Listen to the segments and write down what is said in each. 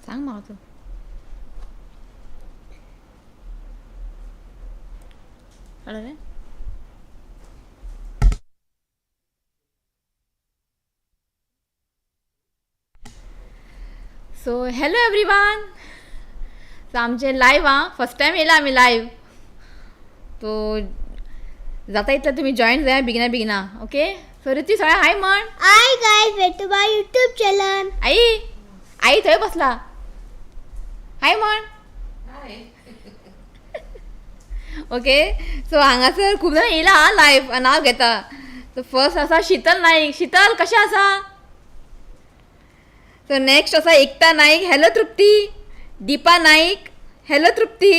सांग म्हाका तूं. कळ्ळें? सो हॅलो एवरीवन, सो आमचें लायव आं, फर्स्ट टायम येयला आमी लायव. सो जाता इतलें तुमी जॉयन जाया बेगिना बेगिना. ओके, सो ऋत्विक सगळ्या हाय म्हण. Hi guys, welcome to my YouTube channel. आई आई थंय बसला, हाय म्हण. ओके, सो हांगासर खूब जाणां येयला आं लायव, नांव घेता. सो फर्स्ट आसा शीतल नाईक. शीतल कशें आसा? सो नेक्स्ट आसा एकता Naik. Hello Trupti. Deepa Naik, hello Trupti.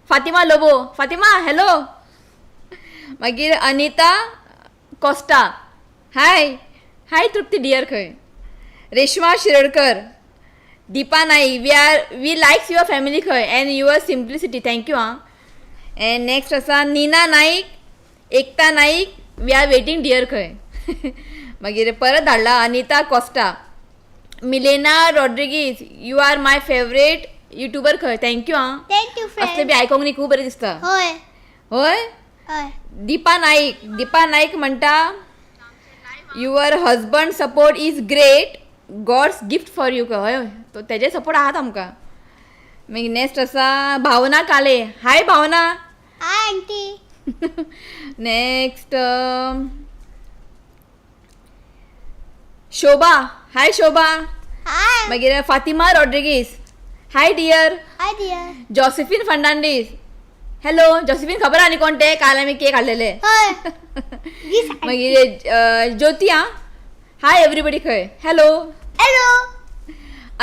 Fatima Lobo, Fatima hello. मागीर अनिता कोस्टा, हाय हाय तृप्ती डियर. खंय Reshma Shirodkar, Deepa Naik, we likes your family खंय and your simplicity, thank you आं. एंड नेक्स्ट आसा Nina Naik, Ekta Naik, we are waiting dear खंय. मागीर परत धाडला Anita Costa, Milena Rodrigues, you are my favourite YouTuber खंय, thank you आं. Thank you असले friend. बी आयकोंक न्ही खूब बरें दिसता. होय. होय. हय. दीपा नाईक, दीपा नाईक म्हणटा your husband support is great, God's gift for you. हय, तो तेजे सपोर्ट आहात आमकां. मागीर नेक्स्ट आसा Bhavna Kale, hi Bhavna. Hi aunty. Next Shobha, hi Shobha. Hi. मागीर Fatima Rodrigues, hi dear. Hi dear. Josephine Fernandes, hello Josephine. खबर आहा न्ही कोण ते? काल आमी केक हाडलेले. हय. This मागीर ज्योती आं, हाय एवरीबडी खंय, हॅलो. हॅलो.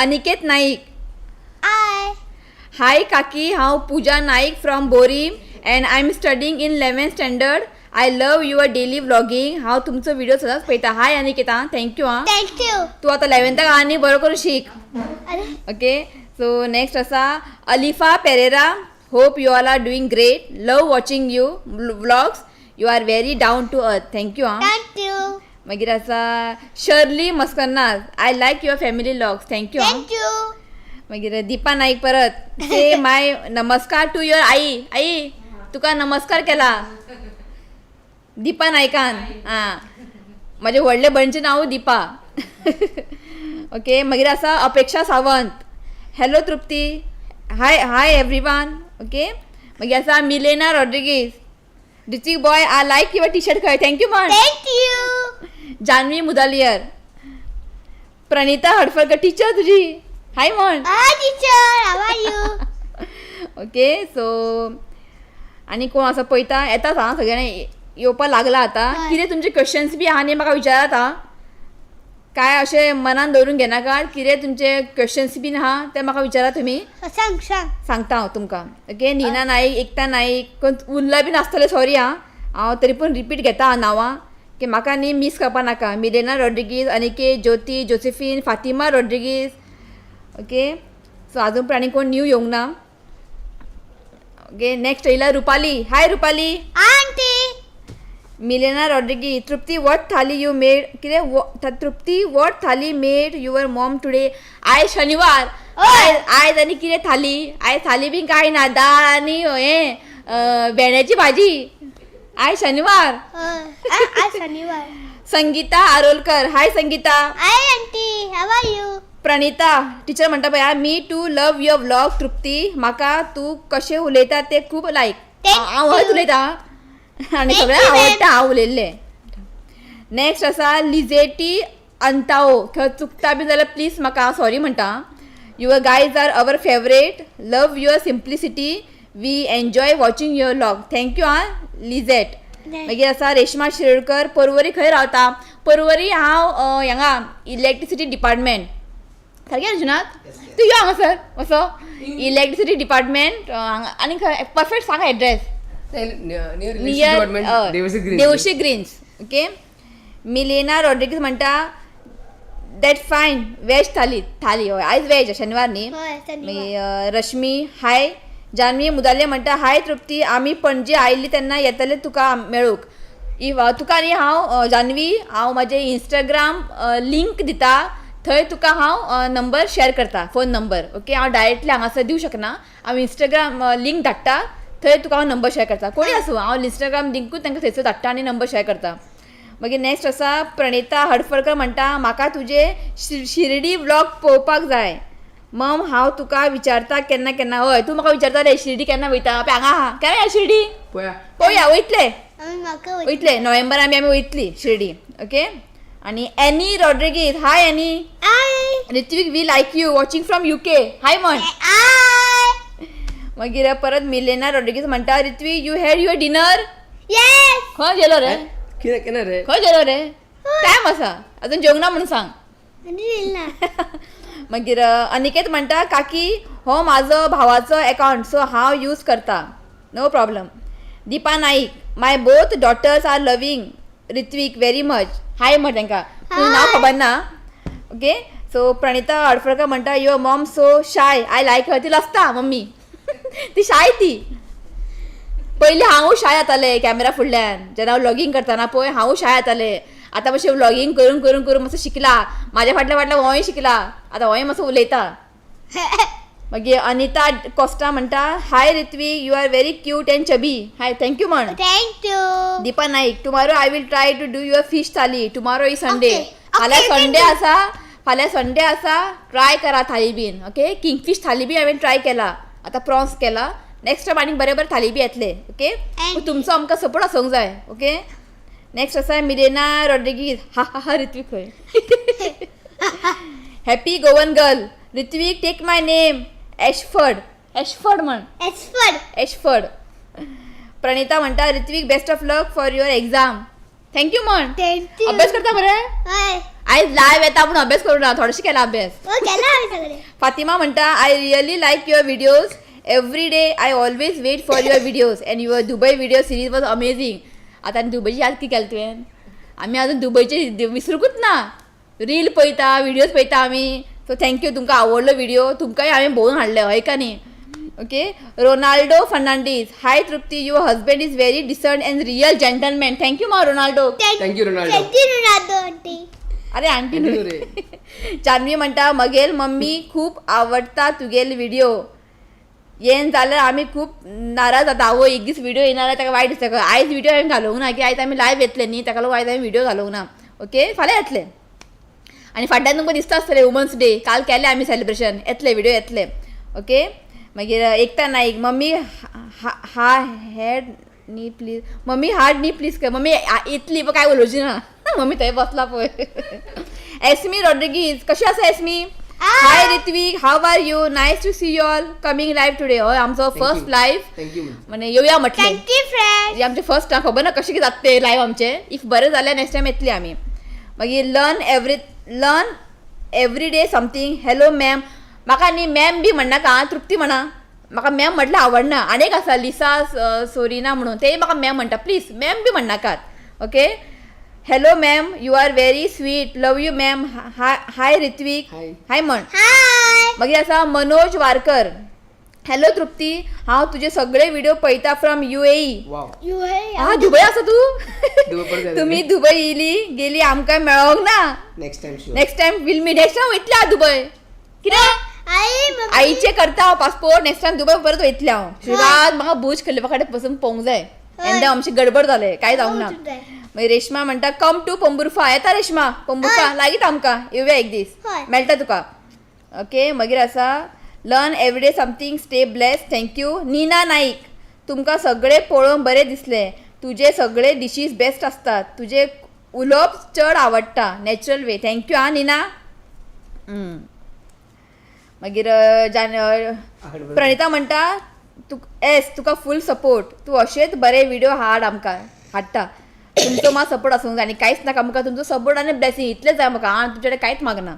अनिकेत नाईक, हाय. हाय काकी, हांव Pooja Naik from Borim and I am studying in 11th standard. I love your daily vlogging. हांव तुमचो व्हिडिओ सदांच पळयता. हाय अनिकेत आं, thank you आं. Thank you. तूं आतां 11थाक आहा न्ही, बरो करून शीक. अरे. ओके, सो नेक्स्ट आसा Alifa Pereira, hope you all are doing great, love watching you vlogs, you are very down to earth, thank you आं. Thank you. मागीर आसा Shirley Mascarenhas, I like your family vlogs, thank you आं. Thank you. मागीर दीपा नाईक परत, से my नमस्कार two your I. आई तुका नमस्कार केला दीपा नायकान. आं, म्हाजे व्हडले भयणचें नांव दीपा. ओके, मागीर आसा Apeksha Sawant, hello Trupti, hi hi everyone. Okay, मागीर आसा Milena Rodrigues, Ritik boy I like your T shirt खंय, thank you म्हण. Thank you. Janvi Mudaliar, Pranita Hadfalkar teacher तुजी, हाय म्हण. Hi teacher, how are you? Okay, so आनी कोण आसा पळयता येताच आं, सगळ्यांनी येवपाक लागला आतां. हय. कितें तुमचे क्वेश्चन्स बी आहा न्ही म्हाका विचारात आं, काय अशें मनान दवरून घेनाकात. कितें तुमचे क्वेश्चन्स बीन आहा ते म्हाका विचारात तुमी. सांग सांग. सांगता हांव तुमकां. ओके, नीना नाईक, एकता नाईक, कोण उरला बीन आसतलें सॉरी आं, हांव तरी पूण रिपीट घेता आं नांवां की म्हाका न्ही मीस करपा नाका. Milena Rodrigues, Aniket, Jyoti, Josephine, Fatima Rodrigues. Okay, so आजून पण आनी कोण न्यू येवंक ना. ओके, नेक्स्ट येयला Rupali, hi Rupali. Hi aunty. Milena Rodrigues, Trupti what thali you made, कितें Trupti what thali made your mom today? आयज शनिवार, आयज आनी कितें थाली? आयज थाली बीन कांय ना, दाळ आनी हें भेंड्याची भाजी. आयज शनिवार. हय, आज शनिवार. Sangeeta Arolkar, hi Sangeeta. Hi aunty, how are you? Pranita teacher म्हणटा पळय, me too love your vlog Trupti, म्हाका तूं कशें उलयता तें खूब लायक. हांव हयच उलयता आनी सगळ्यांक आवडटा हांव उलयल्लें. नेक्स्ट आसा लिजेटी अंताओ, खंय चुकता बी जाल्यार प्लीज म्हाका हांव सॉरी म्हणटा. Your guys are our favourite, love your simplicity, we enjoy watching your vlog, thank you आं लिजेट. मागीर आसा रेश्मा शिरोडकर, परवरी खंय रावता? परवरी हांव हांगा इलेक्ट्रिसिटी डिपार्टमेंट. सारकें अर्जुनात तूं यो हांगासर असो इलेक्ट्रिसिटी डिपार्टमेंट हांगा. आनी खंय परफेक्ट सांग address? Near Devshi Greens. Okay, Milena Rodrigues म्हणटा that fine veg thali. Thali हय, आयज वेज शनिवार न्ही. मागीर रश्मी हाय. जानवी मुदाले म्हणटा हाय तृप्ती, आमी पणजे आयिल्ली तेन्ना येतले तुका मेळूंक. If तुका न्ही हांव जानवी, हांव म्हाजें इंस्टाग्राम लिंक दिता, थंय तुका हांव नंबर शेअर करता, फोन नंबर. ओके, हांव डायरेक्टली हांगासर दिवं शकना. हांव इंस्टाग्राम लिंक धाडटा, थंय तुका हांव नंबर शेअर करता. कोणी आसूं, हांव इंस्टाग्राम लिंकूच तांकां थंयसर धाडटा आनी नंबर शेअर करता. मागीर नेक्स्ट आसा प्रणिता हडफडकर म्हणटा, म्हाका तुजे शिर्डी व्लॉग पळोवपाक जाय मम, हांव तुका विचारता केन्ना केन्ना. हय, तूं म्हाका विचारता रे शिर्डी केन्ना वयता. पळय हांगा आहा, केन्ना या शिर्डी? पळया. पळोवया, वयतले. आमी म्हाका वयतले नोव्हेंबर आमी आमी वयतली शिर्डी. ओके, आनी any Rodrigues, high any. I. Ritwik, we like you, watching from UK. Hi म्हण. I. मागीर परत मिलेना रॉड्रिगीज म्हणटा, Ritwik, you had your dinner? Yes. खंय गेलो रे? कितें केन्ना रे? खंय गेलो रे? टायम आसा अजून, जेवंक ना म्हणून सांग. आनी येयल ना. मागीर अनिकेत म्हणटा, काकी हो म्हाजो भावाचो एकावंट, सो हांव यूज करता, no problem. Deepa Naik, my both daughters are loving Ritwik very much. Hi म्हण तांकां, पूण नांव खबर ना. ओके, सो प्रणिता हडफडकर म्हणटा, your mom so shy, I like her. ती लसता मम्मी, ती शाय. ती पयलीं हांवूय शाय जातालें कॅमेरा फुडल्यान, जेन्ना हांव व्लॉगींग करतना पळय हांवूय शाय जातालें. आतां मातशें व्लॉगींग करून करून करून मातसो शिकला, म्हाज्या फाटल्या फाटल्या होय शिकला, आतां होय मातसो उलयता. मागीर अनिता कोस्टा म्हणटा, hi Ritwik, you are very cute and chubby. Hi, thank you म्हण. Thank you. Deepa Naik, tomorrow I will try to do your fish thali. Tomorrow is Sunday. Okay. फाल्यां Okay, Sunday thank you. आसा, फाल्यां Sunday आसा, try करा थाली बीन. Okay, kingfish थाली बी हांवें try केला, आतां प्रॉन्स केला, नेक्स्ट टायम आनीक बरे बरे थाली बी येतले. ओके, And- तुमचो आमकां सपोर्ट आसूंक जाय. ओके, नेक्स्ट आसा मिरेना रॉड्रिगीज, हा हा हा, ऋत्विक खंय? Happy Goan girl, Ritwik, take my name Ashford. Ashford म्हण. एस्फर. एशफर्ड. प्रणिता म्हणटा, Ritwik, best of luck for your exam. Thank you म्हण. Thank you. अभ्यास करता बरे? हय. आयज लायव्ह येता पूण अभ्यास करू ना, थोडेशे केला अभ्यास. हो, केला आम्ही सगळे. फातिमा म्हणटा, I really like your videos every day, I always wait for your videos and your Dubai video series was amazing. आतां आनी दुबयची याद कितें केली तुवें? आमी आजून दुबयचे विसरूंकूच ना, रील पळयता, व्हिडियोज पळयता आमी. सो thank you, तुमकां आवडलो व्हिडियो, तुमकांय हांवें भोंवून हाडले, हय का न्ही? Okay, Ronaldo Fernandes, hi Trupti, your husband is very decent and real gentleman. Thank you मा Ronaldo. Thank you, Ronaldo. Thank you Ronaldo aunty. अरे आंटी. आंटी न्हू रे. जान्हवी म्हणटा, मगेल मम्मी खूब आवडटा तुगेल व्हिडिओ, येन जाल्यार आमी खूब नाराज जाता. आवय, एक दीस व्हिडिओ येना जाल्यार ताका वायट दिसता. आयज व्हिडिओ हांवें घालूंक ना, की आयज आमी लायव्ह येतले न्ही, ताका लागून आयज हांवें व्हिडिओ घालूंक ना. ओके, फाल्यां येतले. आनी फाटल्यान तुमकां दिसता आसतलें, वुमन्स डे काल केलें आमी सेलिब्रेशन, येतले व्हिडिओ येतले. ओके, मागीर एकता नाईक, मम्मी हा हेड न्ही प्लीज, मम्मी हाड न्ही प्लीज कर. मम्मी येतली पण काय उलोवची ना, मम्मी थंय बसला पळय. एस्मी रॉड्रिगीज, कशी आसा Esmi? Hi Ritwik, how are you? Nice to see you all coming live today. हय, आमचो first live. Thank you. म्हणजे येवया म्हटलें. Thank you friend. हे आमचे फर्स्ट, खबर ना कशें कितें जाता ते लायव्ह आमचे. If बरें जाल्यार नेक्स्ट टायम येतली आमी. मागीर learn every day something. Hello ma'am, म्हाका न्ही मॅम बी म्हणनाका आं, तृप्ती म्हणा. म्हाका मॅम म्हटल्यार आवडना. आनी एक आसा लिसा सोरिना म्हणून, तेय म्हाका मॅम म्हणटा, प्लीज मॅम बी म्हणनाकात. Okay, hello ma'am, you are very sweet, love you ma'am. Hi hi Ritwik. Hi. Hi म्हण. हाय. मागीर आसा मनोज वारकर, हॅलो तृप्ती, हांव तुजे सगळे व्हिडिओ पळयता फ्रॉम UAE. Wow. You हे. हा, दुबय आसा तूं? दुबय परत येतले. तुमी दुबय येयली गेली, आमकां मेळोंक ना. Next time sure. Next time will me, next time वयतले हांव दुबय. कितें? आई मम्मी. आईचे करता हांव पासपोर्ट, नेक्स्ट टायम दुबय परत वयतले हांव. शिवाय म्हाका बुज खलीफा कडेन बसून पळोवंक जाय. येन्ना आमची गडबड जाले, कांय जावंक ना. मागीर रेश्मा म्हणटा, कम टू पोंबुर्फा. येता रेश्मा, पोंबुर्फा लागींच आमकां, येवया एक दीस, हय. मेळटा तुका. ओके, मागीर आसा learn everyday something, stay bless, thank you. Nina Naik, तुमकां सगळें पळोवन बरें दिसलें, तुजे सगळे डिशीज बेस्ट आसतात, तुजें उलोवप चड आवडटा, नॅचरल वे. Thank you आं नीना. मागीर जान प्रणिता म्हणटा, तूं एस तुका फूल सपोर्ट, तूं अशेंच बरे व्हिडिओ हाड आमकां हाडटा. तुमचो मात सपोर्ट आसूंक जाय आनी कांयच नाका म्हाका, तुमचो सपोर्ट आनी ब्लेसींग इतलें जाय म्हाका, हांव तुमचे कडेन कांयच मागना.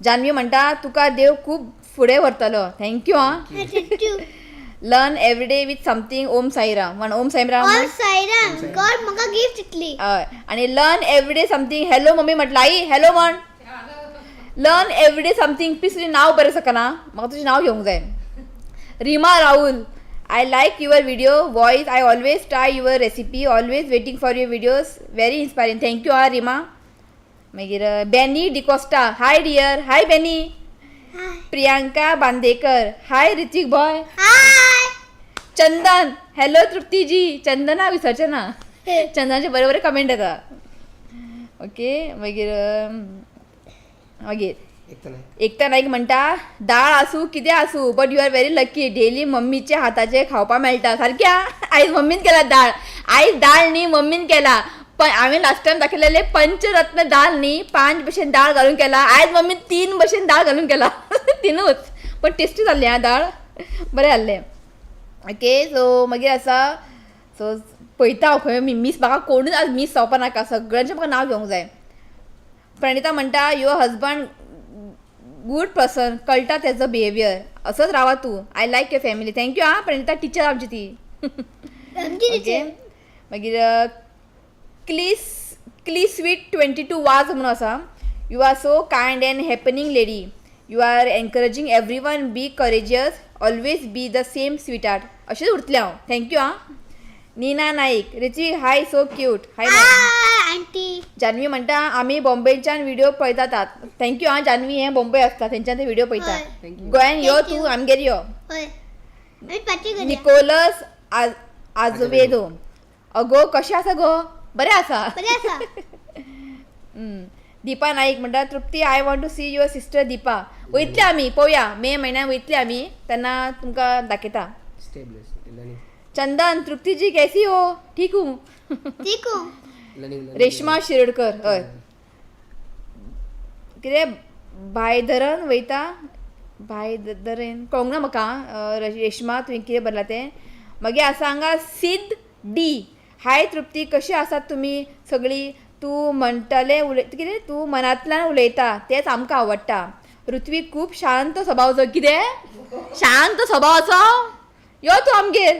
जान्हवी म्हणटा, तुका देव खूब फुडें व्हरतलो. Thank you आं. Thank you. Learn everyday with something, Om Sairam म्हण. ओम साईराम ऑल म्हण. साईराम. गॉड म्हाका गिफ्ट दितली. हय, आनी learn everyday something, hello mummy म्हटलं, आई हॅलो म्हण. लर्न एवरीडे समथींग, प्लीज तुजें नांव बरें शकना, म्हाका तुजें नांव घेवंक जाय. Rima Rahul, I like your video voice, I always try your recipe, always waiting for your videos, very inspiring. Thank you ah Rima. मागीर Benny D'Costa, hi dear, hi Benny. Priyanka Bandekar, hi Ritvik boy. Hi. Chandan, hello Truptiji. Chandana विसरचें ना, चंदनाचे बरे बरे comment येता. Okay, मागीर मागीर एकता नायक. एकता नाईक म्हणटा, दाळ आसूं कितें आसूं, but you are very lucky, daily मम्मीच्या हाताचें खावपाक मेळटा. सारकें आं, आयज मम्मीन केला दाळ, आयज दाळ न्ही मम्मीन केला, पण हांवें लास्ट टायम दाखयलेले पंचरत्न दाळ न्ही, 5 भशेन दाळ घालून केला, आयज मम्मीन 3 भशेन दाळ घालून केला. तिनूच, पण टेस्टी जाल्ली आं दाळ, बरें जाल्लें. ओके, सो मागीर आसा, सो पळयता हांव खंय मीस, म्हाका कोणूच आज मीस जावपा नाका, सगळ्यांचें म्हाका नांव घेवंक जाय. प्रणिता म्हणटा, your husband good person, कळटा तेजो बिहेवियर, असोच रावा तूं, I like your family. Thank you आं प्रणिता, टिचर आमची ती. आमची ओके, टिचर. मागीर क्लिस क्लिस्वीट 22 वाज म्हणून आसा, you are so kind and happening lady, you are encouraging every one, be courageous, always be the same sweetheart. अशेंच उरतलें हांव. Thank you आं. Neena Naik, Ritvik hi, so cute, hi. Hi aunty. Janvi म्हणटा, आमी बॉम्बेच्यान video पळयतात. Thank you आं जानवी, हें बॉम्बे आसता थंयच्यान ते व्हिडिओ पळयता. हय. Thank you. गोंयान यो Thank you. तूं आमगेर यो. हय, आमी पार्टी करूया. निकोलस आजवेदो, अगो कशें आसा गो? बरें आसा. बरें आसा. दीपा नाईक म्हणटा, Trupti I want to see your sister Deepa. वयतले आमी, पळोवया, मे म्हयन्यान वयतले आमी, तेन्ना तुमकां दाखयता. Stay bless. Learning. Chandan, Trupti ji कैसी हो? ठीक हूँ. ठीक हूँ. लर्निंग. रेश्मा शिरोडकर, हय, कितें भायधरन वयता, भायधरेन कळोंक ना म्हाका. रेश्मा तुवें कितें बरयलां तें. मागीर आसा हांगा सिद्ध डी, हाय तृप्ती, कशी आसात तुमी सगळीं? तूं म्हणटलें उलय कितें, तूं मनांतल्यान उलयता तेंच आमकां आवडटा. ऋत्वीक खूब शांत स्वभावाचो. कितें शांत स्वभावाचो? यो तूं आमगेर,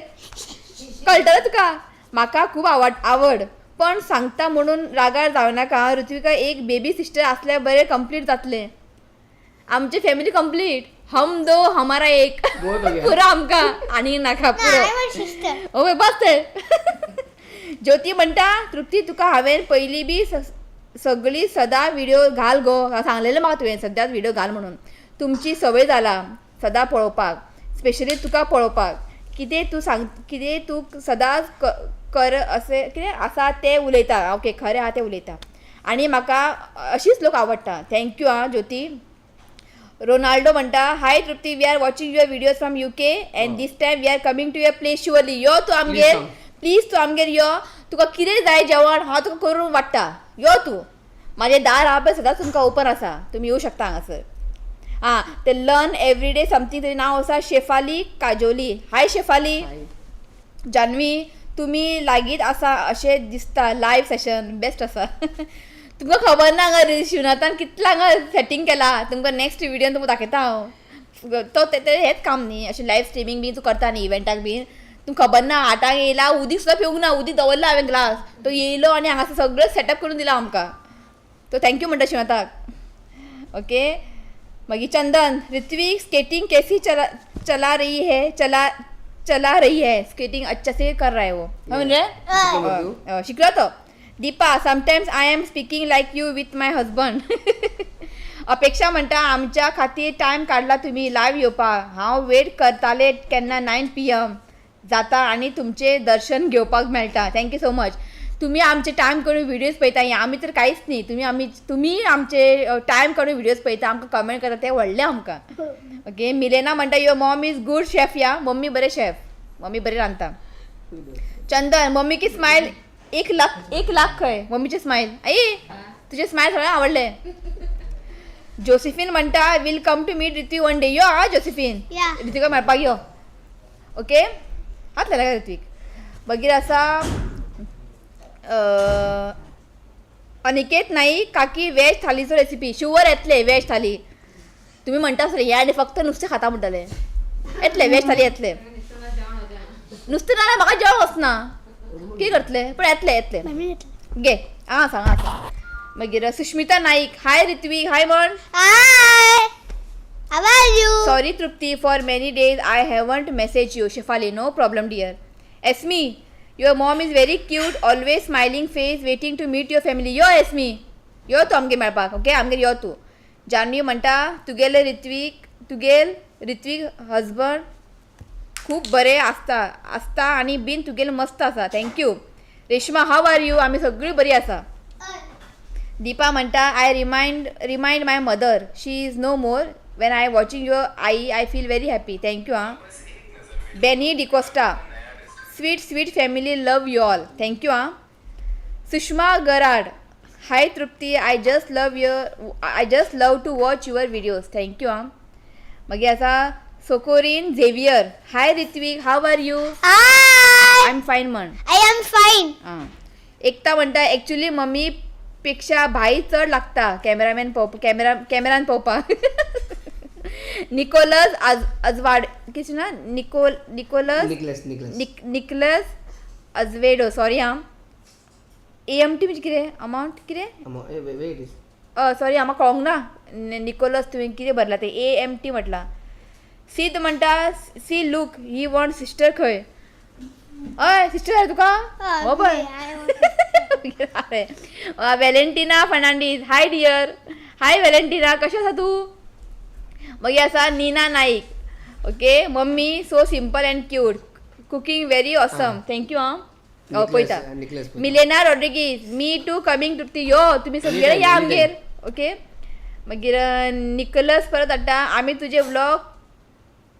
कळटलें तुका. म्हाका खूब आवड, पण सांगता म्हणून रागार जावं नाका. ऋत्विका एक बेबी सिस्टर आसल्यार बरें कंप्लीट जातलें, आमची फॅमिली कंप्लीट, हम दो हमारा एक. बहुत हो गया. पुरो आमकां, आनी नाका, ना, पुरो. I want sister. ओय बस ते. ज्योती म्हणटा, तृप्ती तुका हांवें पयलीं बी सगळी सदां व्हिडिओ घाल गो, सांगलेलें म्हाका तुवें सद्याच व्हिडिओ घाल म्हणून, तुमची संवय जाला सदां पळोवपाक, स्पेशली तुका पळोवपाक. कितें तूं सांग, कितें तूं सदांच कर अशें कितें आसा तें उलयता. ओके, खरें आहा तें उलयता, आनी म्हाका अशीच लोक आवडटा. Thank you आं ज्योती. रोनाल्डो म्हणटा, hi Trupti, we are watching your videos from UK and this time we are coming to your place surely. यो तूं आमगेर, come. Please तूं आमगेर यो, तुका कितें जाय जेवण हांव तुका करून वाडटा, यो तूं. म्हाजें दार आहा पळय सदांच तुमकां ओपन आसा, तुमी येवं शकता हांगासर. आं, ते लर्न एवरीडे समथींग, तेजें नांव आसा शेफाली काजोली. हाय शेफाली. हाय. जानवी, तुमी लागींच आसा अशें दिसता, लायव सेशन बेस्ट आसा. तुमकां खबर ना हांगा शिवनाथान कितलें हांगा सेटींग केलां, तुमकां नेक्स्ट व्हिडियोन तुमकां दाखयता हांव. तो ते हेंच काम न्ही, अशें लायव स्ट्रिमींग बी तूं करता न्ही इव्हेंटाक बीन, तुमकां खबर ना. आठांक येयला, उदीक सुद्दां पिवंक ना, उदीक दवरलां हांवें ग्लास, तो येयलो आनी हांगासर सगळें सेटअप करून दिलां आमकां. तो thank you म्हणटा शिवनाथाक. ओके, मागीर चंदन, ऋत्विक स्केटिंग कैसी चला चला रही है, चला चला रही है स्केटिंग, अच्छा से कर रहा है वो. समझ रहे? शिकलो. शिकलो तो. Deepa, sometimes I am speaking like you with my husband. Apeksha म्हणटा, आमच्या खातीर टायम काडला तुमी लायव येवपाक, हांव वेट करताले केन्ना 9 PM जाता आनी तुमचें दर्शन घेवपाक मेळटा. Thank you so much. तुमी आमचे टायम काडून व्हिडियोज पळयता, हें आमी तर कांयच न्ही, तुमी आमचे टायम काडून व्हिडियोज पळयता, आमकां कमेंट करता, तें व्हडलें आमकां. ओके, मिलेना म्हणटा, your mom is good chef. या मम्मी बरें शेफ, मम्मी बरें रांदता. चंदन, मम्मी की स्मायल 1 लाख, 1 लाख खंय मम्मीचे स्मायल. आई तुझे स्मायल सगळें आवडले. जोसिफीन म्हणटा, will come to meet Ritvi one day. यो आ जोसिफीन, या. ऋत्विका मेळपाक यो. ओके, हात लायला ऋत्विक. मागीर आसा अनिकेत नाईक, काकी वेज थालीचो रेसिपी. शुवर येतले वेज थाली, तुमी म्हणटा आसतले हे आनी फक्त नुस्तें खाता म्हणटले. येतले वेज थाली येतले, नुस्तें ना म्हाका जेवण वचना, कितें करतले, पण येतले येतले. मम्मी घेतलं. घे आं सांग आं सांग. मागीर सुश्मिता नाईक, हाय ऋत्विक, हाय म्हण. Hi, how are you? Sorry Trupti, for many days I haven't message you. Shefali, no problem dear. Esmi, your mom is very cute, always smiling face, waiting to meet your family. Yo Esmi, यो तूं आमगेर मेळपाक, okay? आमगेर यो तूं. जानवी म्हणटा तुगेले Ritvik, तुगेल Ritvik husband खूब बरें आसता आसता आनी बीन तुगेल मस्त आसा. Thank you. Reshma, how are you? आमी सगळीं बरी आसा. दीपा म्हणटा I remind my mother, she is no more. When I watching your I I feel very happy. Thank you. आं, Benny D'Costa, sweet sweet family, love you all. Thank you. आं, Sushma Garad, hi Trupti, I just love to watch your videos. Thank you. आं, मागीर आसा Socorin Xavier, hi Ritvik, how are you? Hi. I am fine म्हण. I am fine. आं, एकता म्हणटा actually mummy पेक्षा भाई चड लागता कॅमेरामॅन पळोवप, कॅमेरान पळोवपाक. निकोलस अजवाड कितें ना, Nicholas Nicholas Nicholas Nicholas Azevedo, sorry आं. एएमटी म्हणजे कितें? अमावंट कितें? वेट. सॉरी, म्हाका कळोंक ना. निकोलस, तुवें कितें भरला तें एएमटी म्हटलां. सीद म्हणटा see look he want sister खंय. हय, सिस्टर जाय तुका? हो पळय. Valentina Fernandes, hi dear. Hi Valentina, कशें आसा तूं? मागीर आसा Nina Naik, okay. Mummy so simple and cute, cooking very awesome. Thank you. आं, पळयता. Nicholas. Milena Rodrigues, me too coming Trupti. यो तुमी सगळे या आमगेर, ओके? मागीर निकलस परत हाडटा, आमी तुजे व्लॉग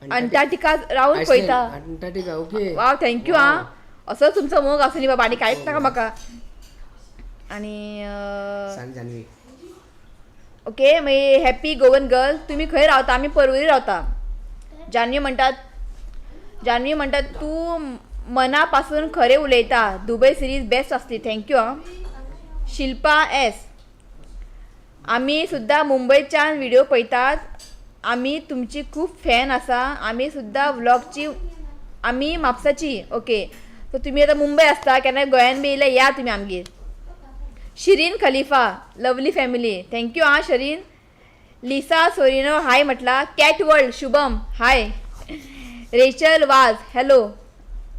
अंटार्क्टिका रावन पळयता. Antarctica, okay. वाव, thank you. आं, असोच तुमचो मोग आसूं न्ही बाबा, आनी कांयच नाका म्हाका. आनी सांग जानवी. ओके, मागीर हॅपी गोवन गर्ल, तुमी खंय रावता? आमी परवरी रावता. जानवी म्हणटात, जानवी म्हणटात तूं मना पासून खरें उलयता. दुबय सिरीज बेस्ट आसली. Thank you. आं, शिल्पा एस, आमी सुद्दां मुंबयच्यान व्हिडियो पळयतात. आमी तुमची खूब फॅन आसा. आमी सुद्दां व्लॉगची, आमी म्हापसाची. ओके, सो तुमी आतां मुंबय आसता, केन्ना गोंयान बी येयल्यार या तुमी आमगेर. Shirin Khalifa, lovely family. Thank you. आं, शरीन. लिसा सोरिनो हाय म्हटला. Cat world Shubham hi. Rachel Vaz hello.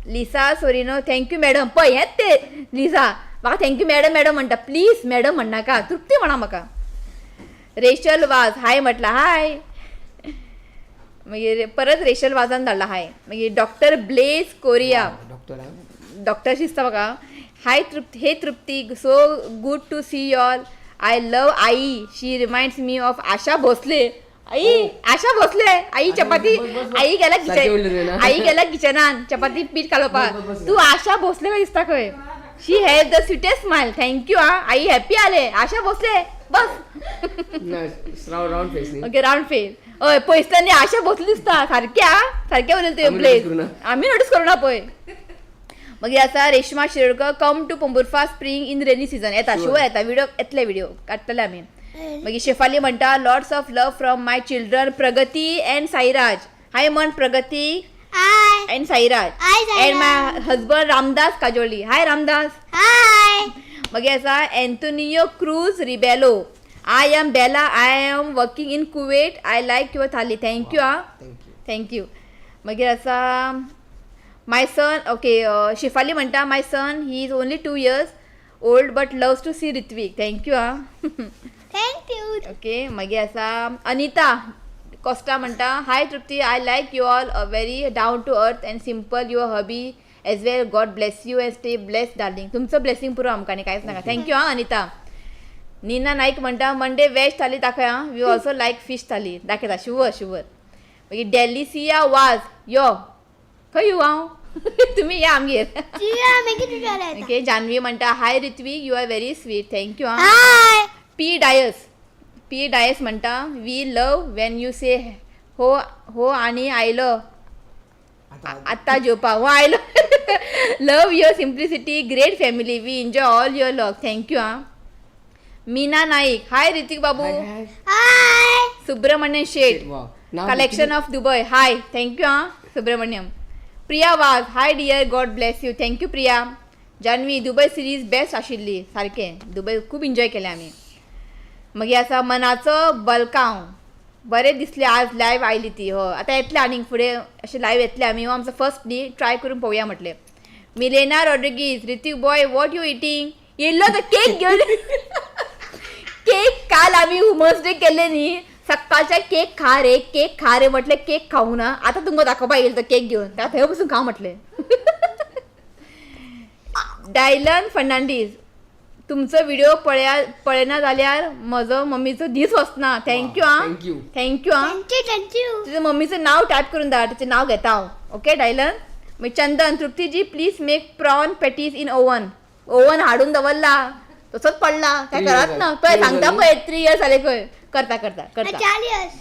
Lisa Sorino, thank you madam. पळय हेंच ते लिसा म्हाका thank you madam madam म्हणटा. प्लीज मॅडम म्हणनाका, तृप्ती म्हणा म्हाका. रेचल वाज हाय म्हटला, हाय. मागीर परत रेशल वाजान धाडला हाय. मागीर doctor Blaise Correia, doctor. Doctor दिसता म्हाका. हाय तृप्ती, hey Trupti, so good to see all. I love I, she reminds me of Asha Bhosle. आई आशा भोसले, आई चपाती, आई गेला किचन, आई गेला किचनान चपाती पीठ कालोवपाक. तूं आशा भोसले खंय दिसता खंय. She has the sweetest smile. Thank you. आं, आई हॅपी आले. आशा भोसले बस. Round face. Okay, round face. हय, पयसल्यान आशा भोसले दिसता सारक्या, सारक्या उलयता तुवें प्लेस. आमी नोटीस करूं ना पळय. मागीर आसा Reshma Shirodkar, come to Pomburpa spring in rainy season. येता, शुअर येता. व्हिडिओ येतले, व्हिडिओ काडटले आमी. मागीर शेफाली म्हणटा lots of love from my children Pragati and Sairaj. Hi म्हण Pragati and Sairaj. And my husband Ramdas Kajoli. Hi Ramdas. Hi. मागीर आसा Antonio Cruz Rebelo, I am Bela, I am working in Kuwait. I like your thali. Thank you. आं, thank you. मागीर आसा my son, okay, Shefali म्हणटा my son, he is only 2 years old but loves to see Ritvik. Thank you. आं, thank you. Okay, मागीर आसा Anita Costa म्हणटा hi Trupti, I like you all, a very down to earth and simple, your hubby as well. God bless you and stay bless darling. तुमचो blessing पुरो आमकां आनी कांयच नाका. Thank you. आं, अनिता. नीना नाईक म्हणटा मंडे वेज थाली दाखय. आं, we also like fish thali. दाखयता, शुवर शुवर. मागीर डेलिसिया वाज, यो खंय येवं हांव? तुमी या आमगेर. ओके, जानवी म्हणटा hi Ritvik, you are very sweet. Thank you. आं, पी डायस, पी डायस म्हणटा we love when you say हो हो आनी आयलो आत्तां जेवपाक हो आयलो. Love your simplicity, great family, we enjoy all your love. Thank you. आं, मीना नाईक, हाय ऋतिक बाबू. Hi. Subramaniam Shet, collection of Dubai, hi. Thank you. आं, Subramaniam. Priya Vaz, hi dear, God bless you. Thank you Priya. Janvi, Dubai series best आशिल्ली. सारकें, Dubai खूब enjoy केलें आमी. मागीर आसा मनाचो बलकांव, बरें दिसलें आज लायव आयली ती. हय, आतां येतलें आनीक फुडें अशें लायव येतलें आमी. हो आमचो फर्स्ट न्ही, ट्राय करून पळोवया म्हटलें. Milena Rodrigues, Ritik boy what you eating? येयल्लो तो केक घेवन, काल आमी वुमन्स डे केल्ले न्ही, सकाळच्या केक खा रे, केक खा रे म्हटलें, केक खावूं ना. आतां तुमकां दाखोवपा येयलो तो केक घेवन, ताका थंय बसून खा म्हटलें. डायलन फर्नांडीस, तुमचो व्हिडिओ पळया पळयना जाल्यार म्हजो मम्मीचो दीस वचना. Thank you आं. Thank you. Thank you आं. Thank you, thank you. तुझ्या मम्मीचं नाव टायप करून धाड, तिचें नाव घेता हांव. Okay Dylan. मागीर चंदन, तृप्तीजी please make prawn patties in oven. Oven हाडून दवरला, तसोच पडला, काय Three करत years ना. जाले. पळय Three years सांगता जाले. पळय, 3 इयर्स जाले खंय. करता करता करता. 4 years.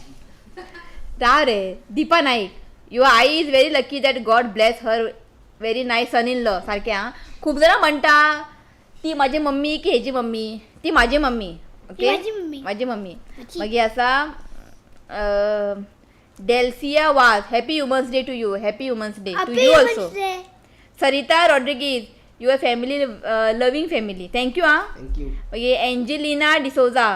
राव रे. Deepa Naik, your I is very lucky that God bless her very nice son in law. सारकें आं. खूब जाणां म्हणटा ती म्हाजी मम्मी की हेजी मम्मी, ती म्हाजी मम्मी. ओके, माझी मम्मी. म्हाजी मम्मी. माझी. मागीर आसा Delcia Vaz, happy women's day to you. Happy women's day to Happy you Women's also. Day. Sarita Rodrigues, your family loving family. Thank you आं. Thank you. मागीर Angelina D'Souza,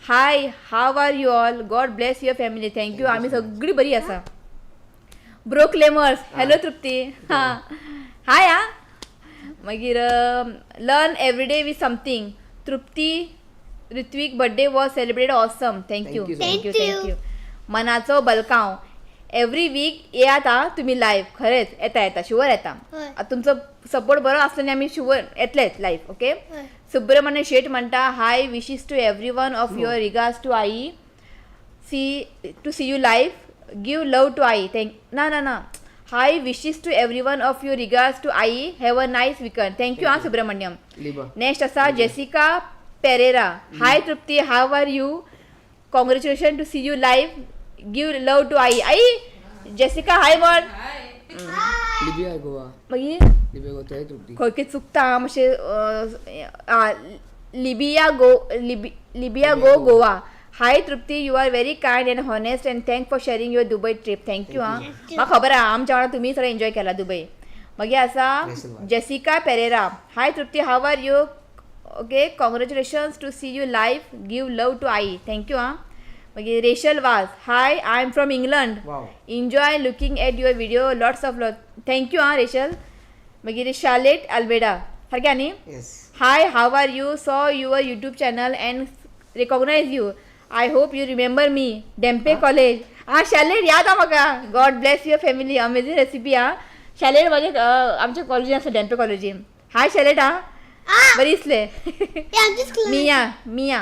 hi, how are you all, God bless your family. Thank you. आमी सगळी बरी आसा. ब्रोक्लेमर्स, hello तृप्ती. हां, हाय आं. मागीर learn everyday with something, Trupti Ritvik birthday was celebrate awesome. Thank you. Thank you so much. Thank you. Thank you. Thank you. मनाचो बलकांव, every week येयात आं तुमी लायव्ह. खरेंच येता, येता, शुवर येता. हय. आतां तुमचो सपोर्ट बरो आसलो न्ही, आमी शुवर येतलेच लायव्ह. ओके. हय. सुब्रमण्य शेट म्हणटा, hi, wishes to every one of your regards to I see to see you live, give love to I. Thank ना ना ना, hi, wishes to every one of your regards to I, have a nice weekend. Thank you आं सुब्रमण्यम. लिबा. Next आसा Jessica Pereira, hi Trupti, how are you, congratulation to see you live, give love to I. I Jessica hi म्हण. लिबिया गोवा. मागीर लिबिया गोवा थंय तृप्ती. खंय कितें चुकता मातशें. Libya go Libya go Goa. Hi Trupti, you are very kind and honest and thank for sharing your Dubai trip. Thank you आं. म्हाका खबर आहा आमच्या वांगडा तुमी सगळें एन्जॉय केला दुबय. मागीर आसा Jessica Pereira, hi Trupti, how are you, okay, congratulations to see you live, give love to I. Thank you आं. मागीर Rachel Vaz, hi, I am from England, Wow. Enjoy looking at your video, lots of love. Thank you आं racial. मागीर शालेट आल्बेडा, सारकें न्ही? Yes. Hi, how are you? Saw your YouTube channel and recognize you. I hope you remember me. Dempe College. Ah, Shalet याद आहा म्हाका. God bless your family. Amazing recipe आं. शालेट म्हाजे आमच्या कॉलेजीन आसा, डेम्पे कॉलेजीन. हाय शालेट आं. बरी दिसलें. Yeah, I'm just close. Mia, Mia.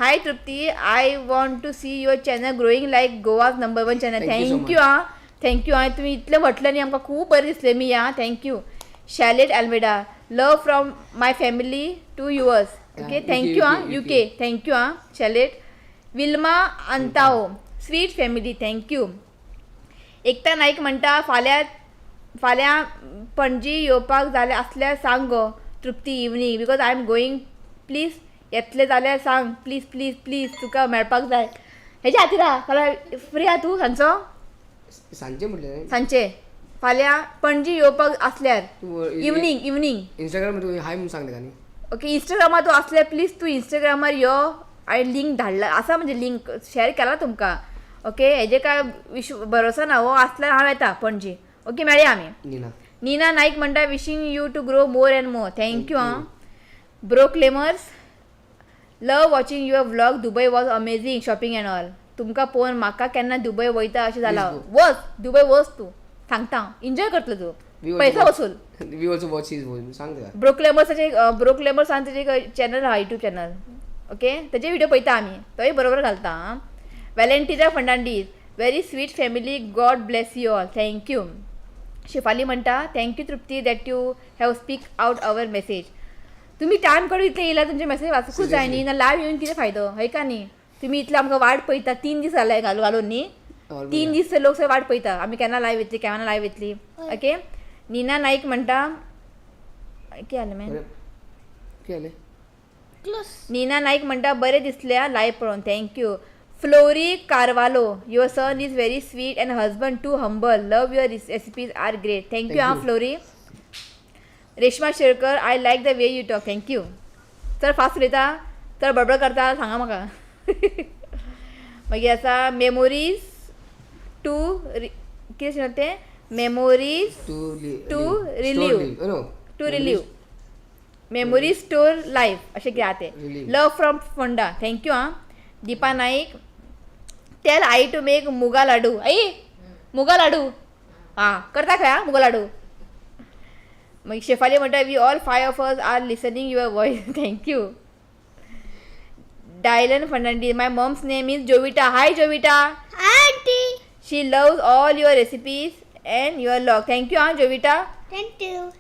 Hi Trupti, I want to see your channel growing like Goa's number one channel. Thank you so thank you आं. Thank you आं. तुमी इतलें म्हटलें न्ही, आमकां खूब बरें दिसलें मिया. Thank you. Shalet Almeida, love from my family to yours. Okay, Yeah, thank you UK, आं. UK. UK, thank you आं Shalet. Wilma Antao, sweet family, thank you. Ekta Naik म्हणटा, फाल्यां फाल्यां पणजी येवपाक जालें आसल्यार सांग गो Trupti evening, because I am going, please येतलें जाल्यार सांग, प्लीज प्लीज प्लीज, तुका मेळपाक जाय. हेच्या खातीर आहा फाल्यां फ्री आहा तूं सांजचो? सांजचे म्हटलें. सांजचे फाल्यां पणजी येवपाक आसल्यार तूं इवनींग इवनींग. इंस्टाग्राम तूं हाय म्हणून सांग ताका न्ही. ओके, इंस्टाग्रामार तूं आसल्यार प्लीज तूं इंस्टाग्रामार यो. हांवें लिंक धाडला आसा, म्हणजे लिंक शेअर केला तुमकां. ओके, हेजे काय विश्व भरोसो ना, हो आसल्यार हांव येता पणजी. ओके, मेळया आमी. नीना. नीना नाईक म्हणटा, wishing you to grow more and more. Thank you आं. Bro claimers, love watching your vlog, Dubai was amazing shopping and all. तुमकां पळोवन म्हाका केन्ना दुबय वयता अशें जालां. वच दुबय वच, तूं सांगता एन्जॉय करतलो तूं. पैसा वसूल. We also watch his, सांग ताका. ब्रोक्लेमर्साचे, ब्रोक्लेमर्सान तेजे एक चॅनल आहा, युट्यूब चॅनल. ओके, तेजे व्हिडिओ पळयता आमी, तोय बरोबर घालता आं. Valentina Fernandes, very sweet family, God bless you all. Thank you. Shefali म्हणटा, thank you Trupti that you have speak out our message. तुमी टायम काडून इतले येयला, तुमचे मेसेज वाचूंकूच जाय न्ही, ना लायव्ह येवन कितें फायदो हय का न्ही? तुमी इतले आमकां वाट पळयता, 3 दीस जाले घालून घालून न्ही, 3 दीस लोक सगळे वाट पळयता आमी केन्ना लायव्ह येतली, केन्ना लायव्ह येतली. ओके, नीना नाईक म्हणटा, कितें जालें मॅम? कितें जालें? नीना नाईक म्हणटा, बरें दिसलें आं लायव्ह पळोवन. Thank you. Flory Carvalho, your son is very sweet and husband too humble, love your recipes are great. Thank you आं Flory. Reshma Sherkar, I like the way you talk. Thank you. चड fast उलयता, चड बडबड करता, सांगा म्हाका. मागीर आसा मेमोरीज टू कितें तें, memories to relive, to relive, memories store life अशें कितें आहा तें. Love from Ponda. Thank you आं. Deepa Naik, tell I to make मुगा लाडू. आई मुगा लाडू आं करता खंय आं मुगा लाडू. मागीर शेफाली म्हणटा we all five of us are listening your voice. Thank you. Dylan Fernandes, my mom's name is Jovita. Hi Jovita. Hi aunty. She loves all your recipes and your vlog. Thank you आं जोविटा. Thank you.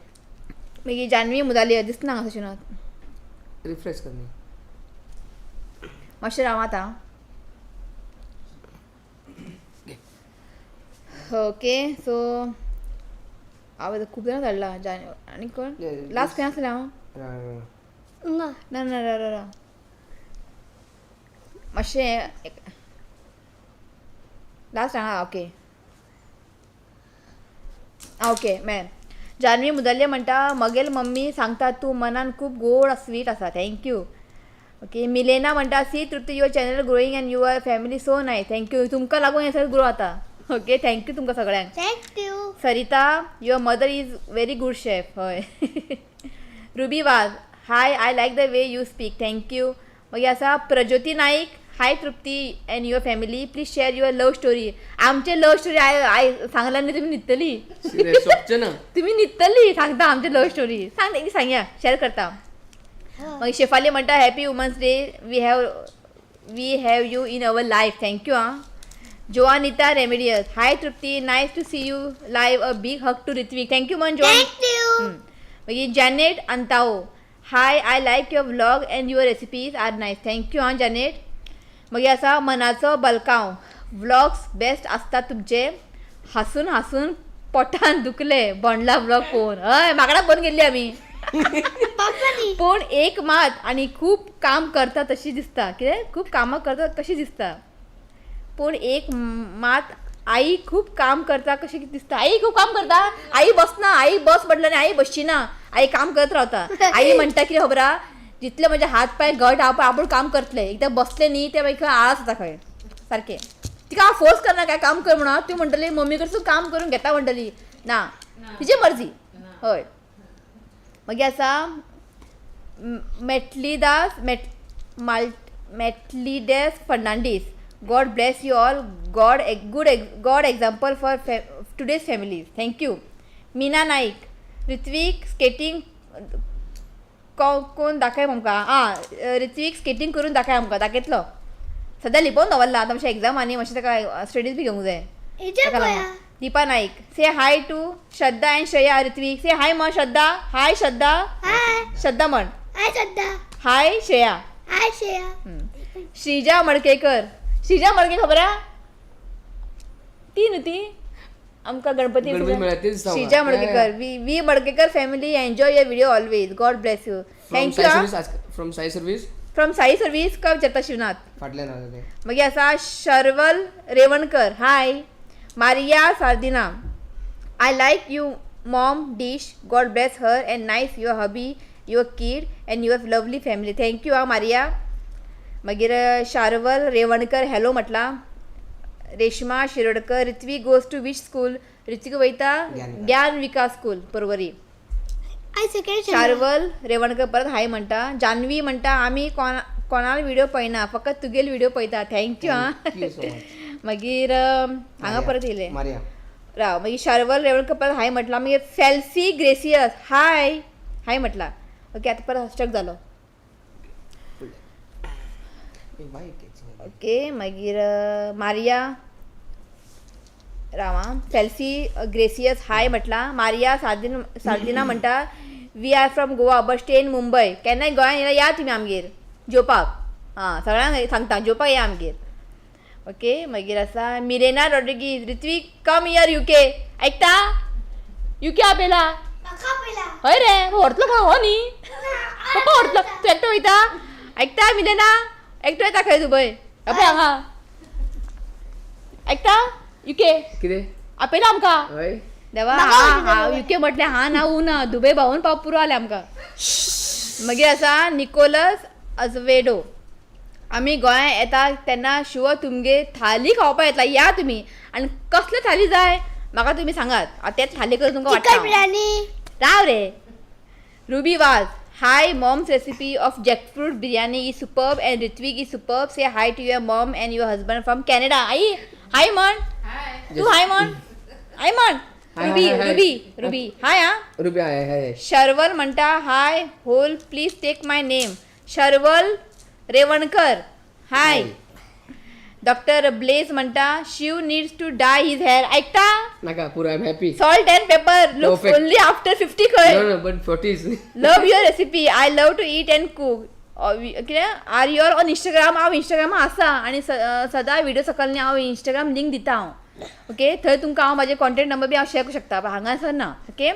मागीर जानवी मुदाली दिसना हांगा तशें. Refresh कर न्ही. मातशें रावात आं. ओके सो हांवें खूब जाणां धाडला. जान आनी कोण लास्ट खंय आसलें हांव? ना. ना ना, राव राव राव मातशें लास्ट हांगा. ओके आं, ओके मेळ्ळें. जानवी मुदल्ले म्हणटा मगेल मम्मी सांगता तूं मनान खूब गोड स्वीट आसा. Thank you. Okay, Milena म्हणटा see Trupti, your channel growing and your family so nice. Thank you. तुमकां लागून हें सगळें ग्रो जाता. ओके, thank you तुमकां सगळ्यांक. Thank you. Sarita, your mother is very good chef. हय. Ruby Vaz, hi, I like the way you speak. Thank you. मागीर आसा Prajyoti Naik, hi Trupti and your family, please share your love story. आमचे love story I I सांगल्यार न्ही तुमी न्हिदतली. सोपचें ना. तुमी न्हिदतली सांगता आमचे लव स्टोरी. सांग एक सांगया, शेअर करता. मागीर शेफाली म्हणटा happy women's day, we have you in our life. Thank you आं. Joanita Remedios, hi Trupti, nice to see you live, a big hug to Ritvik. Thank you मन Joan. Thank you. मागीर Janet Antao, hi, I like your vlog and your recipes are nice. Thank you आं Janet. मागीर आसा मनाचो बलकांव, vlogs best आसता तुमचे, हांसून हांसून पोटान दुखले बोंडला व्लॉग पळोवन. हय, माकडा पळोवन गेल्ली आमी. पप्पानी. पूण एक मात आनी खूब काम करता तशी दिसता. कितें खूब कामां करता कशी दिसता, पूण एक मात आई खूब काम करता कशी दिसता. आई खूब काम करता, आई बसना, आई बस म्हटलं आनी आई बसची ना, आई काम करत रावता. आई म्हणटा कितें खबर आहा, जितले म्हजे हात पांय घट आहा पळय आपूण काम करतले, एकदां बसले न्ही ते मागीर खंय आळस जाता खंय सारकें. तिका हांव फोर्स करना काय काम कर म्हणून, ती म्हणटली मम्मी कडसून काम करून घेता म्हणटली ना, तिची मर्जी. हय. मागीर आसा मेटलीदास मेट माल Metlides Fernandes, God bless you all, God good God example for today's families. Thank you. Meena Naik, Ritvik skating कोण दाखय आमकां. आं, रित्वीक स्केटींग करून दाखय आमकां. दाखयतलो, सद्या लिपोवन दवरला आतां मातशें एग्जाम आनी मातशें ताका स्टडीज बी घेवंक जाय. हेजे ताका पळया. लागून. Deepa Naik, say hi to Shraddha and Shreya. Ritvik say hi म्हण. श्रद्धा, हाय श्रद्धा. हाय. श्रद्धा म्हण. हाय श्रद्धा. हाय श्रेया. हाय श्रेया. श्रीजा मडकेकर, श्रीजा मडके खबर आहा ती न्हू, ती आमकां गणपती गणपती मेळ्ळ्या तीच दिसता श्रीजा म्हाका. Madkekar, we we Madkekar family enjoy your video always, God bless you. From thank you. Sai service, from Sai service. From Sai service कब विचारता शिवनाथ. फाटल्यान आसा तें. मागीर आसा Sharval Revankar, hi. Maria Sardinha, I like you mom dish, God bless her and nice your hubby, your kid and your lovely family. Thank you आं Maria. मागीर शार्वल Revankar hello म्हटलां. Reshma Shirodkar, Ritvik goes to which school? Ritvik वयता Gyan Gyan Vikas school, Porvorim. I second. Sharval Revankar परत हाय म्हणटा. जानवी म्हणटा आमी कोणा कोणाल video पळयना, फकत तुगेल व्हिडिओ पळयता. Thank you आं. Thank you so much. मागीर हांगा परत येयले. मारिया. राव, मागीर शार्वल रेवणकर परत हाय म्हटलां. मागीर फेल्सी ग्रेसियस हाय हाय म्हटलां. ओके, आतां परत स्टक जालो. ओके, मागीर मारिया राव आं, फेल्सी ग्रेसियस हाय म्हटलां. मारिया सार्दिन सार्दिना म्हणटा we are from Goa but stay in Mumbai. केन्नाय गोंयान येयल्यार या तुमी आमगेर जेवपाक. आं, सगळ्यांक सांगता जेवपाक या आमगेर. ओके, मागीर आसा Mirena Rodrigues, Ritvik come here UK. आयकता युके आपयला. म्हाका पयला. हय रे, व्हरतलो खंय हो न्ही पप्पा व्हरतलो, तूं एकटो वयता. आयकता मिलेना, एकटो येता खंय दुबय. पळय हांगा आयकता युके कितें? आपयला आमकां. हय. देवा, म्हाका हा वयता हा दुबय. युके म्हटलें हा ना ऊ ना, दुबय भावून पाव पुरो जालें आमकां. मागीर आसा निकोलस अजवेडो, आमी गोंयांत येता तेन्ना शुअर तुमगे थाली खावपाक येतला, या तुमी. आनी कसले थाली जाय म्हाका तुमी सांगात, हांव तेच थाली करून तुमकां चिकन वाडटा. बिर्याणी. राव रे. Ruby Vaz, Hi mom's recipe of jackfruit biryani is superb and Ritvik is superb. Say hi to your mom and your husband from Canada. आई हाय म्हण. तू हाय म्हण. हाय म्हण. Hi, Ruby hi, hi. Ruby Ruby hi. हा ruby हाय हाय. शर्वल म्हणटा hi whole please take my name Sharval Revankar. Hi. Doctor Blaze म्हणटा Shiv needs to dye his hair. ऐकता नाका पुरो, I am happy. Salt and pepper looks Perfect. Only after 50 खंय. No no, but 40s. Love your recipe. I love to eat and cook. कितें are your on Instagram? हांव इंस्टाग्रामा आसा आनी सदां video सकयल न्ही हांव इंस्टाग्राम लिंक दिता हांव. ओके, थंय तुमकां हांव म्हाजे कॉन्टेक्ट नंबर बी हांव शेअर करूं शकता, पण हांगासर ना. ओके,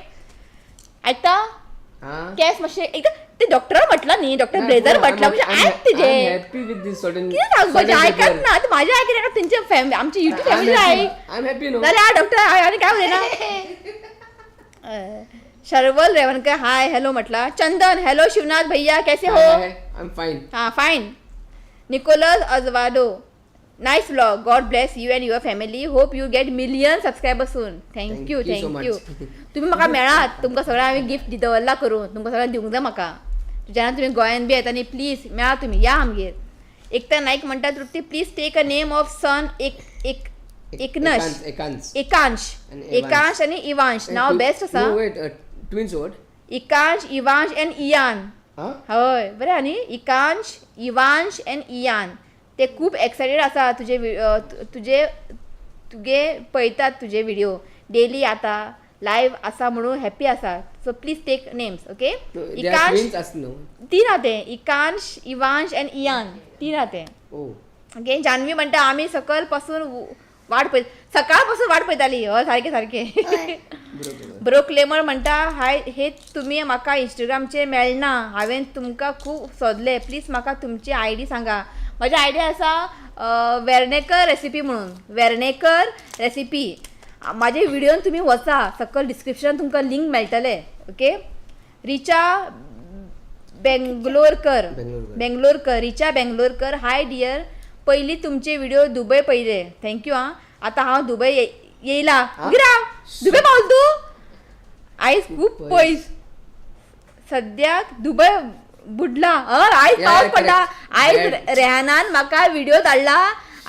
आयकता? हा. केस मातशें एकदां ते डॉक्टरान म्हटलां न्ही, डॉक्टर ब्लेजर म्हटलां, मातशें आयक तेजें. Happy with this sudden. कितें सांगपाचें, आयकत ना. आतां म्हाजें आयकना, तेंच्या फॅमिली, आमची युट्यूब फॅमिली आयक. I am happy no. जाल्यार डॉक्टर आनी काय उलयना. शर्वल रेवणकर हाय हॅलो म्हटला. चंदन हॅलो शिवनाथ भैया कैसे हो? I am fine. हां fine. Nicholas Azvado nice vlog. God bless you and your family. Hope you get million subscriber soon. Thank you. Thank you so thank you. much. तुमी म्हाका मेळात, तुमकां सगळ्यांक हांवें गिफ्ट दवरला करून, तुमकां सगळ्यांक दिवंक जाय म्हाका. जेन्ना तुमी गोंयान बी येता न्ही, प्लीज मेळा तुमी, या आमगेर. एकता नाईक म्हणटा Trupti please take a name of son एक एक एकनश. एकांश. एकांश. आणि इवांश. एकांश आनी इवांश नाव बेस्ट आसा. Wait, twins what? Ekansh Ivansh and Ian. हा. हय बरें. आनी इकांश इवांश एंड इयान ते खूब एक्सायटेड आसा तुजे तुजे तुगे पळयतात तुजे व्हिडिओ डेली, आतां लायव्ह आसा म्हणून हॅप्पी आसा. So please take names. Okay, Ekansh. Twins आस न्हू? तीन आहा ते, इकांश इवांश एंड इयान, तीन आहा ते. ओ. ओके, जान्हवी म्हणटा आमी सकल पासून वाट पळय, सकाळ पासून वाट पळयताली. हय सारकें सारकें. बरोबर. ब्रोकलेमर म्हणटा हाय हे तुमी म्हाका इंस्टाग्रामचेर मेळना, हांवें तुमकां खूब सोदलें, प्लीज म्हाका तुमची I D सांगा. म्हजी I D आसा वेर्णेकर रेसिपी म्हणून, वेर्णेकर रेसिपी. म्हाजे व्हिडियोन तुमी वचा, सकयल डिस्क्रिप्शन तुमकां लिंक मेळटले. Okay, Richa Bengalorkar. Bengalorkar. Bengalorkar, Richa Bengalorkar. Hi dear, पयली तुमचे व्हिडिओ दुबय पयले, thank you. आं, आतां हांव दुबय येयला. गिरा दुबय पावल तूं? आयज खूब पयस. पयस, सद्याक दुबय बुडला. हय आयज पावस पडला. Correct. आयज Bad. रेहानान म्हाका व्हिडिओ धाडला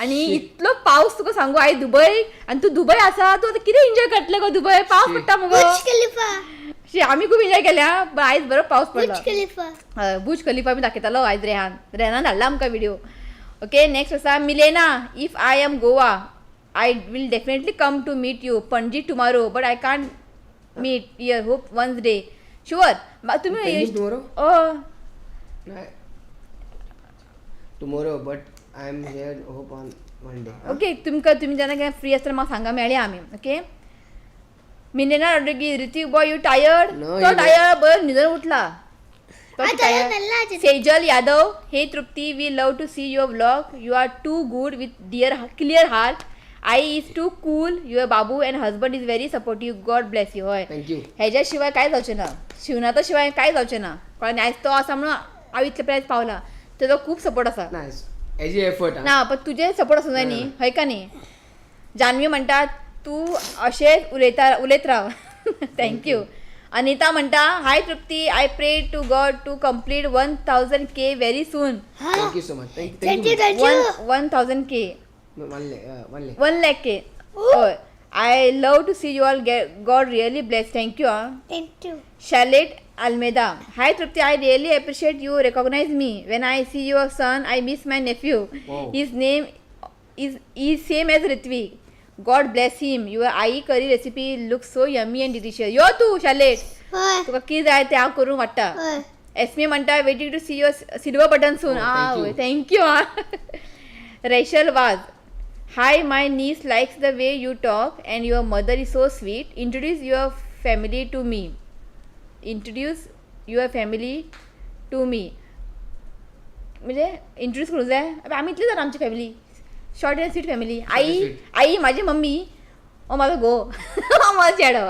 आनी Shit. इतलो पावस तुका सांगू आयज दुबय, आनी तूं दुबय आसा, तूं आतां कितें एन्जॉय करतलें गो दुबय? पावस Shit. पडटा मुगो. बुर्ज खलिफा. शी, आमी खूब एन्जॉय केल्या, पण आयज बरो पावस बुर्ज पडला. खलिफा. हय, बुर्ज खलिफा बी दाखयतालो आयज रेहान, रेहानान धाडला आमकां व्हिडिओ. ओके, नेक्स्ट आसा Milena. If I am Goa I will definitely come to meet you Panaji tomorrow, but I can't meet here. Hope once day sure. तुमी Panaji tomorrow? हय. Tomorrow, but I am here, hope on one day. Okay, तुमकां तुमी जेन्ना केन्ना free आसतना म्हाका सांगा, मेळया आमी. Okay, Milena Rodrigues, Ritik boy you tired? No, तो he tired, बरो न्हिदून उठला तो. आतां tired. मेल्ला आजी. Sejal Yadav, hey Trupti, we love to see your vlog. You are too good with dear clear heart. I is too cool. Your babu and husband is very supportive. God bless you. हय. Thank you. हेज्या शिवाय काय जावचें ना, शिवनाथा शिवाय काय जावचें ना. कारण आयज तो आसा म्हणून हांव इतले प्रायज पावला, तेजो खूब सपोर्ट आसा. नायस, एजी एफर्ट. ना, पण तुजे सपोर्ट आसूं जाय न्ही, हय का न्ही? जान्हवी म्हणटा तूं अशेंच उलयता, उलयत राव. Thank you. Anita म्हणटा hi Trupti, I pray to God to complete 1000K very soon. Thank you so much. Thank thank you. You. Thank one you. 1000K. 1 lakh, 1 lakh. 1 lakh K. हय, I love to see you all. God really bless. Thank you. आं. Thank you. Charlotte Almeida. Hi Trupti, I really appreciate you recognize me. When I see your son, I miss my nephew. Wow. His name is same as Ritvik. God bless him. Your ai curry recipe looks so yummy and delicious. यो तूं शालेट, हय. तुका कितें जाय तें हांव करून वाडटा. हय. एसमी म्हणटा waiting to see your silver button soon. Oh, ah thank you. Thank you. Ah, Rachel Vaz. Hi, my niece likes the way you talk and your mother is so sweet. Introduce your family to me. Introduce your family to me. म्हणजे introduce करूं जाय. अबे, आमी इतली जाणां आमची family, short and sweet family. I sweet. आई, म्हाजी mummy, हो म्हाजो घोव, हो म्हाजो चेडो.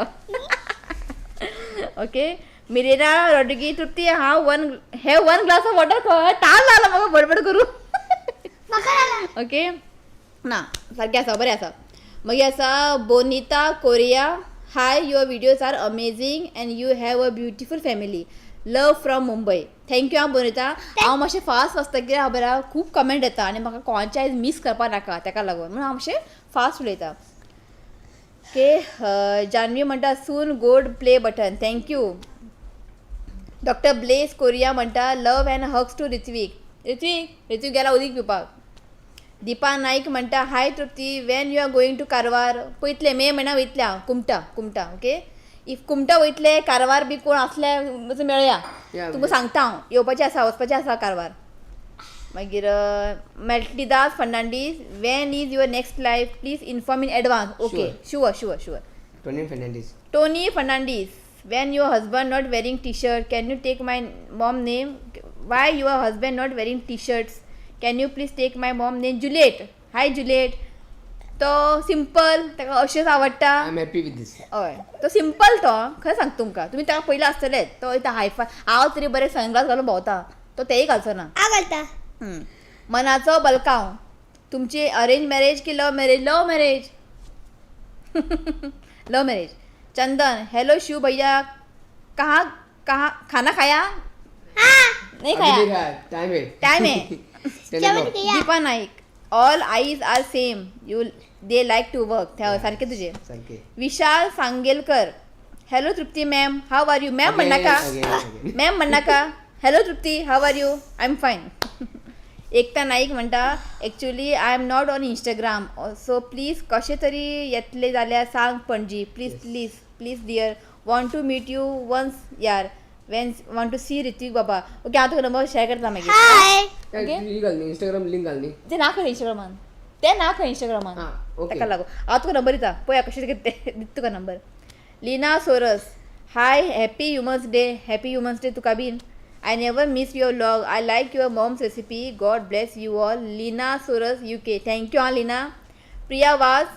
ओके, मिरेना रॉड्रिगी, तृप्ती हांव वन हे वन ग्लास ऑफ वॉटर खंय ताल जालो म्हाका बडबड करूं. म्हाका जाला. ओके, ना सारकें आसा, बरें आसा. मागीर आसा Bonita Correa. Hi, your videos are amazing and you have a beautiful family. Love from Mumbai. Thank you हांव बरयता. हांव मातशें फास्ट वाचता कित्याक खबर आहा खूब कमेंट येता आनी म्हाका कोणाचे आयज मीस करपाक नाका, ताका लागून म्हणून हांव मातशें फास्ट उलयता. ओके, जानवी म्हणटा soon gold play button. Thank you. Doctor Blaise Correa म्हणटा love and hugs to Ritvik. Ritvik, Ritvik गेला उदीक पिवपाक. दीपा नाईक म्हणटा hi Trupti, when you are going to Karwar? पयतले मे म्हयन्या वयतले हांव Kumta. Kumta okay, if Kumta वयतले कारवार बी कोण आसले मेळया, तुमकां सांगता हांव येवपाचें आसा, वचपाचें आसा कारवार. मागीर Matildas Fernandes, when is your next live? Please inform in advance. Okay, sure sure sure. Tony Fernandes. Tony Fernandes, when your husband not wearing T shirt, can you take my mom name? Why your husband not wearing T shirts? Can you please take my mom name? Juliet. Hi Juliet. तो simple, ताका अशेंच आवडटा. I am happy with this. हय, तो simple, तो खरें सांगता तुमकां, तुमी ताका पयलीं आसतलेच. तो वयता हायफाय, हांव तरी बरें सनग्लास घालून भोंवता, तो तेय घालचो ना. हांव घालता. मनाचो बलकांव, तुमची अरेंज मॅरेज की love marriage? Love marriage, love marriage. Chandan, hello Shiv भैया, कहाँ कहाँ खाना खाया? नहीं खाया, टाइम है, टाइम है. जेवण केया. Deepa Naik, all eyes are same, you they like to work. सारखे तुझे. सारखे. Vishal Sangelkar, hello Trupti ma'am, how are you? Ma'am म्हणनाका, ma'am म्हणनाका. Hello Trupti, how are you? I am fine. Ekta Naik म्हणटा actually I am not on Instagram, so please कशें तरी येतले जाल्यार सांग Panaji. Please please please dear, want to meet you once यार, when want to see Ritvik बाबा. Okay, हांव तुका नंबर शेअर करता मागीर. हाय. घाल न्ही, इंस्टाग्राम लिंक घाल न्ही. ते ना खंय इंस्टाग्रामान, ते ना खंय इंस्टाग्रामान, ताका लागून हांव तुका नंबर दिता, पळया कशें कितें तें दिता तुका number. Leena Soros, hi, happy women's day. Happy women's day तुका बीन. I never miss your vlog. I like your mom's recipe. God bless you all. Leena Soros, UK. Thank you ah Leena. Priya Vaz,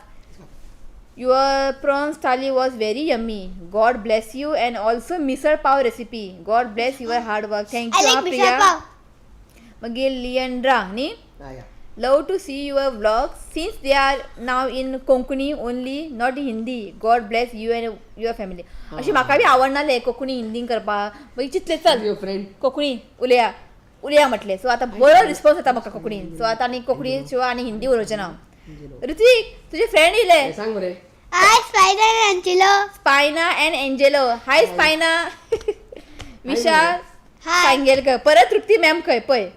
your prawns thali was very yummy. God bless you and also misal pav recipe. God bless your hard work. Thank I you like ah misal Priya. Pav. मागीर लियंड्रा न्ही, love to see your vlogs since they are now in Konkani only, not Hindi. God bless you and your family. अशी म्हाका बी आवडनाले कोंकणी हिंदीन करपाक, मागीर चिंतलें चल your friend Konkani उलया उलया म्हटलें. सो आतां बरो रिस्पॉन्स येता म्हाका कोंकणीन. सो आतां आनी कोंकणी शिवाय आनी हिंदी उलोवचें ना. ऋत्वीक, तुजे फ्रेंड येयले. सांग मरे. Hi spider Angelo. Spina and Angelo. Hi Spina. Vishal hi. Sangelkar, परत तृप्ती मॅम खंय पळय.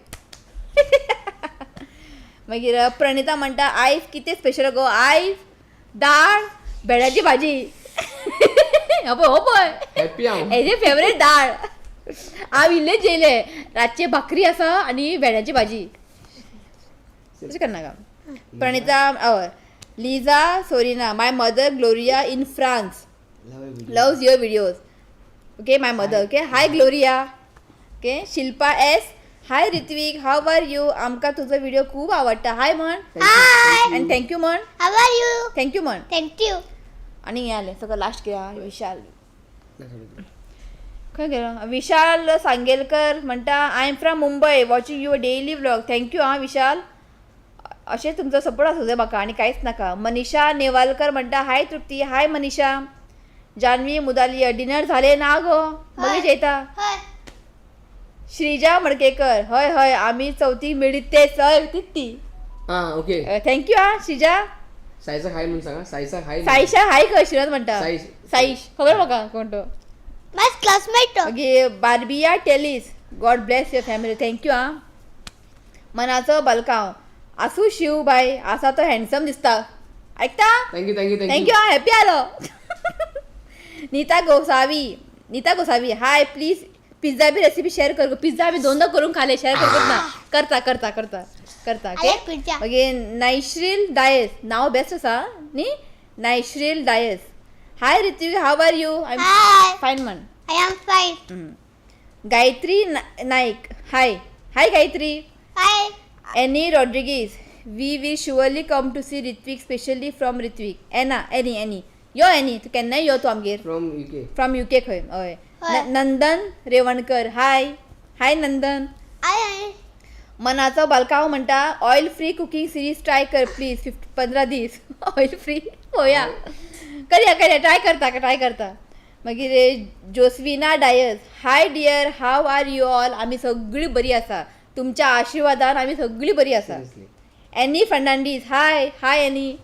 मागीर प्रणिता म्हणटा आयज कितें स्पेशल गो? आयज दाळ भेंड्याची भाजी. हो पळय, हो पळय, हॅपी हांव. हेजे फेवरेट दाळ. हांव इल्लें जेयलें, रातची भाकरी आसा आनी भेंड्याची भाजी. तशें करनाका प्रणिता. हय, Liza Sorina, my mother Gloria in France loves your videos. Okay, my mother. Okay, hi Gloria. Okay, Shilpa S, hi Ritvik, how are you? आमकां तुजो व्हिडिओ खूब आवडटा. हाय म्हण हाय. आनी thank you म्हण. How are you? Thank you म्हण. Thank you. आनी हें जालें सगळं लास्ट कितें. विशाल खंय गेलो? विशाल सांगेलकर म्हणटा I am from Mumbai, watching your daily vlog. Thank you आं विशाल, अशें तुमचो सपोर्ट आसूं जाय म्हाका आनी कांयच नाका. मनीषा नेवालकर म्हणटा hi Trupti. Hi Manisha. Janvi Mudaliar, dinner झाले ना गो? मागीर जेयता. हय. श्रीजा मडकेकर, हय हय आमी चवथीक मेळीत ते चल तीच ती. हां ओके, thank you आं श्रीजा. साईसा हाय म्हणून सांगा. साईसा हाय. साईशा हाय खंय श्रीनाथ म्हणटा. साईश. साईश खबर म्हाका कोण तो. माझ क्लासमेट. मागीर बार्बिया टेलीस, God bless your family. Thank you आं. मनाचो बलकांव, आसूं शिव बाय, आसा तो हँडसम दिसता. आयकता? Thank you thank you. Thank you आं, हॅपी आलो. Nita Gosavi, Nita Gosavi, hi please pizza B recipe share कर. पिझ्झा आमी दोनदा करून खाले, शेअर करत ना. करता करता करता करता. I okay. like pizza. मागीर नायश्रील डायस, नांव बेस्ट आसा न्ही. Naishril Dias, hi Ritvik, how are you? I am hi. Fine म्हण. I am fine. Gayatri Naik, hi hi Gayatri. Hi. Annie Rodrigues, we will surely come to see Ritvik, specially from Ritvik. Anna, Annie, Annie yo Annie, तूं केन्नाय यो तूं आमगेर. From UK. From UK खंय? हय. हय. Nandan Revankar, hi hi Nandan. हाय. मनाचो बालकांव म्हणटा oil free cooking series try कर प्लीज, 15 दीस ऑयल फ्री. पळोवया, करया करया, ट्राय करता ट्राय करता. मागीर Josvina Dias, hi dear, how are you all? आमी सगळीं बरी आसा, तुमच्या आशिर्वादान आमी सगळीं बरी आसा. Seriously. Annie Fernandes, hi hi Annie.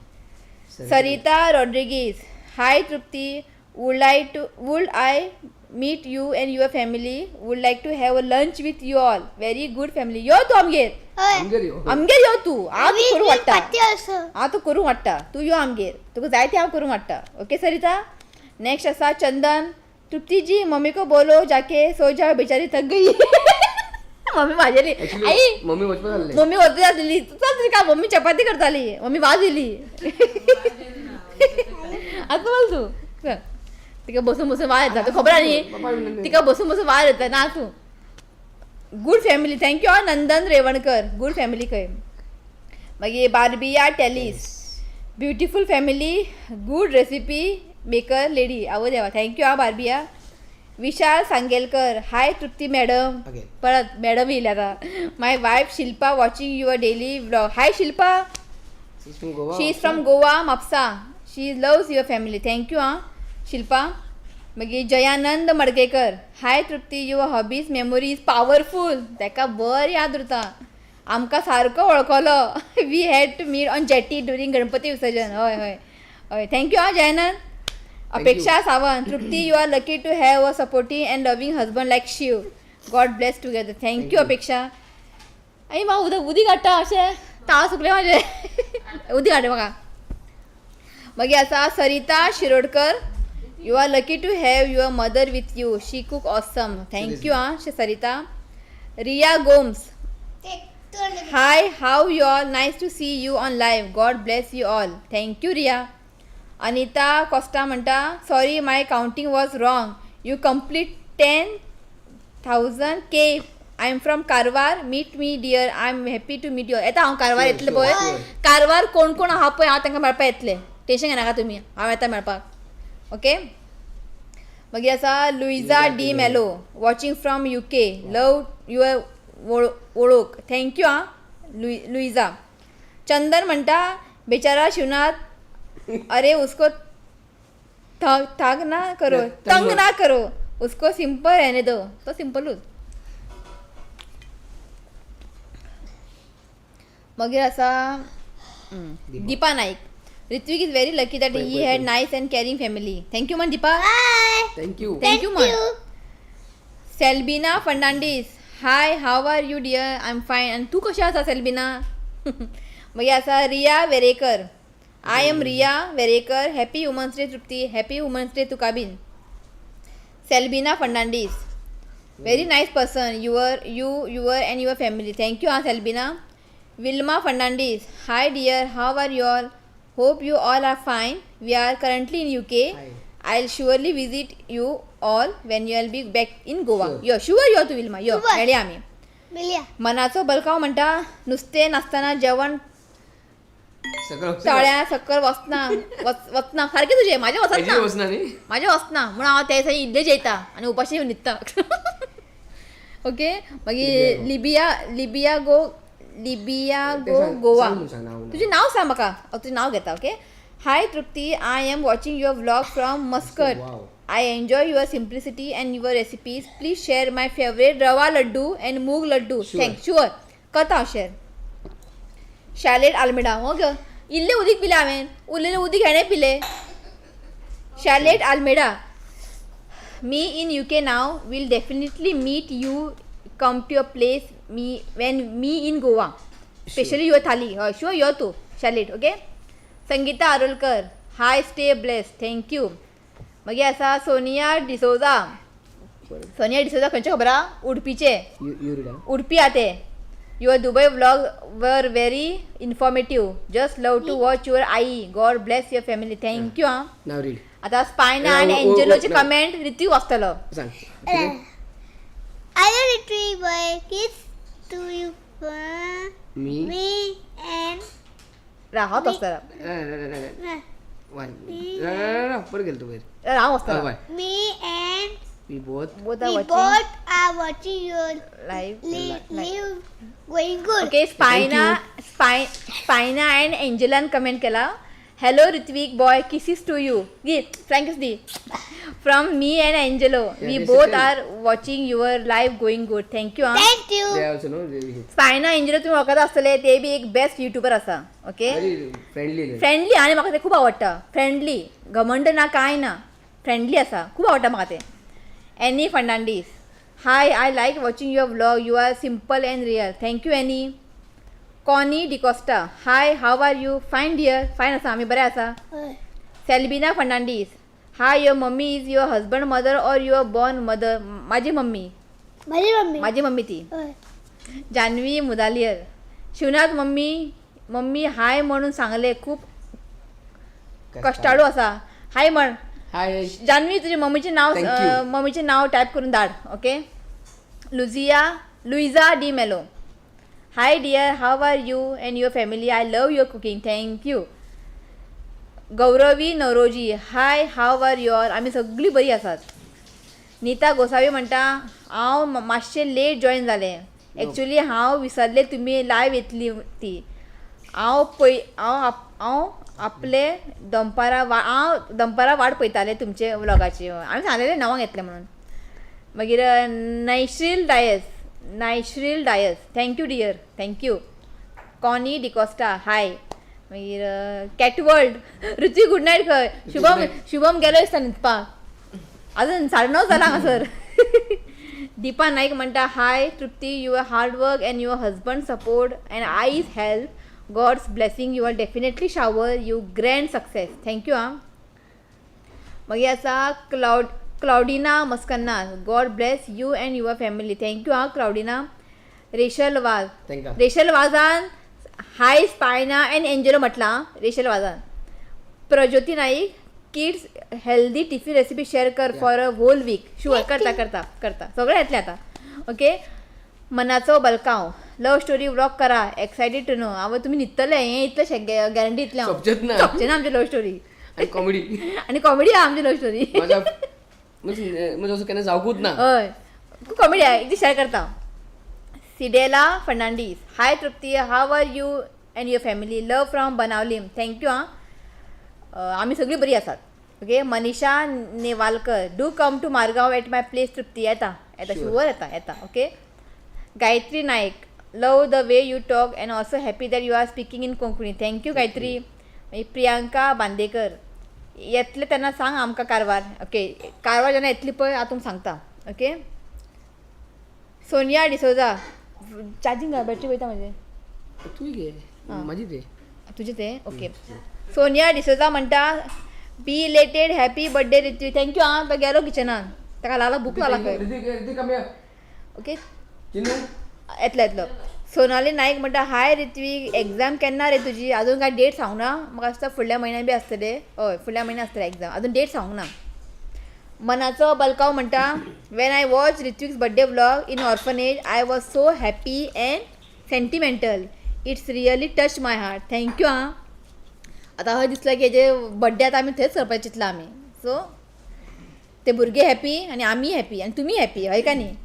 Sarita Rodrigues, hi Trupti, would I meet you and your family, would like to have a lunch with you all, very good family. यो तूं आमगेर. हय. आमगेर यो. आमगेर यो तूं, हांव तुका करूं वाडटा. Party also. हांव तुका करूं वाडटा, तूं यो आमगेर, तुका जाय तें हांव करूं वाडटा. ओके सरिता. नेक्स्ट आसा चंदन, तृप्ती जी मम्मी को बोलो जाके सो जाओ, बेचारी थक गई. मम्मी वाजेली. आई. एक्चुअली मम्मी वचपा जाल्लें. मम्मी वचपा जातली, चल तुका मम्मी चपाती करताली, मम्मी वाज येयली. आतां बोल तूं, चल. तिका बसून बसून वाज येता, तुका खबर आहा न्ही, तिका बसून बसून वाज येता ना तूं. Good family, thank you Nandan Revankar, good family खंय. मागीर बार्बिया टेलीस, beautiful family, good recipe maker lady. आवय देवा, thank you आं बार्बिया. विशाल सांगेलकर, हाय तृप्ती मॅडम. Again. परत मॅडम येयली आतां. My wife Shilpa watching your daily vlog. Hi Shilpa. She's from Goa. She is from Goa, Mapusa. She loves your family. Thank you आं शिल्पा. मागीर Jayanand Madkekar, hi Trupti, your hobbies memory is powerful. ताका बरें याद उरता, आमकां सारको वळखलो. We had to meet on jetty during Ganpati विसर्जन. हय हय हय, thank you आं Jayanand. Apeksha Sawant, Trupti you are lucky to have a supporting and loving husband like Shiv, God bless together. Thank you Apeksha. आई म्हाका उदक उदीक हाडटा, अशें ताळ सुकले म्हाजें. उदीक हाडटा म्हाका. मागीर आसा Sarita Shirodkar, you are lucky to have your mother with you, she cook awesome. Thank you आं Sarita. Riya Gomes, hi how you all, nice to see you on live, God bless you all. Thank you Riya. Anita Costa म्हणटा, sorry my counting was wrong, you complete 10,000 K, I am from Karwar, meet me dear, I am happy to meet you. येता हांव कारवार येतलें पळय, कारवार कोण कोण आहा पळय हांव तांकां मेळपाक येतलें, टेंशन घेनाका तुमी, हांव येता मेळपाक. ओके. मागीर आसा Luisa D Melo, watching from UK, love your वळोख. Thank you आं लुइजा. चंदन म्हणटा, बेचारा शिवनाथ, अरे उसको थाक ना करो, तंग ना करो, उसको सिंपल रहने दो. तो सिंपलूच. मागीर आसा Deepa Naik, Ritvik is very lucky that he had nice and caring family. Thank you म्हण Deepa. Thank you. Thank you म्हण. Selbina Fernandes, hi how are you dear, I am fine. आनी तूं कशें आसा सेल्बिना? मागीर आसा Riya Verekar, I am Riya Verekar, happy women's day Trupti. Happy women's day तुका बीन. Selbina Fernandes, very nice person, your you your and your family. Thank you आं Selbina. Wilma Fernandes, hi dear, how are you all, hope you all are fine, we are currently in UK, I will surely visit you all when you will be back in Goa. यो sure यो तूं विल्मा, यो मेळया आमी. मनाचो बलकांव म्हणटा, नुस्तें नासतना जेवण तळ्या सकल वचना वचना सारकें तुजें, म्हाजें वचना, म्हाजें वचना म्हणून हांव त्या दिसा इल्लें जेयता आनी उपाशी येवन न्हिदता. ओके. मागीर लिबिया, लिबिया गो, लिबिया गो गोवा, तुजें नांव सांग म्हाका, हांव तुजें नांव घेता. Okay. Hi Trupti, I am watching your vlog from Muscat, I enjoy your simplicity and your recipes, please share my favourite rava laddu and moong laddu. Thank. Sure करता हांव शेर. शालेट आल्मेडा, हो ग इल्लें उदीक पिलें हांवें, उरलेलें उदीक हेणें पिलें. Charlotte Almeida, me in UK now, will definitely meet you, come to your place me when me in Goa, specially your thali. हय शुअर यो तूं Charlotte. Okay. Sangeeta Arolkar, hi stay bless, thank you. मागीर आसा सोनिया डिसोजा, सोनिया डिसोजा खंयचें खबर आहा? उडपीचें, उडपी आहा तें. Your Dubai vlog were very informative, just love to watch your I, God bless your family. Thank you आं. आतां स्पायना आनी एंजलोचे कमेंट रितीव वाचतलो. I Ritwik boy, kiss to you me and राव वाचतलो. परत गेलो तूं वयर. हांव वाचतलो. Me and We both are watching your live. Live going good. Okay. Spina, Spina and Angelan comment केला, hello Ritvik boy, kisses to you. The Frank's the From me and Angelo, we they both said- are watching your live going good. Thank you ah. Thank you. They also know Spina Angelo तुमी वळखता आसतले, ते बी एक best YouTuber आसा. Okay, very friendly. Friendly आनी म्हाका ते खूब आवडटा. फ्रेंडली, घमंड ना कांय ना, फ्रेंडली आसा, खूब आवडटा म्हाका ते. Annie Fernandes, hi, I like watching your vlog, you are simple and real. Thank you Annie. Connie D'Costa, hi, how are you? Fine dear, fine आसा आमी, बरें आसा. हय. Selbina Fernandes, hi, your mummy is your husband mother or your born mother? माझी mummy. माझी mummy. माझी mummy ती. हय. जान्हवी मुदालियर, शिवनाथ मम्मी, मम्मी हाय म्हणून सांगले, खूप कष्टाळू आसा. हाय म्हण. हाय. जान्हवी, तुझ्या मम्मीचें नाव Thank you. मम्मीचें नाव टायप करून धाड. Okay. Luzia Luiza D Melo, hi dear, how are you and your family? I love your cooking. Thank you. Gauravi Naoroji, hi, how are your? आमी सगळीं बरी आसात. नीता गोसावी म्हणटा, हांव मातशें लेट जॉयन जालें, एक्चुली हांव विसरलें तुमी लायव येतली ती. हांव पय हांव आपले दनपारां वा हांव दनपारां वाट पळयतालें तुमचे व्लॉगाची. आमी सांगलेलें णवांक येतलें म्हणून. मागीर Naishril Dias, Naishril Dias, thank you dear, thank you. Connie D'Costa, hi. मागीर cat world, Ruchi good night खंय. शुभम, शुभम गेलो दिसता न्हिदपाक, अजून 9:30 जालां हांगासर. दीपा नाईक म्हणटा, hi Trupti, your hard work and your husband support and eyes help, God's blessing you are definitely shower you grand success. Thank you आं. मागीर आसा Claudina Mascarenhas, God bless you and your family. Thank you आं क्लावडिना. Rachel Vaz, तांकां. Rachel वाजान hi स्पायना and Angelo म्हटलां Rachel वाजान. Prajyoti Naik, kids healthy tiffin recipe share कर for a whole week. Sure, करता करता करता, सगळें येतलें आतां. ओके. मनाचो बलकांव, लव स्टोरी व्लॉग करा, एक्सायटेड टू नो. आवय, तुमी न्हिदतले हें इतलें गॅरंटी इतलें हांव. सोंपचेच ना. सोंपचें ना आमची लव स्टोरी. आनी कॉमेडी. आनी कॉमेडी आहा आमची लव स्टोरी. म्हाका म्हणजे असं केन्ना जावकूच ना. हय, खूब कॉमेडी आहा, एकदी शेअर करता. Sidela Fernandes, hi Trupti, how are you and your family? Love from Benaulim. Thank you आं, आमी सगळीं बरी आसात. Okay. Manisha Newalkar, do come to Margao at my place Trupti. येता येता. Sure. Sure येता येता. Okay. Gayatri Naik, love the way you talk and also happy that you are speaking in Konkani. Thank you Gayatri. मागीर प्रियांका बांदेकर, येतले तेन्ना सांग आमकां Karwar. Okay, Karwar जेन्ना येतली पळय हांव तुमकां सांगता. Okay. Sonia D'Souza, charging battery वयता म्हजें. तूं घे, माझी ते. तुजें तें. ओके. सोनिया डिसोजा म्हणटा, belated happy birthday Ritvi. Thank you आं. तो गेलो किचनान, ताका लागला भूक लागला खंय. ऋतिक, ऋतिक, कम here. Okay. Chinu. येतलो येतलो. सोनाली नाईक म्हणटा, हाय रित्वी, एग्जाम केन्ना रे तुजी? अजून काय डेट सांगूंक ना. म्हाका दिसता फुडल्या म्हयन्यान बी आसतले. हय, फुडल्या म्हयन्यान आसतले एग्जाम, अजून डेट सांगूंक ना. मनाचो बलकाव म्हणटा, when I watch Ritvik's birthday vlog in orphanage, I was so happy and sentimental. It's really touch my heart. Thank you आं. आतां हय दिसलें की हेजे बड्डे आतां आमी थंयच करपाचें चिंतलां आमी. सो ते भुरगे हॅपी आनी आमी हॅपी आनी तुमी हॅपी, हय काय न्ही?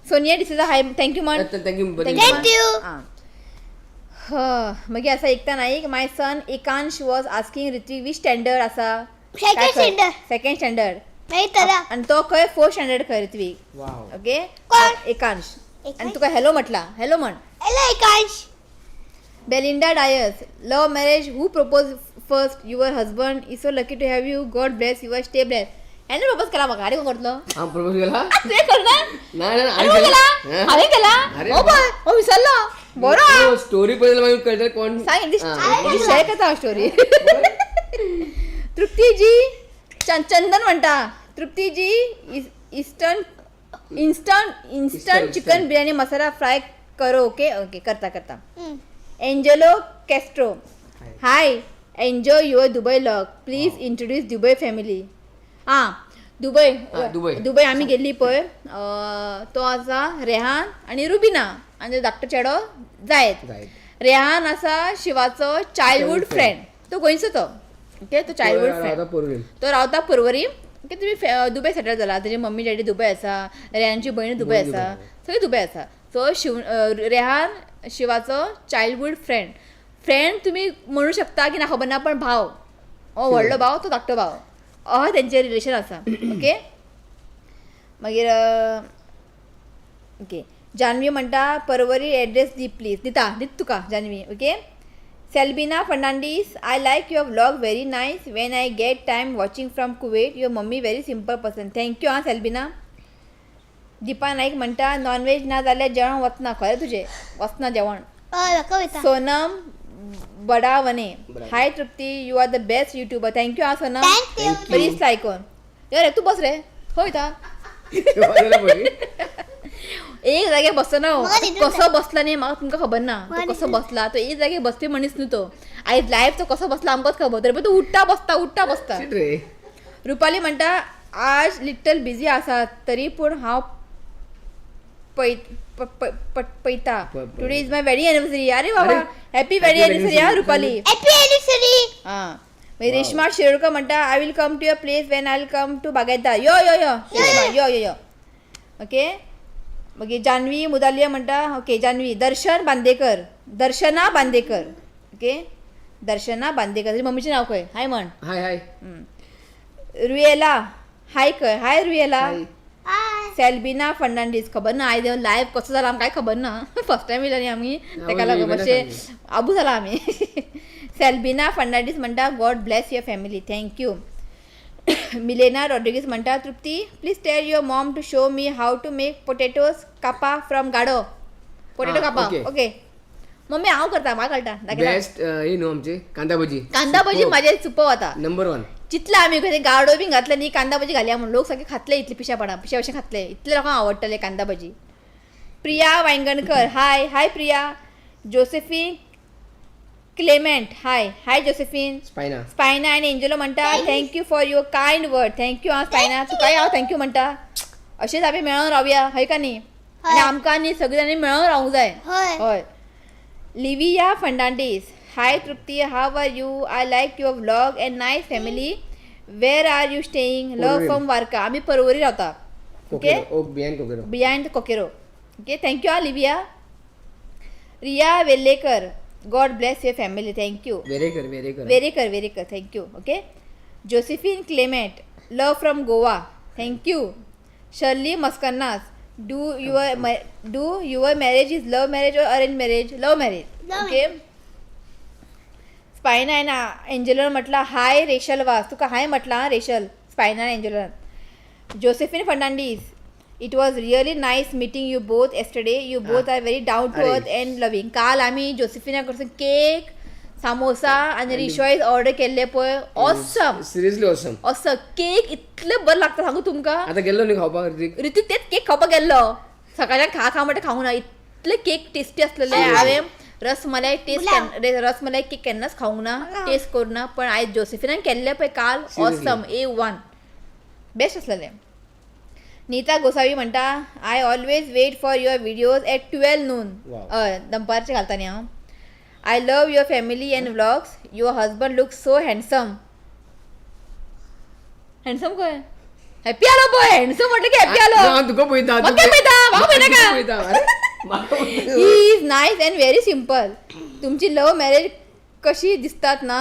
सोनिया डिसोजा, हाय, thank you म्हण. Thank you. Thank you. आं, मागीर आसा Ekta Naik, my son Ekansh was asking Ritvik which standard आसा. Second standard. Second standard. मागीर तरा. आनी तो खंय फोर्थ स्टँडर्ड खंय ऋत्वीक. वाव. ओके. कोण? एकांश. एकांश? आनी तुका हॅलो म्हटला, हॅलो म्हण. Hello Ekansh. Belinda Dias, love marriage, who propose first? Your husband is so lucky to have you. God bless your, stay bless. हेणे propose केला म्हाका, आनी कोण करतलो? हांव प्रपोज केला. तुवें करना? ना ना. आनी कोण केला? हांवें केला. अरे. हो पळय, हो विसरलो बरो आहा. स्टोरी पळयल्यार मागीर कळटलें कोण. सांग. हा. शेअर करता स्टोरी. तृप्तीजी, चंदन म्हणटा, Trupti ji, Eastern instant instant chicken biryani masala fry करो. ओके ओके, करता करता. Angelo Castro, hi, enjoy your Dubai vlog. Please introduce Dubai family. आं, दुबय. हा, दुबय. दुबय आमी गेल्ली पळय, तो आसा रेहान आनी रुबिना आनी धाकटो चेडो जायत. जायत. रेहान आसा शिवाचो चायल्डहूड फ्रेंड, तो गोंयचो तो. ओके, तो चायल्डहूड फ्रेंड. रावता पोरवीम. तो रावता पर्वरी. ओके, तुमी दुबय सेटल जाला. तेजी मम्मी डॅडी दुबय आसा, रेहानची भयण दुबय भयण आसा, दुबय. सगळी दुबय आसा. सो शिव रेहान शिवाचो चायल्डहूड फ्रेंड, फ्रेंड तुमी म्हणू शकता की ना खबर ना, पण भाव हो, व्हडलो भाव तो धाकटो भाव. अह तेंचें रिलेशन आसा. ओके, मागीर ओके, जानवी म्हणटा परवरी एड्रेस दी प्लीज. दिता, दिता तुका Janvi. Okay, Selbina Fernandes, I like your vlog, very nice. When I get time watching from Kuwait. Your mummy very simple person. Thank you आं सेल्बिना. दीपा नाईक म्हणटा नॉनव्हेज ना जाल्यार जेवण वचना. खरें तुजें, वचना जेवण. हय, म्हाका वयता. Sonam Badavane, hi Trupti, you are the best YouTuber. Thank you आं सोनम. Thank you. बरी दिसता आयकून. यो रे, तूं बस रे, खंय वयता? एक जाग्यार बसना हो. म्हाका न्हिदून कसो बसला न्ही म्हाका तुमकां खबर ना. तो म्हाका कसो न्हिदून. बसला, तो एक जाग्यार बसपी मनीस न्हू तो. आयज लायफ तो कसो बसला आमकांच खबर, तरी पण तो उठ्ठा बसता, उठ्ठा बसता. रे. रुपाली म्हणटा आज लिटल बिजी आसा तरी पूण हांव पळयता. Today is my wedding anniversary. अरे बाबा, हॅपी वेडिंग एनिवर्सरी हा रुपाली. Happy anniversary. हां, मागीर रेश्मा शिरोडकर म्हणटा I will come to your place when I will come to Bagayatdar. यो यो यो रेश्मा, यो यो यो. ओके, मागीर जानवी मुदालिया म्हणटा ओके जानवी. दर्शन बांदेकर, दर्शना बांदेकर. ओके, दर्शना बांदेकर, तुज्या मम्मीचें नांव खंय? हाय म्हण. हाय हाय. रुयेला, हाय खंय? हाय रुयेला. हाय. हाय. सेल्बिना फर्नांडीस, खबर ना आयज लायव्ह कसो जाला आमकां कांय खबर ना. फर्स्ट टायम येयला न्ही आमी, तेका लागून मातशें आबू जाला आमी. सेल्बिना फर्नांडीस म्हणटा God bless your family. Thank you. Milena Rodrigues म्हणटा Trupti please tell your mom to show me how to make potatoes kapa from गाडो. पोटेटो कापा. ओके मम्मी, हांव करता, म्हाका कळटा, दाखयता. बेस्ट हे न्हू आमचे कांदा भजी. कांदा भजी म्हाजे सुपर वता. Number 1. जितले आमी खंय गाडो बीन घातले न्ही, कांदा भजी घालया म्हणून लोक सारके खातले, इतले पिशा पडा, पिशा भशेन खातले, इतले लोकांक आवडटले kanda bhaji. Priya Vaingankar, hi hi Priya. Josephine Clement, hi hi Josephine. Spina. Spina आनी एंजलो म्हणटा thank you for your kind word. Thank you आं स्पायना, तुकाय हांव thank you म्हणटा. अशेंच आमी मेळोन रावया, हय का न्ही? आनी आमकां न्ही सगळीं जाणांनी मेळोन रावूंक जाय. हय. हय. Livia Fernandes, hi Trupti, how are you? I like your vlog and nice family. Where are you staying? Love from Varca. आमी परवरी रावता. Okay, behind Coqueiro. Behind Coqueiro. Okay, thank you आं Livia. Riya Vellekar, God bless your family. Thank you. Verekar, Verekar. Verekar, Verekar, thank you. Okay, Josephine Clement, love from Goa. Thank you. Shirley Mascarenhas, do your marriage is love marriage or arrange marriage? Love marriage. Okay. Spina and एंजलन म्हटलं हाय racial वास, तुका हाय म्हटलं आं racial. Spina आनी एंजलन. Josephine Fernandes, it was really nice meeting you both yesterday. You both are very down to earth and loving. काल आमी Josefina कडसून cake, samosa आनी रिशॉयज ऑर्डर केल्ले पळय, ऑसम. Seriously awesome. असो केक इतले बरें लागता सांगू तुमकां. आता गेल्लो न्ही खावपाक ऋतिक. ऋतिक तेच केक खावपाक गेल्लो, सकाळच्यान खा खा म्हणटा खावंक ना, इतले केक टेस्टी आसलेले. हांवें रसमलाई टेस्ट, रसमलाई केक केन्नाच खावंक ना, टेस्ट करूं ना, पण आयज जोसेफिनान केल्ले पळय काल, ऑसम, A1 best आसलेले. नीता गोसावी म्हणटा I always wait for your videos at 12 noon. हय, दनपारचें घालता न्ही हांव. I love your family and vlogs. Your husband look so handsome. Handsome खंय? हॅपी आलो पळय, हँडसम म्हटलं की हॅपी आलो. हांव तुका पळयता. म्हाका पळयता, म्हाका पळयता. He is nice and very simple. तुमची लव्ह मॅरेज कशी दिसतात ना,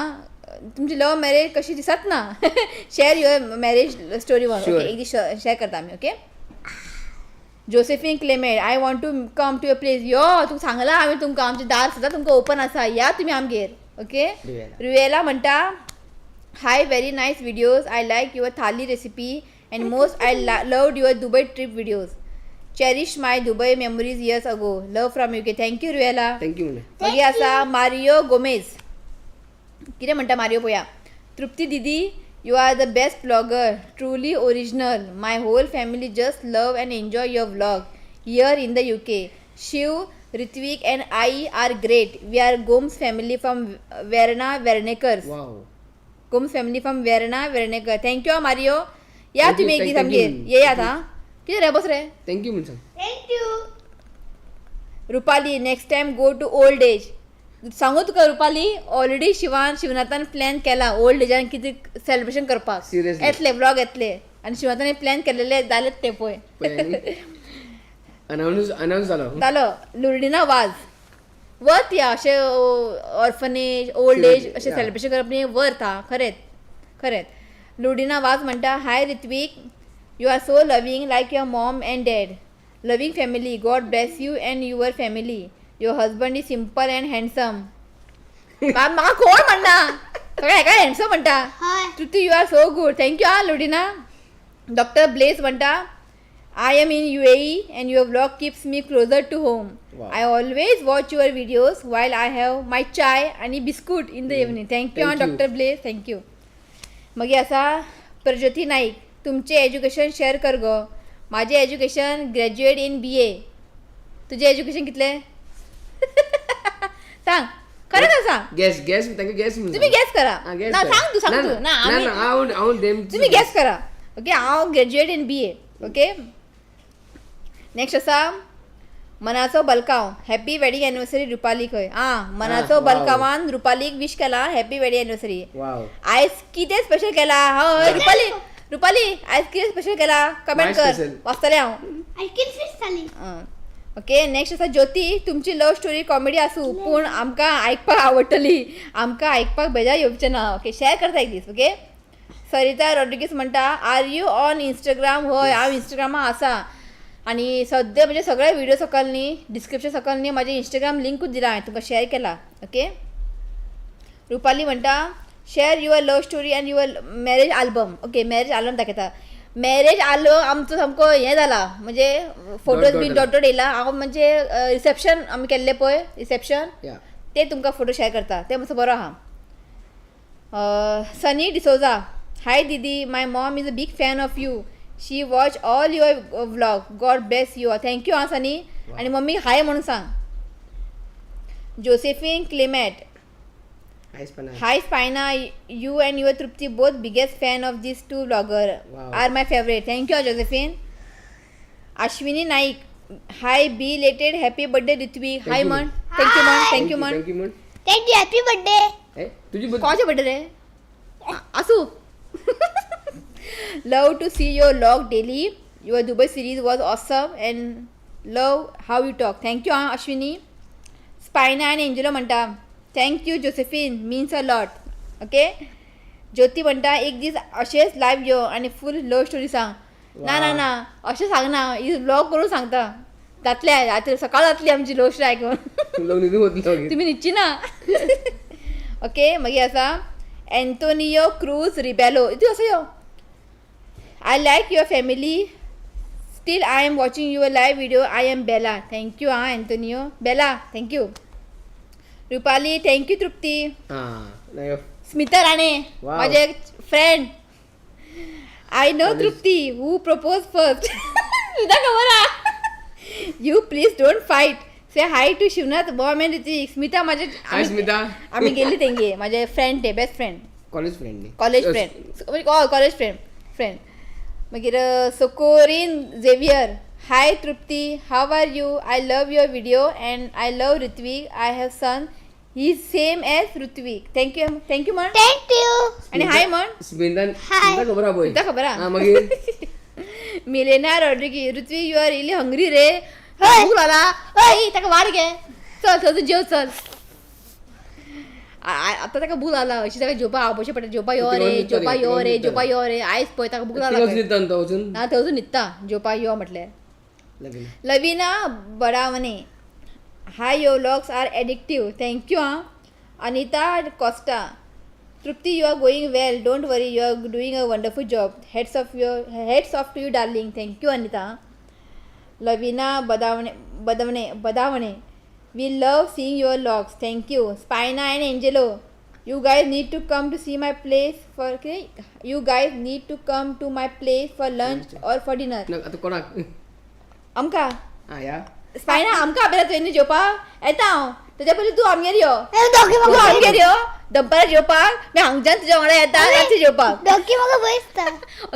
तुमची लव्ह मॅरेज कशी दिसत ना. Share your marriage story. एक दीस शेअर करता आमी. Okay. Josephine Clement, I want to come to your place. यो तुका सांगलां आमी तुमकां, आमचें दार सदां तुमकां ओपन आसा, या तुमी आमगेर. ओके. रुयेला म्हणटा hi, very nice videos. I like your thali recipe and most I loved your Dubai trip videos. Cherish my Dubai memories years ago. Love from UK. Thank you Ruela. Thank you. मागीर आसा Mario Gomez, कितें म्हणटा मारियो पळया. तृप्ती दीदी, you are the best vlogger, truly original. My whole family just love and enjoy your vlog here in the UK. Shiv, Ritvik and I are great. We are Gomes family from Verna Vernekars. Gomes family from Verna Vernekar. Thank you Mario. या तुमी एक दीस आमगेर येयात. आं, कितें रे, बस रे. Thank you म्हण सांग. Thank you. Rupali, next time go to old age. सांगू तुका रुपाली, ऑलरेडी शिवान शिवनाथान प्लॅन केला ओल्ड एजान कितें सेलिब्रेशन करपाक. येतले व्लॉग येतले आनी शिवनाथान प्लॅन केलेले जालेत ते पळय. अनाउन्स जालो. जालो. लुर्डिना वाज वर्थ या अशें ऑर्फनेज, ओल्ड एज अशें सेलिब्रेशन करप न्ही, वर्थ आं, खरेंच खरेंच. लुडिना वाज म्हणटा, hi Ritvik, you are so loving like your mom and dad, loving family, God bless you and your family, your husband is simple and handsome. म्हाका कोण म्हणना, सगळे हेका हँडसम म्हणटा. हय. Trupti, you are so good, thank you ah Ludina. Doctor Bless म्हणटा, I am in UAE and your vlog keeps me closer to home. Wow. I always watch your videos while I have my chai आणि biscuit in the evening. Thank you ah Thank you. Doctor Bless, thank you. मागीर आसा प्रज्योती नाईक, तुमचें education share कर गो. म्हाजें education graduate in BA. तुजें education कितलें सांग, खरें खरें सांग. गॅस गॅस तांकां गॅस म्हणून तुम्ही सांग. गॅस करा. हा, guess ना करा. सांग तू, सांग तू ना. ना आम्ही ना, हांव हांव them तुम्ही गॅस करा. ओके, हांव graduate in BA. Okay, next आसा मनाचो बलकांव, हॅपी वेडिंग एनिवर्सरी रुपाली खंय. आं, मनाचो Ah, wow. बलकांवान रुपालीक विश केला हॅपी वेडिंग एनिवर्सरी. वाव. आयज कितें स्पेशल केला? हय रुपाली, रुपाली आयज कितें स्पेशल केला? कमेंट My कर, special. वाचतलें हांव. आयकीन फिश जाली. ओके, नेक्स्ट आसा ज्योती, तुमची लव स्टोरी कॉमेडी आसूं पूण आमकां आयकपाक आवडटली, आमकां आयकपाक बेजार येवचें ना. ओके, शेअर करता एक दीस. ओके, सरिता रॉड्रिगीस म्हणटा, are you on Instagram? हय, हांव इंस्टाग्रामा आसा आनी सद्या म्हणजे सगळे व्हिडिओ सकयल न्ही, डिस्क्रिप्शन सकयल न्ही म्हाजें इंस्टाग्राम लिंकूच दिला हांवें, तुमकां शेअर केला. ओके, रुपाली म्हणटा, share your love story and your marriage album. Okay, marriage album दाखयता. मॅरेज आल्बम आमचो सामको हें जाला, म्हणजे फोटोज Dot बीन dot. Dot dot येयला. हांव म्हणजे रिसेप्शन आमी केल्लें पळय, रिसेप्शन या. ते तुमकां फोटो शेअर करता, ते मातसो बरो आहा. सनी डिसोजा, हाय दीदी, my mom is a big fan of you, she watch all your vlog, God bless you. Thank you आं सनी, आनी मम्मी हाय म्हणून सांग. जोसेफीन क्लेमॅट, आयस पण Hi Spina, you and your Trupti both biggest fan of these two vlogger. Wow. Are my favorite. Thank you, Josephine. Ashwini Naik, hi belated happy birthday Ritvik. Thank Hi you. man. Thank you man. Thank you man. Thank you म्हण. Thank you, happy birthday. ए, तुझी कोणाचे birthday रे? आसू. Love to see your vlog daily. Your Dubai series was awesome and love how you talk. Thank you, ah, Ashwini. Spina and Angelo म्हणटा, thank you Josephine, means a lot. Okay, Jyoti म्हणटा, एक दीस अशेंच live यो आनी फूल love story सांग. ना ना ना, अशें सांगना, ही व्लॉग करून सांगता. जातले रात्री, सकाळ जातली आमची लव स्टोरी आयकून. लग्न न्हिदून वतलो मागीर. तुमी न्हिदची ना. ओके, मागीर आसा एंटोनियो क्रूज रिबेलो, तूं असो यो. I like your family, still I am watching your live video, I am Bela. Thank you ah Antonio. Bela, thank you. Rupali, thank you. Trupti. हा नाही. स्मिता राणे, Wow. माझे friend. I know College. Trupti, who propose first? Smita खबर आहा. You please don't fight, say hi to Shivnath mom and Ritik. Smita माझे हाय स्मिता. आमी गेल्ली तेंगे, माझे फ्रेंड ते, बेस्ट फ्रेंड. कॉलेज फ्रेंड न्ही? कॉलेज फ्रेंड, म्हणजे कॉलेज फ्रेंड फ्रेंड. मागीर Socorin Xavier, hi Trupti, how are you? I love your video and I love Ritvik. I have son, he same as Ritvik. Thank you, thank you म्हण. Thank you. आनी हाय म्हण. Smita. Hi. Smita खबर आहा पळय. स्मिता खबर आहा. हा मागीर. Milena Rodrigues, Ritvik you are really hungry रे. हय. भूक लागला? हय, ताका वाड गे, चल चल तूं जेव चल. आतां ताका भूक लागला, अशी ताका जेवपा आपोवचें पडटा. जेवपा यो रे, जेवपा यो रे, जेवपा यो रे. आयज पळय ताका भूक लागला तिनूच खंय. न्हिदता न्हू तो वचून. ना, थंय वचून न्हिदता, जेवपा यो म्हटलें. लगीन. Lavina Badavane, hi, your vlogs are addictive. Thank you ah. Anita Costa, Trupti, you are going well, don't worry, you are doing a wonderful job, hats off to you darling. Thank you Anita. Lavina Badavane, Badavane, Badavane, we love seeing your vlogs. Thank you. Spina and Angelo, you guys need to come to see my place for, you guys need to come to my place for lunch or for dinner. ना, आतां कोणाक? आमकां. हा या. Spina, आमकां आपयला तुवें न्ही जेवपाक, येता हांव. तेच्या पयलीं तूं आमगेर यो. डॉगी तूं म्हाका आमगेर यो दनपारां जेवपाक, मागीर हांगच्यान तुज्या वांगडा येता रातचें जेवपाक. डॉगी म्हाका भंय दिसता.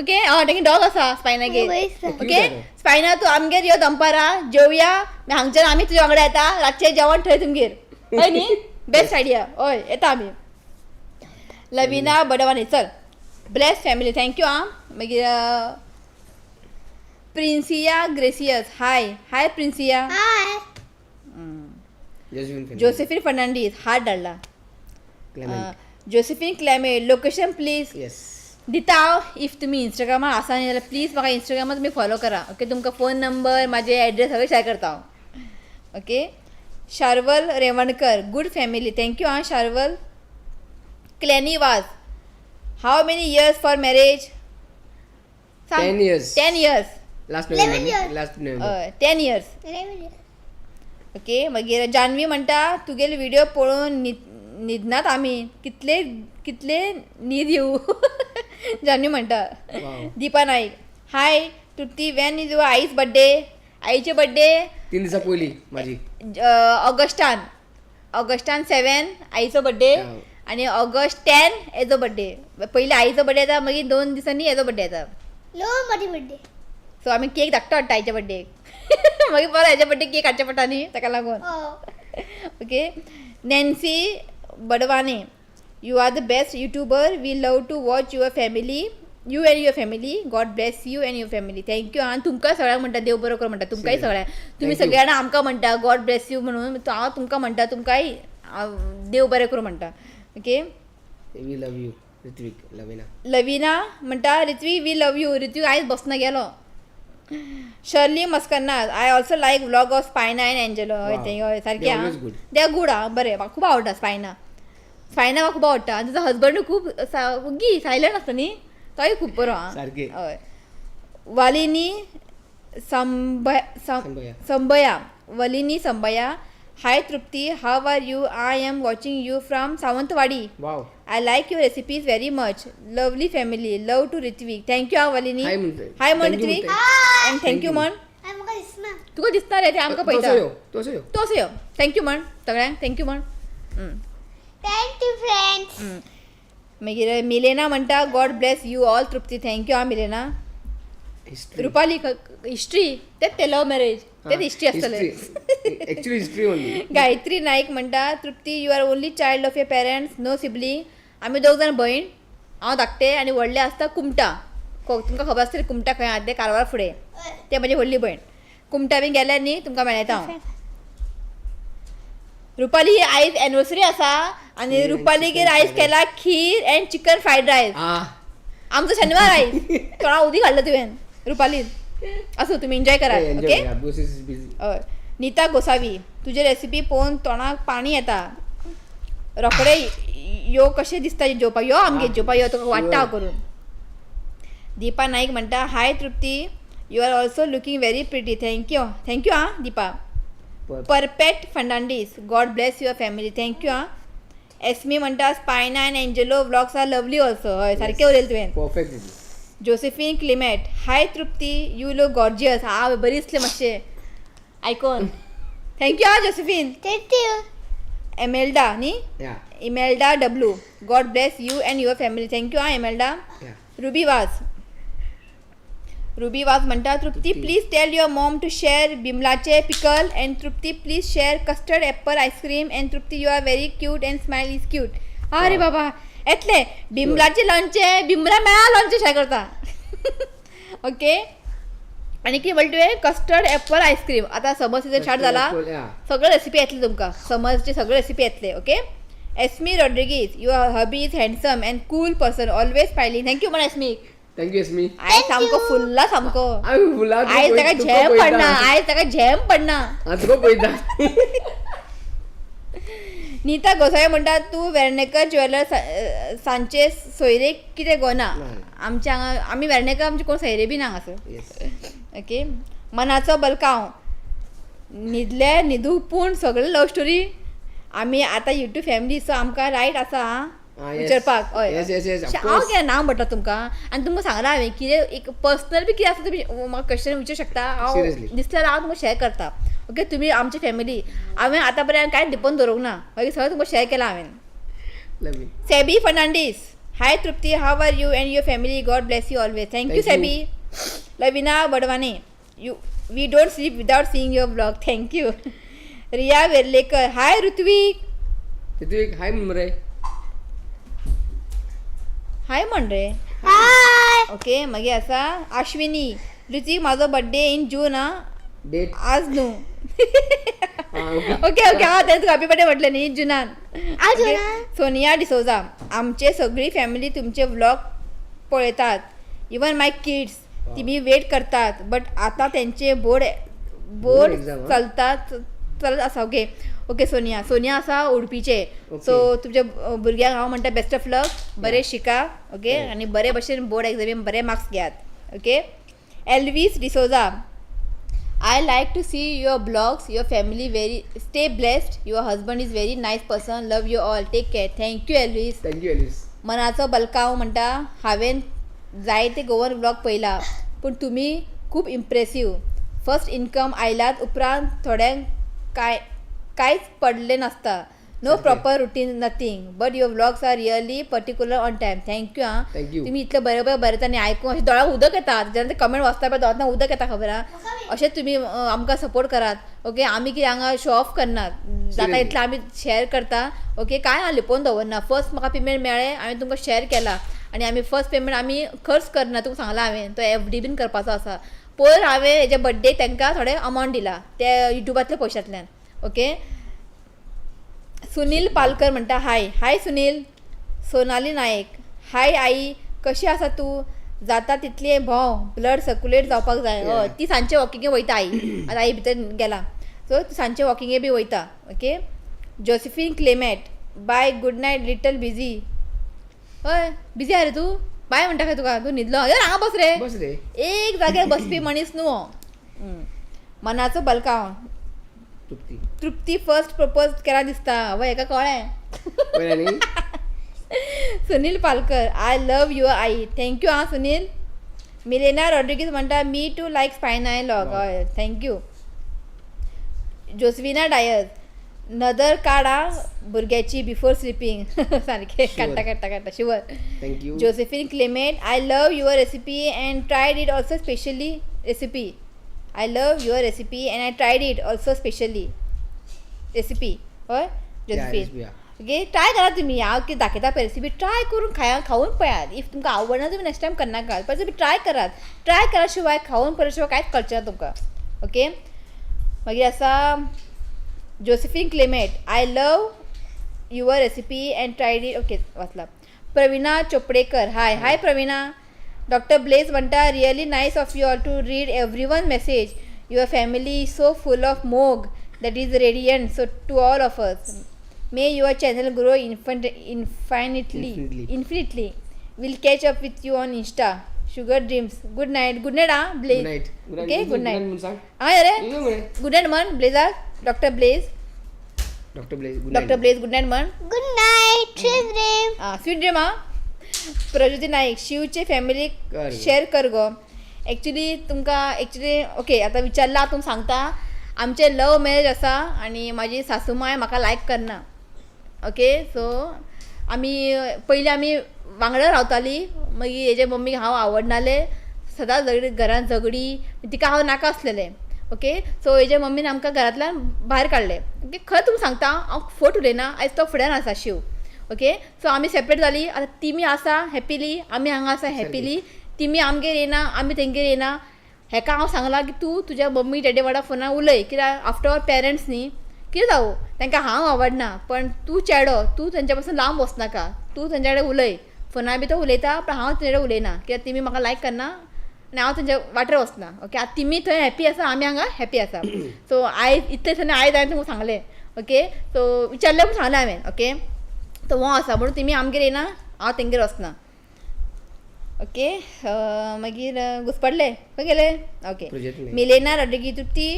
ओके, हय, तेगे डॉग आसा स्पायनागेर. भंय दिसता. ओके स्पायना, तूं आमगेर यो दनपारां जेवया, मागीर हांगच्यान आमी तुज्या वांगडा येता, रातचें जेवण थंय तुमगेर. हय न्ही, बेस्ट आयडिया. हय, येता आमी. लविना बडवानी, चल, ब्लेस फॅमिली. Thank you आं. मागीर Princia Gracious, hi hi Princia. Hi. Josephine. Josephine Fernandes, हात धाडला. Clement. Josephine क्लॅमे, location please. Yes. दिता हांव. If तुमी इंस्टाग्रामार आसा न्ही जाल्यार प्लीज म्हाका इंस्टाग्रामार तुमी फॉलो करा. ओके, तुमकां फोन नंबर, म्हाजे एड्रेस सगळें शेअर करता हांव. Okay, Sharval Revankar, good family, thank you आं Sharval. Clanny Vaz, how many years for marriage? 10 years. 10 years. Last 11 November. years. Last November. हय, 10 इयर्स. ओके, मागीर जानवी म्हणटा तुगेले व्हिडिओ पळोवन न्हिदनात आमी, कितले कितले न्हीद येवं. जानवी म्हणटा. Wow. Deepa Naik, hi Trupti, when is your eyes birthday? आईचे बड्डे 3 दिसा पयली माझी. ऑगस्टान, ऑगस्टान 7 आईचो बड्डे आनी ऑगस्ट 10 हेजो बड्डे. पयलीं आईचो बड्डे येता, मागीर 2 दिसांनी हेजो बड्डे येता. लो म्हजी बड्डे. सो आमी केक धाकटो हाडटा आईच्या बड्डेक, मागीर परत हेच्या बड्डे केक हाडचे पडटा न्ही, ताका लागून. Okay, Nancy Badwane, you are the best YouTuber, we love to watch your family, you and your family, God bless you and your family. Thank you. आनी तुमकां सगळ्यांक म्हणटा देव बरो कर म्हणटा, तुमकांय सगळ्यांक. तुमी Thank you. सगळ्यांना आमकां म्हणटा गॉड ब्लेस you म्हणून, हांव तुमकां म्हणटा तुमकांय देव बरें करूं म्हणटा. Okay, we love you Ritvik. Lavina. Lavina म्हणटा Ritvik we love you. Ritvik आयज बसना गेलो. Shirley Mascarenhas, I also like vlog of Spina and Angelo. हय, Wow. ते हय सारकें. They always good. They are good. आं, बरें, म्हाका खूब आवडटा स्पायना. स्पायना म्हाका खूब आवडटा आनी ताजो हजबंडूय खूब ओगी सायलंट आसता न्ही, तोय खूब बरो आं. सारकें. हय. वालिनी Sambaya. Sambaya, Valini Sambaya, hi Trupti, how are you? I am watching you from Sawantwadi. Wow. I like your recipes very much. Lovely family. Love to Ritvik. Thank you आं वलिनी. हाय म्हणते. हाय म्हण Thank you Ritvik. म्हणते. And thank you म्हण. म्हाका दिसना. तुका दिसता रे ते, आमकां तसो पळयता. यो, तसो यो. तसो यो. Thank you म्हण सगळ्यांक, thank you म्हण. Thank you friends. मागीर मिलेना म्हणटा God bless you all Trupti. Thank you आं मिलेना. हिस्ट्री. रुपाली, हिस्ट्री तेच ते लव मॅरेज, तेच हिस्ट्री आसतलें. Actually history only. Gayatri Naik म्हणटा Trupti, you are only child of your parents, no sibling. आमी दोग जाण भयण, हांव धाकटें आनी व्हडलें आसता कुमटा. तुमकां खबर आसतलें कुमटा खंय आहा तें, कारवार फुडें. तें म्हजी व्हडली भयण. कुमटा बी गेल्यार न्ही तुमकां मेळटा हांव. रुपाली, आयज एनिवर्सरी आसा आनी रुपालीगेर आयज केला kheer and chicken fried rice. आमचो शनिवार आयज. तोंडा उदीक हाडलो तुवें रुपालीन. आसूं, तुमी एन्जॉय करा. ओके. हय. नीता गोसावी, तुजे रेसिपी पळोवन तोंडाक पाणी येता, रोखडे यो कशें दिसता जेवपाक. यो आमगेर जेवपाक यो, तुका वाडटा हांव करून. दीपा नाईक म्हणटा hi Trupti, you are also looking very pretty. Thank you, thank you आं Deepa. Perfect Fernandes, God bless your family. Thank you आं. एस्मी म्हणटा Spina and Angelo vlogs are lovely also. हय, सारकें उलयलें तुवें. Perfect. Josephine Clement, hi Trupti, you look gorgeous. हांव बरी दिसलें मातशें आयकोन. Thank you आं जोसेफीन. Thank you. Imelda न्ही, या. Imelda W, God bless you and your family. Thank you आं एमेल्डा. या. रुबी वाज, रुबी वाज म्हणटा Trupti please tell your mom to share बिमलाचे pickle and Trupti please share custard apple ice cream and Trupti you are very cute and smile is cute. अरे बाबा, येतले बिमलाचे लोणचें, बिमला मेळा लोणचें share करता. ओके, आनी कितें म्हणटा तुवें? Custard Apple ice cream. आतां summer season start जाला, सगळे रेसिपी येतले तुमकां, समरचे सगळे रेसिपी येतले. Okay, Esmi Rodrigues, your hubby is handsome and cool person, always smiling. Thank you म्हण एस्मी. Thank you Esmi. आयज सामको फुल्ला सामको. हांव फुला. आयज ताका झेम पडना, आयज ताका झेम पडना. हांव तुका पळयता. नीता गोसावी म्हणटा तूं वेर्णेकर ज्वेलर सांचे सोयरे कितें गो ना? आमच्या हांगा आमी वेर्णेकर, आमचे कोण सोयरे बी ना हांगासर. ओके, मनाचो बलकांव, न्हिदले न्हिदू पूण सगळे लव स्टोरी. आमी आतां युट्यूब फॅमिली, सो आमकां रायट आसा विचारपाक. हय, हांव कितें नांव म्हणटा तुमकां आनी तुमकां सांगलां हांवें कितें एक पर्सनल बी कितें आसा तुमी म्हाका क्वेश्चन विचारूं शकता. हांव दिसल्यार हांव तुमकां शेअर करता. ओके, तुमी आमची फॅमिली, हांवें आतां पर्यंत कांयच लिपोवन दवरूंक ना, मागीर सगळें तुमकां शेअर केलां हांवें. Sebi Fernandes, hi Trupti, how are you and your family? God bless you always. Thank you Sebi. Lavina Badwane, you we don't sleep without seeing your blog. Thank you. Riya Verlekar, hi Ritvik. Ritvik hi म्हण रे. हाय म्हण रे. Okay, मागीर आसा आश्विनी, ऋत्वीक म्हाजो birthday in जून आं, date आज न्हू. ओके ओके, हांव तें तुका हॅपी बर्थडे म्हटलें न्ही जुनान. सोनिया डिसोजा, आमचे सगळी फॅमिली तुमचे व्लॉग पळयतात. इवन my kids तिमी वेट करतात, बट आतां तेंचे बोर्ड बोर्ड exam, हा? चलतात, चलत आसा. ओके ओके, सोनिया, सोनिया आसा उडपीचे. Okay. सो तुमच्या भुरग्यांक हांव म्हणटा बेस्ट ऑफ लक, बरें शिका. ओके. Correct. आनी बरे भशेन बोर्ड एग्जामीन बरे मार्क्स घेयात. Okay. Elvis D'Souza, I like to see your blogs, your family very stay blessed. Your husband is very nice person. Love you all. Take care. Thank you, Elvis. Thank you Elvis. मनाचो बलकांव म्हणटा, हांवें जायते Goan blog पळयला, पूण तुमी खूब इम्प्रेसीव. First income आयल्यात उपरांत थोड्यांक कांय कांयच पडलें नासता. नो सारकें. Proper routine, nothing, but your vlogs are really particular on time. Thank you. आं. Thank you. तुमी इतलें बरें बरें बरयता आनी आयकून अशें दोळ्याक उदक येता. जेन्ना ते कमेंट वाचता पळय दोळ्यांतल्यान उदक येता, खबर आहा. अशें तुमी आमकां सपोर्ट करात. ओके, आमी कितें हांगा शो ऑफ करनात, जाता Seriously. इतलें आमी शेअर करता. ओके, कांय हांव लिपोवन दवरना. फर्स्ट म्हाका पेमेंट मेळ्ळें, हांवें तुमकां शेअर केला आनी आमी फर्स्ट पेमेंट आमी खर्च करना. तुमकां सांगलां हांवें, तो एफ डी बीन करपाचो आसा. पयर हांवें हेज्या बड्डे तांकां थोडे अमावंट दिला ते युट्यूबांतल्या पयशांतल्यान. ओके. सुनील पालकर म्हणटा हाय. हाय सुनील. सोनाली नायक, हाय आई, कशी आसा तूं? जाता तितली भोंव, ब्लड सर्कुलेट जावपाक जाय. हय, ती सांजचे वॉकिंगे वयता आई. आतां आई भितर गेला, सो ती सांजचे वॉकिंगे बी वयता. Okay. Josephine Clement, bye, good night, little busy. हय, बिजी आहा रे तूं? बाय म्हणटा खंय तुका, तूं न्हिदलो. यो हांगा बस रे. बस रे. एक जाग्यार बसपी मनीस न्हू हो. मनाचो बलकांव. तृप्ती. तृप्ती फर्स्ट प्रपोज केला दिसता. वय, हेका कळ्ळें. पळयला न्ही. Sunil Palkar, I love your I. Thank you आं सुनील. मिलेना रॉड्रिगीज म्हणटा, मी टू लायक स्पायना लॉग. हय, thank you. जोसविना डायस, नदर काडा भुरग्याची बिफोर स्लिपींग. सारकें काडटा काडटा काडटा, sure. Thank you. Josephine Clement, I love your recipe and tried it also specially recipe. I love your recipe and I tried it also specially recipe. हय Josephine, okay, try करा तुमी. हांव कितें दाखयता पळय रेसिपी, ट्राय करून खाया, खावन पळयात. If तुमकां आवडना तुमी नेक्स्ट टायम करनाकात, पण तुमी ट्राय करात. ट्राय करा शिवाय, खावन पळय शिवाय कांयच कळचें ना तुमकां. ओके, मागीर आसा Josephine Clement, I love your recipe and tried it. Okay, वाचला. Pravina Chopdekar, hi. Hi Pravina. Doctor Blaze म्हणटा, really nice of you all to read every one message. Your family is so full of मोग that is radiant so to all of us. May your channel grow infinitely. Infinitely. Infinitely. Will catch up with you on Insta. Sugar dreams. Good night. Good night ah Blaze. Good night. Okay, good night. म्हणून सांग. हय रे. येऊ मरे. Good night म्हण ब्लेजाक. Doctor Blaze. Doctor Blaze, good doctor night. Blaze, good night म्हण. Good night, sweet dream. आं, sweet dream. आं. प्रज्योती नाईक, शिवचे फॅमिलीक कर गो. शेअर कर गो. एक्चुली तुमकां एक्चुली ओके, आतां विचारलां तुमकां सांगता. आमचें लव मॅरेज आसा आनी म्हाजी सासू माय म्हाका लायक करना. ओके, सो आमी पयलीं आमी वांगडा रावतालीं, मागीर हेजे मम्मीक हांव आवडनालें. सदांच झगडी, घरान झगडी, तिका हांव नाका आसलेलें. ओके, सो हेजे मम्मीन आमकां घरांतल्यान भायर काडलें. ओके, खरें तुमकां सांगता, हांव फट उलयना. आयज तो फुड्यान आसा शिव. ओके, सो आमी सेपरेट जालीं. आतां तिमी आसा हॅपिली, आमी हांगा आसा हॅपिली. तिमी आमगेर येयना, आमी तेंगेर येयना. हेका हांव सांगलां की तूं तुज्या मम्मी डॅडी वांगडा फोनार उलय, कित्याक आफ्टर ऑल पेरंट्स न्ही. कितें जावं, तांकां हांव आवडना, पण तूं चेडो, तूं तेंच्या पासून लांब वचनाका, तूं तेंच्या कडेन उलय फोनार बी. तो उलयता, पण हांव तेंचे कडेन उलयना, कित्याक तिमी म्हाका लायक करना आनी हांव तेंच्या वाटेर वचना. ओके, आतां तिमी थंय हॅपी आसा, आमी हांगा हॅपी आसा. सो आयज इतलें दिसांनी आयज हांवें तुमकां सांगलें. ओके, सो विचारलें म्हूण सांगलें हांवें. ओके, तो हो आसा म्हणून तिमी आमगेर येयना, हांव तेंगेर वचना. ओके, मागीर घुसपडले, खंय गेले? ओके. प्रोजेक्ट. मिलेना रॉड्रिगी, तृप्ती,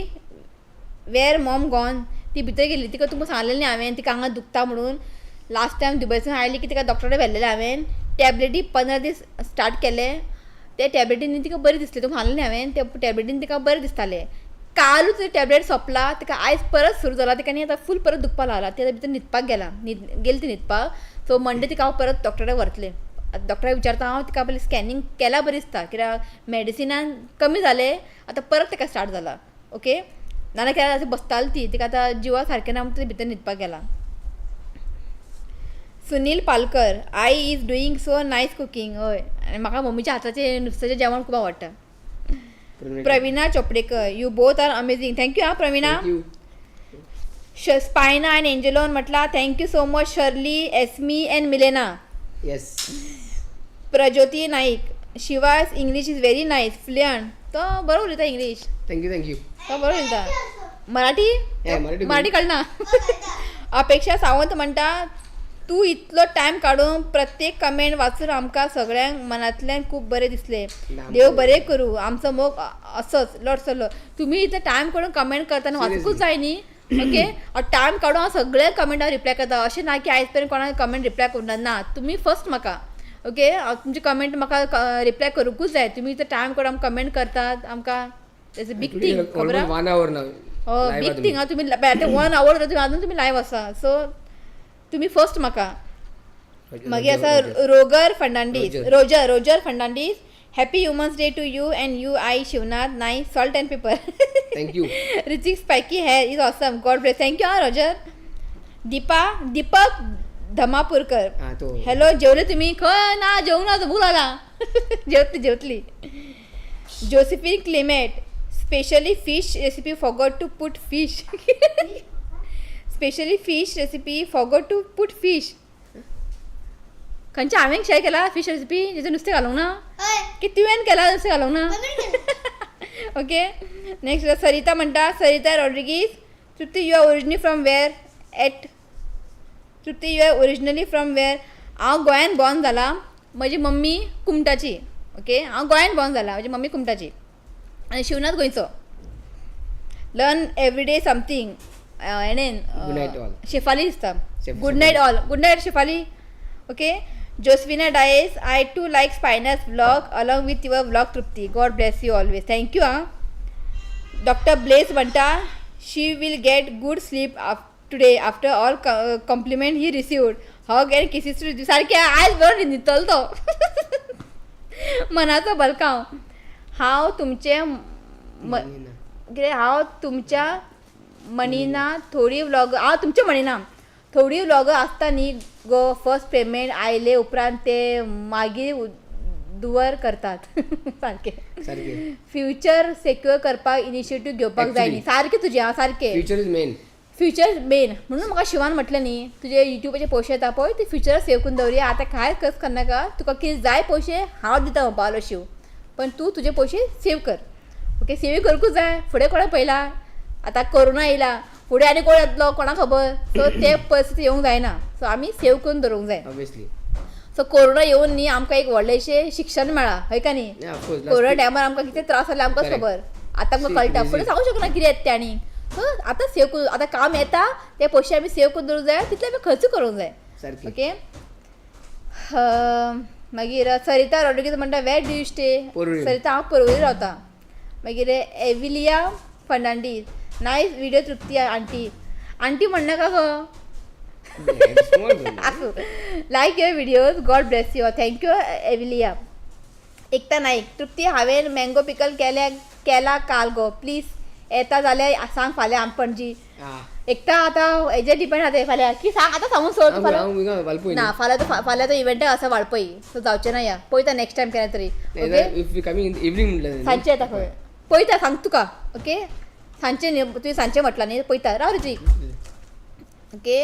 वेर मॉम गॉन? ती भितर गेली. तिका तुमकां सांगलेलें न्ही हांवें, तिका हांगा दुखता म्हणून. लास्ट टायम दुबयसून आयली की तिका डॉक्टरा व्हेल्लेलें हांवें. टॅबलेटी 15 दीस स्टार्ट केले, ते टॅबलेटींनी तिका बरें दिसलें. तुमकां सांगलें न्ही हांवें, त्या टॅबलेटीन तिका बरें दिसतालें. कालूच टॅबलेट सोंपला, तिका आयज परत सुरू जाला. तिका न्ही आतां फूल परत दुखपाक लागला. ती आतां भितर न्हिदपाक गेला, न्हीद गेली ती न्हिदपाक. सो मंडे तिका हांव परत डॉक्टरा कडेन व्हरतलें. आतां डॉक्टराक विचारता हांव, तिका पयलीं स्कॅनिंग केल्या बरें दिसता, कित्याक मॅडिसिनान कमी जालें, आतां परत ताका स्टार्ट जाला. ओके, नाजाल्यार केन्ना अशें बसताली ती. तिका आतां जिवा सारकें ना म्हणून ती भितर न्हिदपाक गेला. सुनील पालकर, आई is doing so nice cooking. हय, आनी म्हाका मम्मीच्या हाताचें नुस्त्याचें जेवण खूब आवडटा. Pravina Chopdekar, you both are amazing. Thank you आं प्रवीणा. Thank you. स्पायना आनी एंजलोन म्हटलां, thank you so much Shirley, Esmi and Milena. Yes. Prajyoti Naik, Shiva's English is very nice, fluent. तो बरो उलयता English. Thank you, thank you. तो बरो उलयता मराठी. हे, मराठी. मराठी कळना. अपेक्षा सावंत म्हणटा, तूं इतलो टायम काडून प्रत्येक कमेंट वाचून आमकां सगळ्यांक मनांतल्यान खूब बरें दिसलें. देव बरें करूं, आमचो मोग असोच लॉट चलो. तुमी इतलो टायम काडून कमेंट करता आनी वाचूंकूच जाय न्ही. ओके, टायम काडून हांव सगळे कमेंटाक रिप्लाय करता. अशें ना की आयज पर्यंत कोणाक कमेंट रिप्लाय करूंक ना. ना, तुमी फर्स्ट म्हाका. ओके, हांव तुमचे कमेंट म्हाका रिप्लाय करूंकूच जाय. तुमी इतलो टायम काडून आमकां कमेंट करतात, आमकां it's a big thing, खबर आहा? वन our ना. हय, बीग थिंग. तुमी आतां वन our तुमी आजून तुमी लायव आसा. सो तुमी फर्स्ट म्हाका. मागीर आसा Roger Fernandes, Roger, Roger Fernandes, happy women's day to you and you I Shivnath Naik, salt and pepper. Thank you. Richik spiky hair is awesome, God bless. Thank you हा Roger. Deepa, Deepak धमापूरकर, हा तो. Hello, जेवले तुम्ही? खंय ना, जेवंक ना, भूक लागला. जेवतली, जेवतली. Josephine Clement, specially fish recipe forgot to put fish, specially fish recipe forgot to put fish. खंयच्या हांवें शेअर केला फीश रेसिपी जेचे नुस्तें घालूंक ना? हय. की तुवें केला नुस्तें घालूंक ना? मम्मीन केलं. ओके, नेक्स्ट सरिता म्हणटा, Sarita Rodrigues, Trupti, you are originally from where at? Trupti, you are originally from where? हांव गोंयान बॉर्न जाला, म्हजी मम्मी कुमटाची. ओके, हांव गोंयान बॉर्न जाला, म्हजी मम्मी कुमटाची आनी शिवनाथ गोंयचो. लर्न एवरीडे समथींग हेणेन. Good night all. Shefali दिसता. Shef- good night all, good night Shefali. Okay, Josefina Dias, I too like Spinus vlog along with your vlog Trupti, God bless you always. Thank you ah. Doctor Blaise म्हणटा, she will get good sleep today after all compliment he received, hug and kisses to. सारकें आयज बरो न्हिदतलो तो. मनाचो बलकांव, हांव तुमचें कितें, हांव तुमच्या म्हणिना थोडी व्लॉग, हांव तुमचें म्हणिना थोडी व्लॉग आसता न्ही गो, फर्स्ट पेमेंट आयले उपरांत ते मागीर दुवर करतात. सारकें. सारकें. फ्युचर सेक्युअर करपाक इनिशिएटीव घेवपाक जाय न्ही. सारकें तुजें आं, सारकें. Future is main. Future main. म्हणून म्हाका शिवान म्हटलें न्ही, तुजे युट्यूबाचे पयशे येता पळय ते फ्युचर सेव करून दवरया. आतां कांय खर्च करनाका, तुका कितें जाय पयशे हांव दिता म्हणपाक लागलो शिव, पण तूं तुजे पयशे सेव कर. ओके, सेवींग करूंकूच जाय. फुडें कोणें पळयलां, आतां कोरोना येयला, फुडें आनी कोण येतलो कोणाक खबर. सो ते परिस्थिती येवंक जायना, सो आमी सेव करून दवरूंक जाय. ऑब्वियसली. सो कोरोना येवन न्ही आमकां एक व्हडलेंशें शिक्षण मेळ्ळां, हय का न्ही? ऑफकोर्स. कोरोना टायमार आमकां कितें त्रास जाले आमकांच Correct. खबर. आतां आमकां See, कळटा, easy. फुडें सांगूंक शकना कितें येता तें. आनी सो आतां सेव करून आतां काम येता ते पयशे आमी सेव करून दवरूंक जाय, तितले आमी खर्च करूंक जाय. सारकें. ओके, मागीर सरिता रॉड्रिगीज म्हणटा, where do you stay? Porvorim. Sarita, हांव पर्वरी रावता. मागीर Evilia Fernandes, nice video Trupti aunty. Aunty म्हणनाका गो. स्मॉल. आसूं, like your videos, God bless you. Thank you Evilia. Ekta Naik, Trupti हांवें मँगो पिकल केल्या केला काल गो, प्लीज येता जाल्यार सांग फाल्यां आम पणजी. एकता, आतां हेजेर डिपेंड आसा फाल्यां की सांग, आतां सांगून सोड तूं फाल्यां. वालपोय. ना, फाल्यां तो फाल्यां तो इव्हेंट आसा वाळपई, सो जावचें ना या. पळयता नेक्स्ट टायम केन्ना तरी. Okay, if you coming in evening म्हटलं. सांजचे येता खंय, पळयता, सांग तुका. ओके, सांजचे न्ही, तुवें सांजचें म्हटलां न्ही, पळयता राव Ritvik. Okay,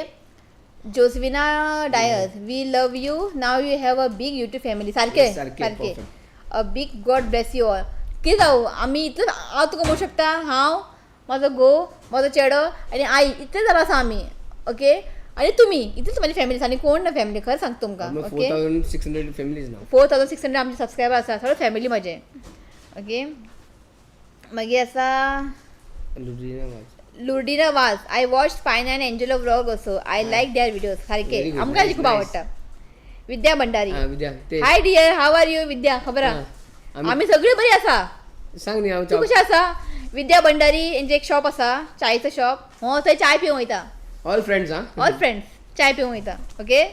Josvina Dias, we love you, now you have a big YouTube family. सारकें. Yes, सारकें, सारकें. Perfect. A big God bless you all. कितें जावं, आमी इतलें हांव तुका म्हणूंक शकता, हांव, म्हजो घोव, म्हजो चेडो आनी आई, इतले जाणां आसा आमी. ओके, आनी तुमी इतलीच म्हाजी फॅमिली आसा, आनी कोण ना फॅमिली, खरें सांगता तुमकां. Four okay, 1600 families नाव. 4600 आमचे सबस्क्रायबर आसा, सगळे फॅमिली म्हजे. ओके, मागीर आसा लुडीना वाज. Lurdina Vaz, I watch Spina and Angelo vlog also, I like their videos. सारके. Very good, आमकां nice, खूब nice. आवडटा. विद्या भंडारी. हा विद्या ते. Hi dear, how are you Vidya? खबर हा, आहा? आमी सगळी बरी आसा. सांग न्ही हांव. तूं कशें आसा? विद्या भंडारी हेंचें एक शॉप आसा, चायचो शॉप, हो थंय चाय पिवंक वयता. ऑल फ्रेंड्स हा. ऑल फ्रेंड्स चाय पिवंक वयता. Okay,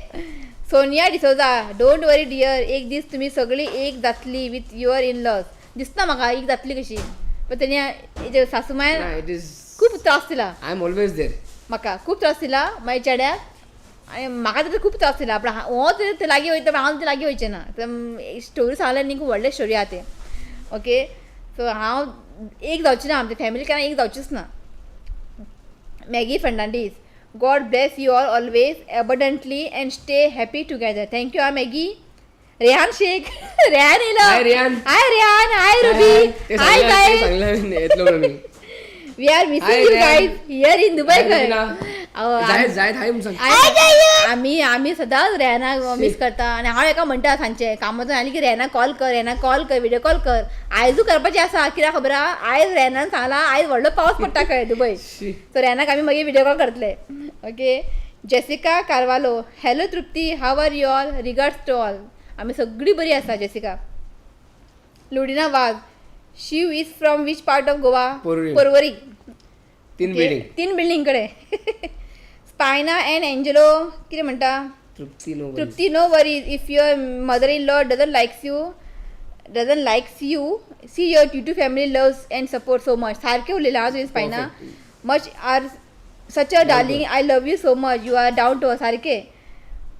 Sonia D'Souza, don't worry dear, एक दीस तुमी सगळी एक जातली विथ your in laws. दिसना म्हाका एक जातली कशी, पण तेणी हेजे सासूमाय it is खूब त्रास दिला. I am always there. म्हाका खूब त्रास दिला म्हाज्या चेड्याक आनी म्हाका तर खूब त्रास दिला, पण हो ते लागीं वयता, पण हांव ते लागीं वयचें ना. स्टोरी सांगल्यार न्ही, खूब व्हडली स्टोरी आहा ते. ओके, सो हांव एक जावचें ना, आमच्या फॅमिली केन्ना एक जावचीच ना. Maggie Fernandes, God bless you all always abundantly and stay happy together. Thank you ah Maggie. Rehan Shaikh. Rehan येयलो. Hi, Rehan. Hi Rehan, hi Ruby, ते हाय सांगलें, ते गायज. सांगलें येतलो म्हणून मी. We are Hi, missing you Rehan. Guys here in Dubai. Hi, खंय Rubina. जायत जायत हाय म्हणून सांग. आमी आमी सदांच रेहानाक मिस करता. आनी हांव एका म्हणटा सांजचें कामातून आयलें की रेहानाक कॉल कर, रेहानाक कॉल कर, व्हिडियो कॉल कर. आयजूय करपाचें आसा, कित्याक खबर आहा, आयज रेहानान सांगलां आयज व्हडलो पावस पडटा खंय दुबय. शी. सो रेहानाक आमी मागीर व्हिडियो कॉल करतले. Okay, Jessica Carvalho, hello Trupti, how are you all, regards to all. आमी सगळीं बरी आसा. Jessica. Ludina Vaz, Shiv is from which part of Goa? Porvorim. Porvorim. तीन बिल्डिंग. तीन बिल्डिंग कडेन. स्पायना एंड एंजेलो कितें म्हणटा? तृप्ती, no. Trupti, no worries if your mother in law doesn't likes you. See, your YouTube family loves and support so much. सारकें उलयलां हांव तुवें spina. Much are such a darling, I love you so much, you are down to सारकें.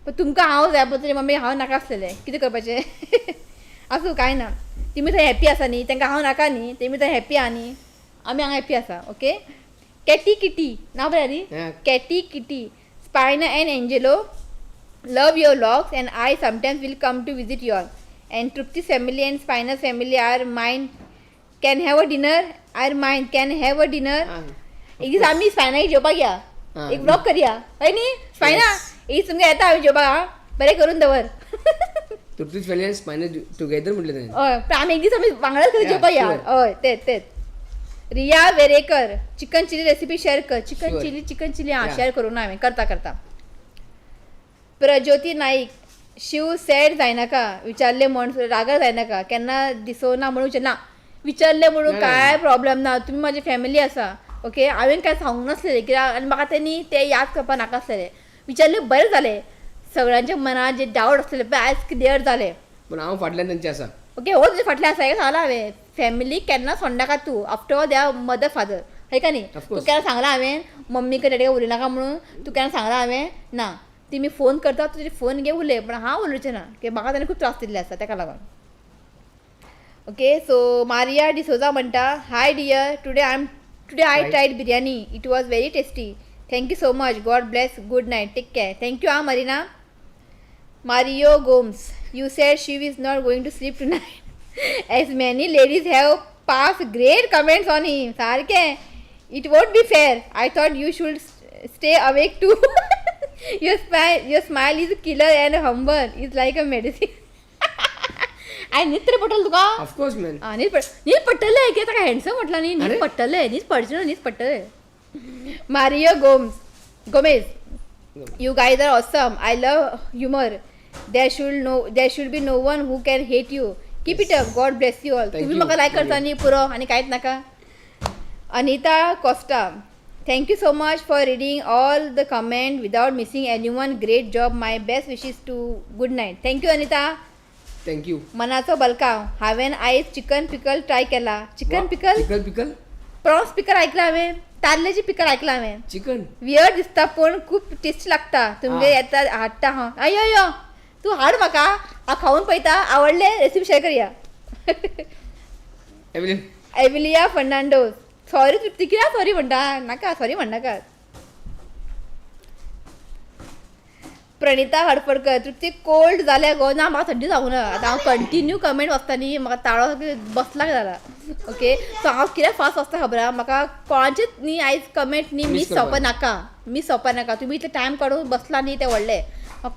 पण तुमकां हांव जाय पडटलें mummy, हांव नाका आसलेलें, कितें करपाचें? आसूं, कांय ना. तुमी थंय हॅप्पी आसा न्ही, तांकां हांव नाका न्ही. तेमी थंय हॅप्पी आहा न्ही, आमी हांगा हॅप्पी आसा. ओके, कॅटी किटी नांव बरें न्ही. Katie Kitty, Spina and Angelo, love your vlogs and I sometimes will come to visit you all. And Trupti's family and Spina's family are mine. Can have a dinner? Are mine. Can have a dinner? एक दीस आमी स्पायनाक जेवपाक या. एक vlog करया, हय न्ही spina? एक दीस तुमकां येता आमी जेवपाक. आं, बरें करून दवर. तृप्ती's फॅमिली स्पायना टुगेदर म्हटलें ताणें. हय, पण आमी एक दीस आमी वांगडाच खंय जेवपाक या. Sure. हय, तेच तेच. Riya Verekar, chicken chilli recipe share कर. Chicken chilli, chicken chilli. आं, शेअर करूं ना हांवें, करता करता. प्रज्योती नाईक, शिव सॅड जायनाका विचारले म्हण, रागार जायनाका, केन्ना दिसोना म्हणून विचार ना. विचारले म्हणून ना, काय प्रॉब्लेम ना. तुमी म्हाजी फॅमिली आसा. ओके, हांवें काय सांगूंक नासलेलें कित्याक आनी म्हाका तेणी तें याद करपाक नाका आसलेलें. विचारलें बरें जालें. सगळ्यांच्या मनात जे डावट आसलेले पळय आयज क्लियर जाले. पण हांव फाटल्यान तेंचे आसा. ओके, हो तुजे फाटल्यान आसा हें सांगलां हांवें. फॅमिली केन्ना सोडनाका तूं, after all they are mother father, हय का न्ही? Of तूं course. केन्ना सांगलां हांवें मम्मी कडेन डॅडी उलयनाका म्हणून? तूं केन्ना सांगलां हांवें? ना. तेमी फोन करता, तुजे फोन घे, उलय, पण हांव उलोवचें ना की म्हाका ताणें खूब त्रास दिल्ले आसा तेका लागून. ओके, सो मारिया डिसोजा म्हणटा, hi dear, today I Hi. Tried biryani, it was very tasty, thank you so much, God bless, good night, take care. Thank you. Ah Marina. Mario Gomes, you said Shiv is not going to sleep tonight, as many ladies have passed great comments on him. सारकें, it won't be fair. I thought you should stay awake too. Your smile is killer and humble is like a medicine. I न्हीद तरी पडटलो तुका. Of course man. आं, न्हीद पड, न्हीद पडटलें. कित्याक ताका हँडसम म्हटलां न्ही. न्हीद अरे? पडटलें, न्हीद पडचें ना, न्हीद पडटलें. Mario Gomes Gomez, you guys are awesome. I love humor. There should be no one who can hate you. Keep it up. God bless you all. Thank तुम्ही you. म्हाका लायक Thank करता न्ही, पुरो, आनी कांयच नाका. Anita Costa, thank you so much for reading all the comment without missing any one. Great job. My best wishes to good night. Thank you, Anita. Thank you. मनाचो बलकाव, हांवें आयज चिकन पिकल ट्राय केला. Chicken pickle? Chicken pickle. Prawns pickle ऐकला हांवें, तारल्याची pickle ऐकला हांवें. Chicken. Weird दिसता पूण खूब टेस्टी लागता. तुमगे येता हाडटा हांव. अयो यो, तूं हाड म्हाका, हांव खावन पळयता. आवडले रेसिपी शेअर करया. एवलिन. एविलिया फर्नांडो, सॉरी तृप्ती. कित्याक सॉरी म्हणटा? नाका, सॉरी म्हणनाका. प्रणिता हडफडकर, तृप्ती कोल्ड जाल्या गो? ना, म्हाका थंडी जावंक ना. आतां हांव कंटिन्यू कमेंट वाचता न्ही, म्हाका ताळो सारको बसला जाला. ओके, सो हांव कित्याक फास्ट वाचता खबर आहा? म्हाका कोणाचेच न्ही आयज कमेंट न्ही Miss miss जावपा करपा. नाका, मीस जावपा नाका. तुमी इतले टायम काडून बसला न्ही, तें व्हडलें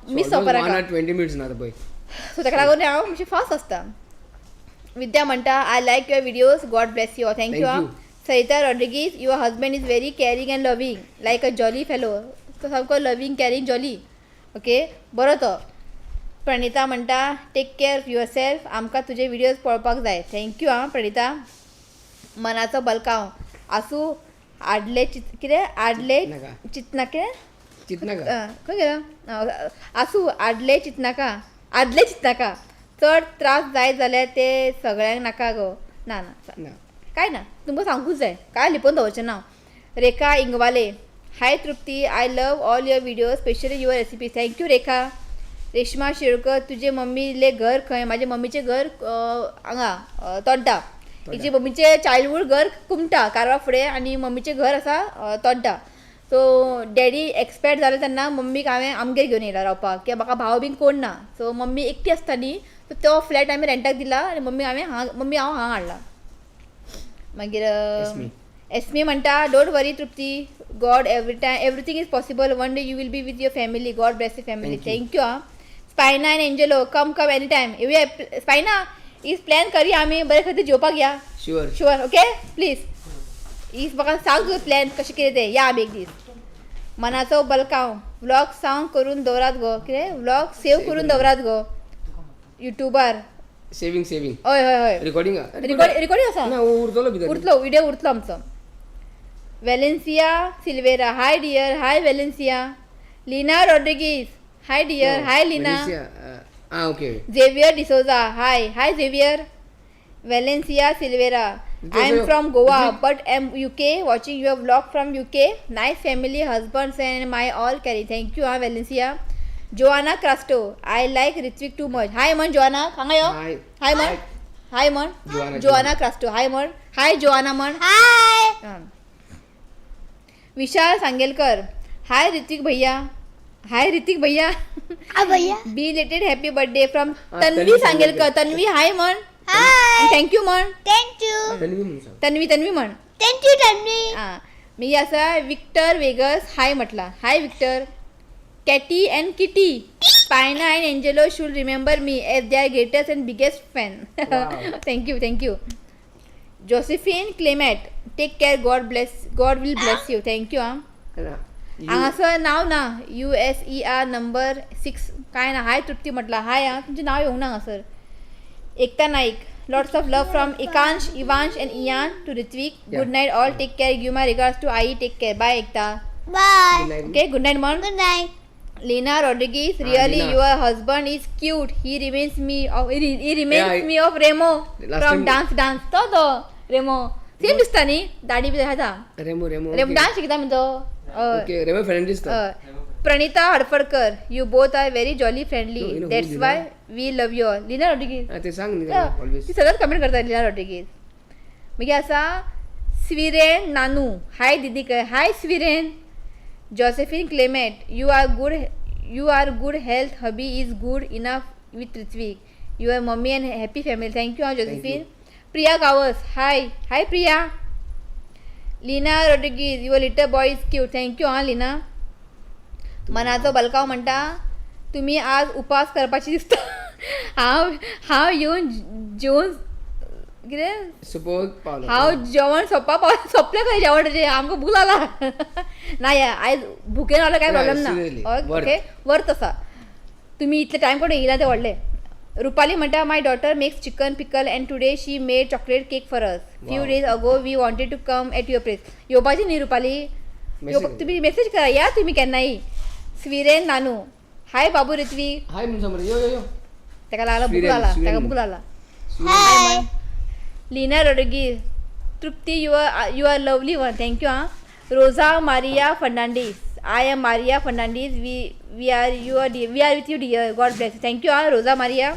मीस जावपा वन नाका. आवर 20 मिनिट्स ना आतां पळय. सो ताका लागून हांव मातशें फास्ट आसता. विद्या म्हणटा, I like your videos, God bless you. Thank you. Thank you. Sarita Rodrigues, your husband is very caring and loving, like a jolly fellow. तो सामको लवींग, कॅरींग, जॉली. ओके, बरो तो. प्रणिता म्हणटा, take care your self, आमकां तुजे videos पळोवपाक जाय. Thank you आं प्रणिता. मनाचो बलकांव, आसूं, आडले चित कितें आडले चिंतनाका. चिंतना कितें? चिंतनाका. खंय गेलो? आसूं, आडले चिंतनाका, आदले चिंतनाका. चड त्रास जायत जाल्यार ते सगळ्यांक नाका गो. ना ना. ना. काय ना, तुमकां सांगूच जाय, काय लिपोवन दवरचें ना. Rekha Ingwale, hi Trupti, I love all your video, specially your recipe. Thank you Rekha. Reshma Shirolkar, तुजे मम्मीले घर खंय? म्हाजे मम्मीचें घर हांगा तोड्डा. हिजी मम्मीचें चायल्डहूड घर कुमटा, कारवार फुडें, आनी मम्मीचें घर आसा तोड्डा. सो डॅडी एक्सपायर्ड जाले तेन्ना मम्मीक हांवें आमगेर घेवन येयला रावपाक, कित्याक म्हाका भाव बीन कोण ना. सो मम्मी एकटी आसताली, सो तो फ्लॅट आमी रेंटाक दिला आनी मम्मी हांवें हांगा, मम्मी हांव हांगा हाडला. मागीर एस्मी. एस्मी म्हणटा, don't worry Trupti, God every time everything is possible, one day you will be with your family, God bless your family. Thank you. Thank you. आं, spina and Angelo, come come any time. येवया spina, is plan करूया आमी, बरें खंय तरी जेवपाक या. Sure. Sure, okay, please is म्हाका सांग तुजो प्लॅन कशें कितें तें, या आमी एक दीस. मनाचो बलकांव, व्लॉग सावंग करून दवरात गो, कितें व्लॉग सेव करून दवरात गो युट्यूबार. Saving, saving. हय हय हय. रिकॉर्डिंग. रिकॉर्डिंग आसा. ना, उरतलो भितर. उरतलो, व्हिडिओ उरतलो आमचो. Valencia Silveira, hi dear. Hi Valencia. Lina Rodrigues, hi dear. Hi Lina. Ah, okay. Xavier D'Souza, hi. Hi Xavier. Valencia Silveira, I am from Goa but am UK, watching your vlog from UK. Nice family, husbands and my all carry. Thank you. Ah, Valencia. Joanna Crasto, I like Ritvik too much. Hi म्हण Joanna, हांगा यो. हाय. हाय म्हण, हाय म्हण. Joanna. Joanna Crasto, हाय म्हण. हाय Joanna म्हण. हाय. हां. विशाल सांगेलकर, हाय ऋत्विक भैया. हाय ऋतिक भैया. आ भैया. Belated happy birthday from हा, तन्वी तन्वी सांगेलकर. तन्वी, हाय म्हण. हाय. Thank you म्हण. Thank you. Tanvi म्हणून सांग. तन्वी, तन्वी म्हण. Thank you Tanvi. हां, मागीर आसा विक्टर वेगस, हाय म्हटला. Hi Victor. Katy and Kitty, Spina and Angelo should remember me as their greatest and biggest fan. Wow. Thank you, thank you. Josephine Clement, take care, God bless, God will bless you. Thank you. आं. ना. हांगासर नांव ना, U S E R number 6 काय ना. हाय तृप्ती म्हटलां. हाय. आं, तुमचें नांव येवंक ना हांगासर. Ekta Naik, lots of love from Ekansh, Ivansh and Ian to Ritvik. Good night all, take care, give my regards to I. Take care, bye Ekta. Bye. Good night. Okay, good night म्हण. Good night. Lina Rodriguez, Ah, really Lina. your husband is cute. He reminds me of he reminds Yeah, me of Remo Last from time- Dance Dance. तो तो Remo. Same दिसता न्ही, दाढी बी आसा. Remo, Remo. Remo dance शिकता मगे तो. हय. ओके, रेमो फर्नांडीस तो. हय. Pranita Hadfadkar, you both are very jolly friendly. No, you know who that's Lina? Why we love you all. Lina Rodrigues. हा, ते सांग न्ही ऑलवेज. ती सदांच कमेंट करता लीना रॉड्रिगीज. मागीर आसा स्विरेन नानू, हाय दिदी. Hi Swiren. Josephine Clement, you are good, you are good health, hubby is good enough with Ritvik, your mummy and happy family. Thank you ah Josephine. Priya Gawas, hi. Hi Priya. Lina Rodrigues, your little boy is cute. Thank you आं लीना. मनाचो बलकाव म्हणटा, तुमी आज उपास करपाची दिसता. हांव हांव येवन जेवन कितें सपोज पावलो. हांव जेवण सोंपा पाव, सोंपलें खंय जेवण तुजें, आमकां भूक लागला ना. या आयज भुकेन रावल्यार कांय Yeah, problem ना. seriously, okay, worth आसा. तुमी इतले टायम काडून येयला ते व्हडलें. रुपाली म्हणटा, my daughter makes chicken pickle and today she made chocolate cake for us. Few Wow. Days ago we wanted to come at your place. येवपाची न्ही रुपाली? Message येवपाक तुमी मेसेज करा, या तुमी केन्नाय. स्विरेन नानू, हाय बाबू ऋत्विक. हाय म्हणून सांग मरे. यो यो यो. ताका लागला भूक स्विरेन, लागला. स्विरेन. ताका भूक लागला. हाय. Lina Rodrigues, Trupti, you are lovely one. Thank you. आं, Rosa Maria Fernandes, I am Maria Fernandes, we are you are we are with you dear, God bless. Thank you. आं, रोजा मारिया.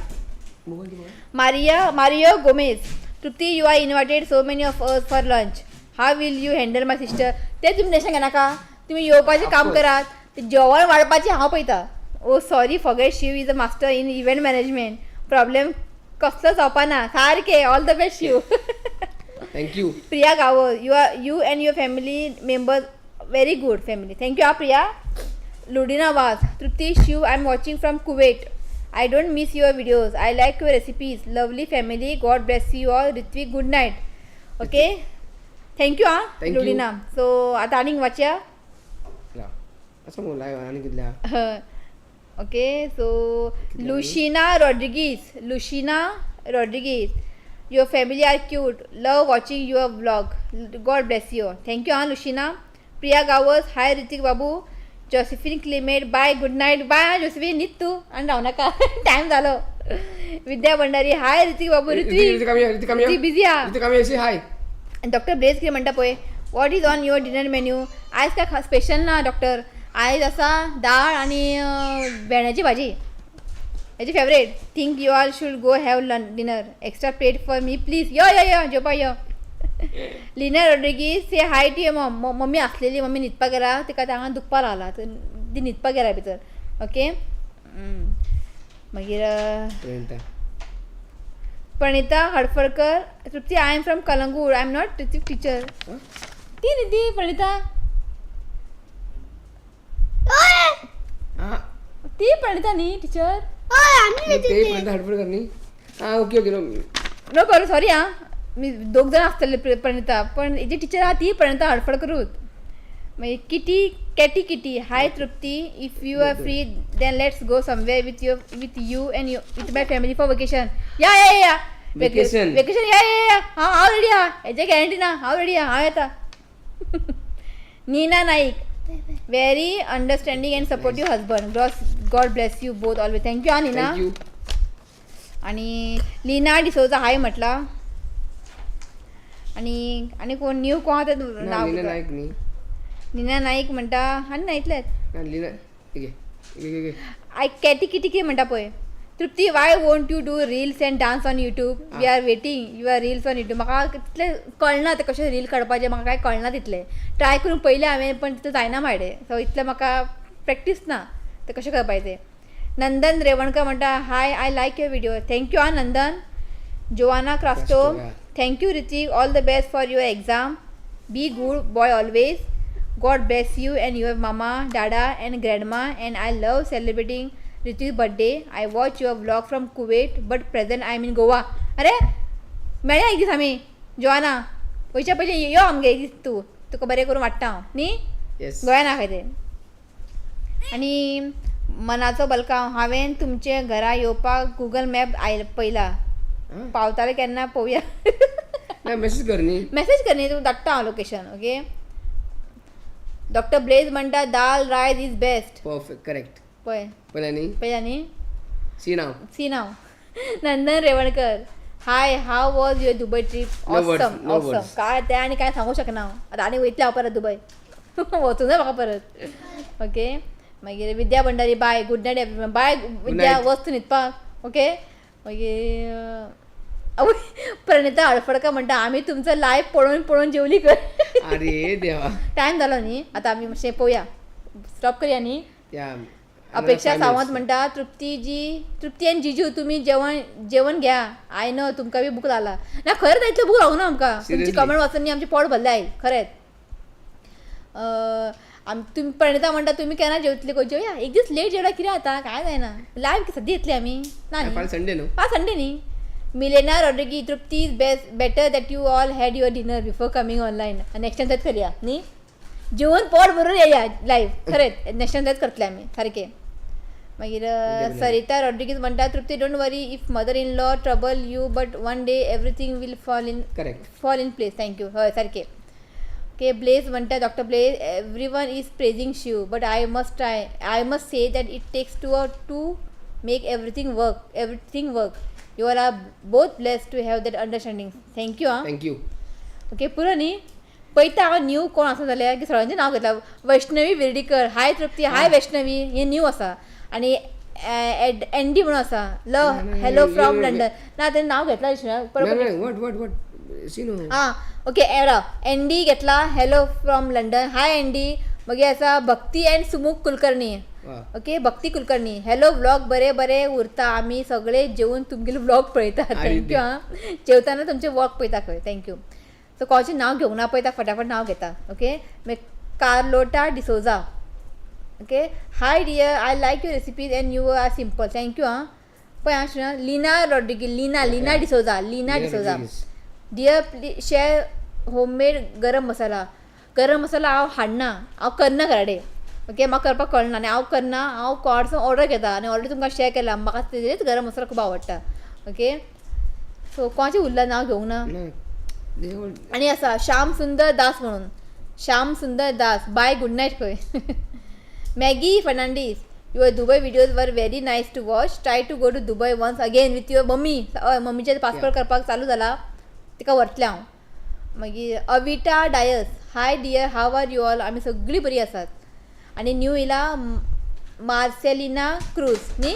मोबायल दे मला. Maria Mario Gomez, Trupti, you are invited so many of us for lunch, how will you handle my sister? ते तुमी tension घेनाका, तुमी येवपाचें काम Of course. करात, ते जेवण वाडपाचें हांव पळयता. Oh sorry, forget Shiv is a master in event management, problem कसलो जावपा ना सारकें. All the best Shiv. Thank you. Priya Gawas, you are you and your family members very good family. Thank you ah Priya. Ludina Vaz, Trupti, Shiv, I am watching from Kuwait. I don't miss your videos, I like your recipes. Lovely family, God bless you all. Ritvik, good night. Okay, thank you ah. Thank you. Ludina. So आतां आनीक वाचया. असं मग live आणि कितल्या. Okay, so Lucina Rodrigues, Lucina Rodrigues, your family are cute, love watching your vlog, God bless you. Thank you ah Lucina. Priya Gawas, hi Ritik Babu. Josephine Clement, bye, good night. Bye ah Josephine, न्हीद तूं आनी रावनाका, time जालो. विद्या भंडारी, हाय ऋतिक बाबू. ऋत्विक. ऋतिक आमी, ऋतिक आमी. Hrithik busy आहा. ऋतिक आमी, हाय. Doctor Blaise कितें म्हणटा पळय, what is on your dinner menu? आयज काय स्पेशल ना डॉक्टर, आयज आसा दाळ आनी भेंड्याची भाजी, हेजी favourite. Think you all should go have dinner, extra plate for me please. यो यो यो, जेवपा यो. Lina Rodrigues say hi to your mom. Mummy आसलेली, मम्मी न्हिदपाक गेला, तिका हांगा दुखपा लागला, ती न्हिदपाक गेला भितर. ओके, मागीर Pranita. Pranita Hadfalkar, Trupti I am from Calangute, I am not teacher. ती न्ही ती प्रणिता, हा. ती प्रणिता न्ही टिचर. हय, आमी. ते प्रणिता हडफडकर न्ही? हा, ओके ओके, नो. नो बरं, सॉरी आं, मी दोग जाण आसतले प्रणिता, पण जी टिचर आहा ती प्रणिता हडफडकरूच. मागीर Kitty Katy Kitty, hi Trupti, if you are free then let's go somewhere with you and you with my family for vacation. Yeah yeah yeah. Vacation. Vacation, yeah yeah yeah. हां, हांव ready आहा, हेजे guarantee ना, हांव ready आहा, हांव येता. Neena Naik, very understanding and supportive husband, God bless you both always. Thank you हा नीना. Thank you. आणि लीना डिसोजा हाय म्हटला. आणि आणि कोण न्यू कोण आहा तें ना, लीना नाईक न्ही? नीना नाईक म्हणटा आनी ना इतलेच. ना, लीना घे घे घे. I Katie kitty कितें म्हणटा पळय. Trupti, why won't you do reels and dance on YouTube? We are waiting your reels on YouTube. म्हाका तितलें कळना तें कशें रील काडपाचें, म्हाका कांय कळना तितलें. ट्राय करून पयलें हांवें, पण तितलें जायना म्हाजे, सो इतलें म्हाका प्रॅक्टीस ना तें कशें करपाचें. नंदन रेवणकर म्हणटा hi, I like your video. Thank you आं Nandan. Joanna Crasto, thank you Ritik, all the best for your exam, be good boy always, God bless you and your mama, dada and grandma, and I love celebrating Ritik's birthday. I watch your vlog from Kuwait, but present I am in Goa. अरे मेळया एक दीस आमी Joanna, वयच्या पयलीं यो आमगे एक दीस, तूं तुका बरें करून वाडटा हांव न्ही. येस. गोंयान आहा तें. आनी मनाचो बलकांव, हांवें तुमचे घरा येवपाक गुगल मॅप आयल पयला, पावताले केन्ना पळोवया. ना, मेसेज कर न्ही. मेसेज कर न्ही, तुका धाडटा हांव लोकेशन. ओके, डॉक्टर ब्लेज म्हणटा dal rice is best. Perfect, correct. पळय. पळयला न्ही? पळयला न्ही. C now. C now. Nandan Revankar, hi, how was your Dubai trip? No words, awesome. No awesome. words. काय ते आनी काय सांगू शकना हांव. आतां आनी वयतलें हांव परत दुबय, वचूं जाय म्हाका परत. ओके, मागीर Vidya Bhandari, bye, good night everyone. Bye Vidya. Night. वच न्हिदपाक. ओके, मागीर आवय, प्रणिता हडफडकर म्हणटा आमी तुमचो लायव पळोवन पळोवन जेवली खंय. अरे देवा. टायम जालो न्ही, आतां आमी मातशें पळोवया, स्टॉप करया न्ही. या. अपेक्षा सावंत म्हणटा तृप्ती जी, तृप्ती आनी जिजू तुमी जेवण जेवण घ्या, I know तुमकां बी भूक लागला. ना, खरेंच इतलें भूक लागूना आमकां. तुमची Seriously. Comment वाचून न्ही आमचें पोट भरलें आई, खरेंच. तुमी प्रणिता म्हणटा तुमी केन्ना जेवतली खंय? जेवया एक दीस लेट जेवल्यार कितें जाता, कांय जायना. लायव सद्दां येतली आमी ना न्ही? फाल्यां संडे न्हू. हा, संडे न्ही. Milena Rodrigues, Trupti is best, better that you all had your dinner before coming online. Next time तेच करया न्ही, जेवण पोट भरून येया लायव. खरेंच नेक्स्ट टायम तेच करतले आमी सारकें. मागीर सरिता रॉड्रिगीज म्हणटा Trupti, don't worry if mother in law trouble you, but one day everything will fall in correct fall in place. Thank you. हय सारकें. ओके, ब्लेज म्हणटा, doctor Blaze, every one is praising Shiv, but I must say that it takes two to make everything work, everything work. You are are both bless to have that understanding. Thank you आं. Thank you. Okay, पुरो न्ही. पळयता हांव new कोण आसा जाल्यार, की सगळ्यांचें नांव घेतलां. वैष्णवी विर्डीकर, हाय तृप्ती, हाय वैष्णवी, हें न्यू आसा. आनी एंडी म्हणून आसा, ल हॅलो फ्रॉम लंडन. ना, तेणें नांव घेतलां परत. What what what, सी न्हू. आं ओके, राव, एंडी घेतला, hello from London, hi Andy. मागीर आसा Bhakti and Sumukh Kulkarni. Okay, Bhakti Kulkarni, hello, vlog बरे बरे उरता, आमी सगळे जेवन तुमगेले व्लॉग पळयता. Thank you आं, जेवताना तुमचे व्लॉग पळयता खंय. Thank you. सो कोणाचें नांव घेवंक ना, पळयता, फटाफट नांव घेता. ओके, मागीर Carlota D'Souza, okay, hi dear, I like your recipes and you are simple. Thank you आं. पळय आं, Leena Rodrigues, Leena, Leena D'Souza, Leena D'Souza, dear please share homemade garam masala. Garam masala हांव हाडना, हांव करना घरा. ओके, म्हाका करपाक कळना आनी हांव करना, हांव कोर्टसून ऑर्डर घेता आनी ऑलरेडी तुमकां शेअर केला, म्हाका तेजेच गरम मसाला खूब आवडटा. ओके, सो कोणाचें उरलां नांव घेवंक ना? आनी आसा श्याम सुंदर दास म्हणून, Shyam Sundar Das, bye, good night खंय. Maggie Fernandes, your Dubai videos were very nice to watch, try to go to Dubai once again with your mummy. हय, मम्मीचें पासपोर्ट करपाक चालू जाला, तिका व्हरतलें हांव. मागीर Avita Dias, hi dear, how are you all? आमी सगळीं बरीं आसात. आनी न्यू येयला मार्सेलिना क्रूज न्ही.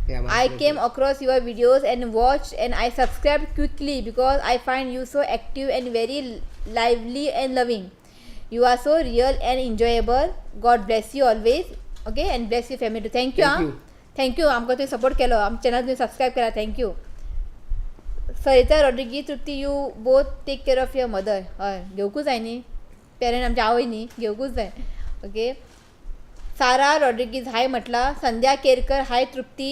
I came across your videos and watch and I subscribe quickly because I find you so active and very lively and loving. You are so real and enjoyable. God bless you always. Okay, and bless your family. Thank you. Thank you. Thank you, आमकां तुवें support केलो, आमच्या channel तुवें subscribe केला. Thank you. Sarita Rodrigues, Trupti, you both take care of your mother. हय, घेवकूच जाय न्ही, parent आमची आवय न्ही, घेवकूच जाय. ओके, सारा रॉड्रिगीज हाय म्हटला. संध्या केरकर हाय. तृप्ती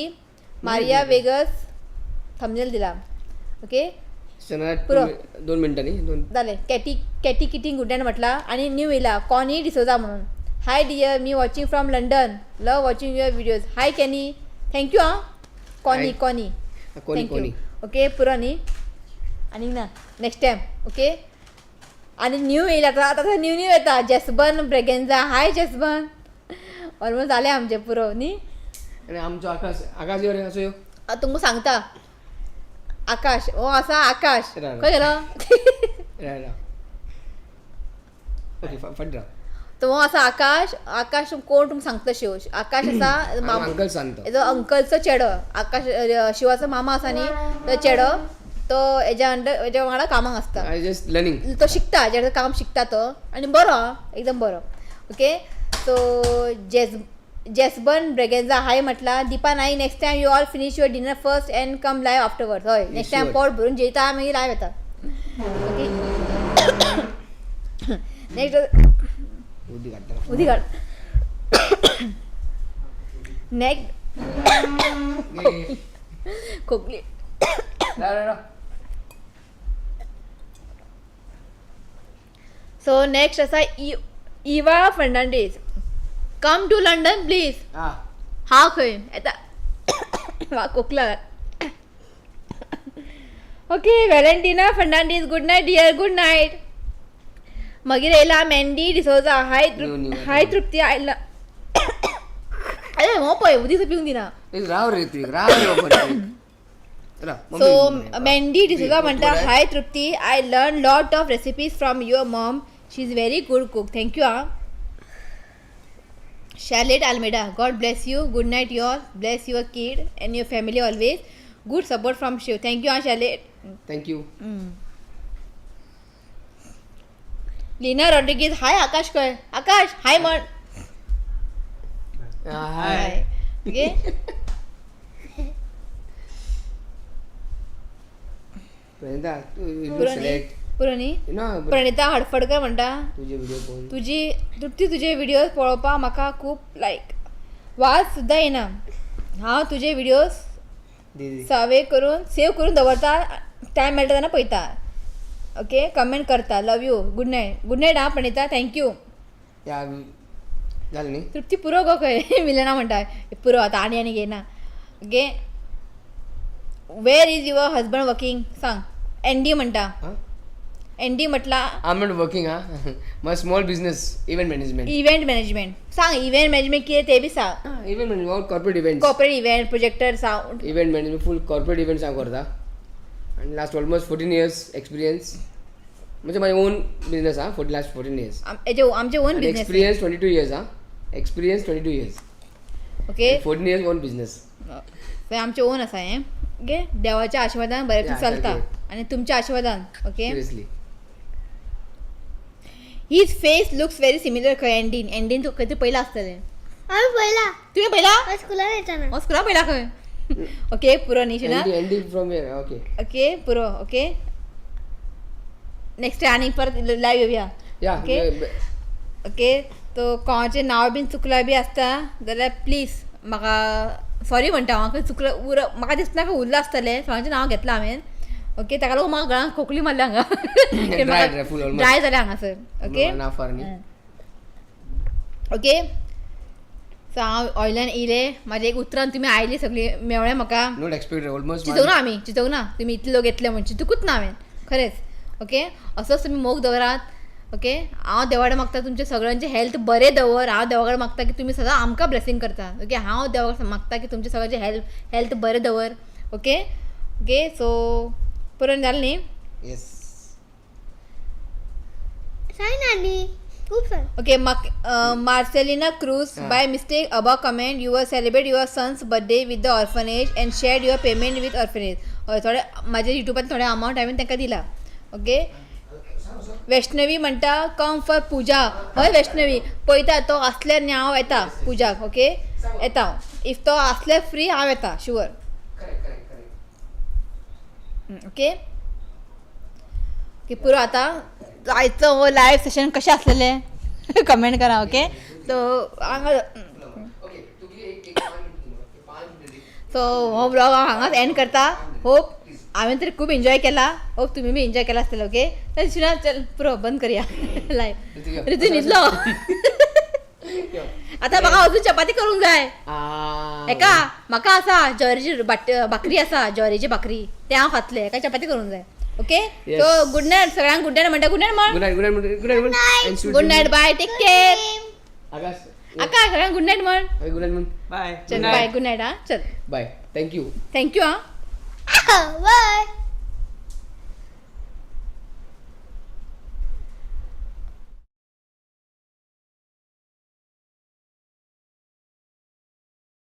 मारिया वेगस थंबनेल दिला. ओके, पुरो. 2 मिनटांनी 2 जालें. Katie Katie Keating good night म्हटला. आनी न्यू येयला कॉनी डिसोजा म्हणून. Hi dear, me watching from London, love watching your videos. Hi Kenny, thank you. आं, कॉनी. Hi. Connie. कोणी thank you. कोणी. ओके, पुरो न्ही, आनीक ना, नेक्स्ट टायम. ओके, आनी न्यू येयला आतां, आतां न्यू न्यू येता. जेसबन ब्रेगेन्जा, हाय जेसबन. ऑलमोस्ट जालें आमचें, पुरो न्ही. आनी आमचो आकाश, आकाश यो रे, असो यो. आतां तुमकां सांगता, आकाश हो आसा. आकाश राव. खंय गेलो? राव राव, ओके, फाट राव. तो हो आसा आकाश. आकाश कोण तुमकां सांगता. शिव आकाश आसा मामा. अंकल सांगता. हेजो अंकलचो चेडो आकाश. शिवाचो मामा आसा न्ही, तो चेडो, तो हेज्या अंडर, हेज्या वांगडा कामाक आसता. I just learning. तो शिकता, हेज्या काम शिकता तो, आनी बरो आं, एकदम बरो. ओके, सो जेस जेसबन ब्रेगेन्जा हाय म्हटला. Deepa Naik, next time you all finish your dinner first and come live afterwards. हय, नेक्स्ट टायम पोट भरून जेयता, मागीर लायव येता. Okay, next. उदीक काडटा. उदीक काड. नेक्स्ट खोकली. राव राव राव. सो नेक्स्ट आसा Eva Fernandes, come to London please. हा. हा, खंय येता वा कोकला. Okay, Valentina Fernandes, good night dear. Good night. मागीर येयला मेंडी डिसोजा, हाय. New, new. हाय तृप्ती, आयला. अरे हो पळय, उदीक पिवंक दिना. ए, राव रे, तू एक राव रे बाबा रे. राव. सो मम्मी, मेंडी डिसोजा म्हणटा, थोडे. Hi Trupti, I learn lot of recipes from your mom, she is very good cook. Thank you. आं, Charlotte Almeida, God bless you, good night your, bless your kid and your family always, good support from Shiv. Thank you. आं Charlotte. Thank you. Lina Rodrigues, हाय. आकाश खंय? आकाश हाय म्हण. हाय. Okay. Pranita, तू पुरो न्ही, select. पुरो न्ही. ना. प्रणिता हडफडकर म्हणटा, तुझे व्हिडिओ पळोवन तुजी तृप्ती, तुजे व्हिडियोज पळोवपाक म्हाका खूब लायक, वाज सुद्दां येना. हांव तुजे व्हिडियोज दे. सावे करून सेव करून दवरता, टायम मेळटा तेन्ना पळयता. ओके, कमेंट करता. Love you, good night. Good night. आं प्रणिता, thank you. या, झालं न्ही. तृप्ती, पुरो गो. खंय मिलना म्हणटा, पुरो आतां, आनी आनी घेयना. Okay, where is your husband working, सांग. एनडी म्हणटा. हां. एनडी म्हटला. I am not working. हा, my small business, event management. Event management सांग, इव्हेंट मॅनेजमेंट कितें तें बी सांग. Event management, corporate event. Corporate event, projector, sound. Event management, full corporate events हांव करता आनी लास्ट ऑलमोस्ट 14 इयर्स एक्सपिरियन्स, म्हणजे my own business हा, फोर्टी लास्ट 14 इयर्स. हेजे आमचे own business. Experience 22 years हा, experience 22 years. Okay. 14 years own business. आमचे own आसा हें. ओके, देवाच्या आशिर्वादान बरें चलता आनी तुमच्या आशिर्वादान. Okay. Seriously. His face looks very similar खंय एंडीन. एंडीन तूं खंय तरी पयला आसतलें. हांवें पळयला. तुवें पयला? हांव स्कुलान येताना. हांव स्कुलान पयला खंय. ओके, पुरो न्ही शिना. Andy, Andy from where? Okay. Okay, पुरो. ओके, नेक्स्ट आनी परत लायव्ह येवया. या. ओके. ओके, तो कोणाचें नांव बीन चुकलां बी आसता जाल्यार प्लीज म्हाका सॉरी म्हणटा हांव. खंय चुकलां उर, म्हाका दिसना खंय उरलां आसतलें, कोणाचें नांव घेतलां हांवें. ओके, ताका लागून म्हाका गळ्यान खोकली मारल्या हांगा. Dry, dry, full almost. Dry जालें हांगासर. ओके. ना फार न्ही. ओके, सो हांव ऑयलान येयलें, म्हाज्या एक उतरान तुमी आयली सगळीं, मेवळें म्हाका. Not expected almost. चिंतूंक ना आमी, चिंतूंक ना तुमी इतले लोक येतले म्हूण, चिंतूकूच ना हांवें खरेंच. ओके, असोच तुमी मोग दवरात. ओके, हांव देवा कडेन मागता तुमचें सगळ्यांचें हेल्थ बरें दवर. हांव देवा कडेन मागता की तुमी सदां आमकां ब्लेसींग करता. ओके, हांव देवा कडेन मागता की तुमचें सगळ्यांचें हेल्थ बरें दवर. ओके ओके, सो पुरो जालें न्ही. येस. सांग नानी. खूब सांग. Okay, Marcelina Cruz, Ah. By mistake above comment you were celebrate your son's birthday with the orphanage and share your payment with orphanage. हय, थोडे म्हाज्या युट्यूबान थोडे अमावंट हांवें तांकां दिला. ओके, वैष्णवी म्हणटा कम फॉर पुजा. हय वैष्णवी, पळयता तो आसल्यार न्ही हांव येता पुजाक. ओके, येता हांव. If तो आसल्यार फ्री हांव येता sure. Correct correct correct. Okay okay, पुरो आतां. आयचो हो लायव सेशन कशें आसलेलें कमेंट करा. ओके, सो हांगा ओके, तुगेली एक एक 5 मिनट, 5 मिनट. सो हो व्लॉग हांव हांगाच एंड करता. होप हांवें तरी खूब एन्जॉय केला, होप तुमी बी एन्जॉय केला आसतलो. ओके, तर सुना, चल पुरो, बंद करया लायव. ऋतू न्हिदलो. आतां म्हाका अजून चपाती करूंक जाय. एका म्हाका आसा ज्वारीची भाकरी आसा, ज्वारीची भाकरी, ते हांव खातलें. एका चपाती करूंक जाय. Okay. Yes. So good night सगळ्यांक. गुड नायट म्हणटा, गुड नायट म्हण. Good night, good night, good night. Good night, bye, take care. Akash. Akash, सगळ्यांक गुड नायट म्हण. गुड नायट म्हण. बाय. चल, बाय, गुड नायट. हा, चल. बाय, thank you. Thank you. हा. बाय.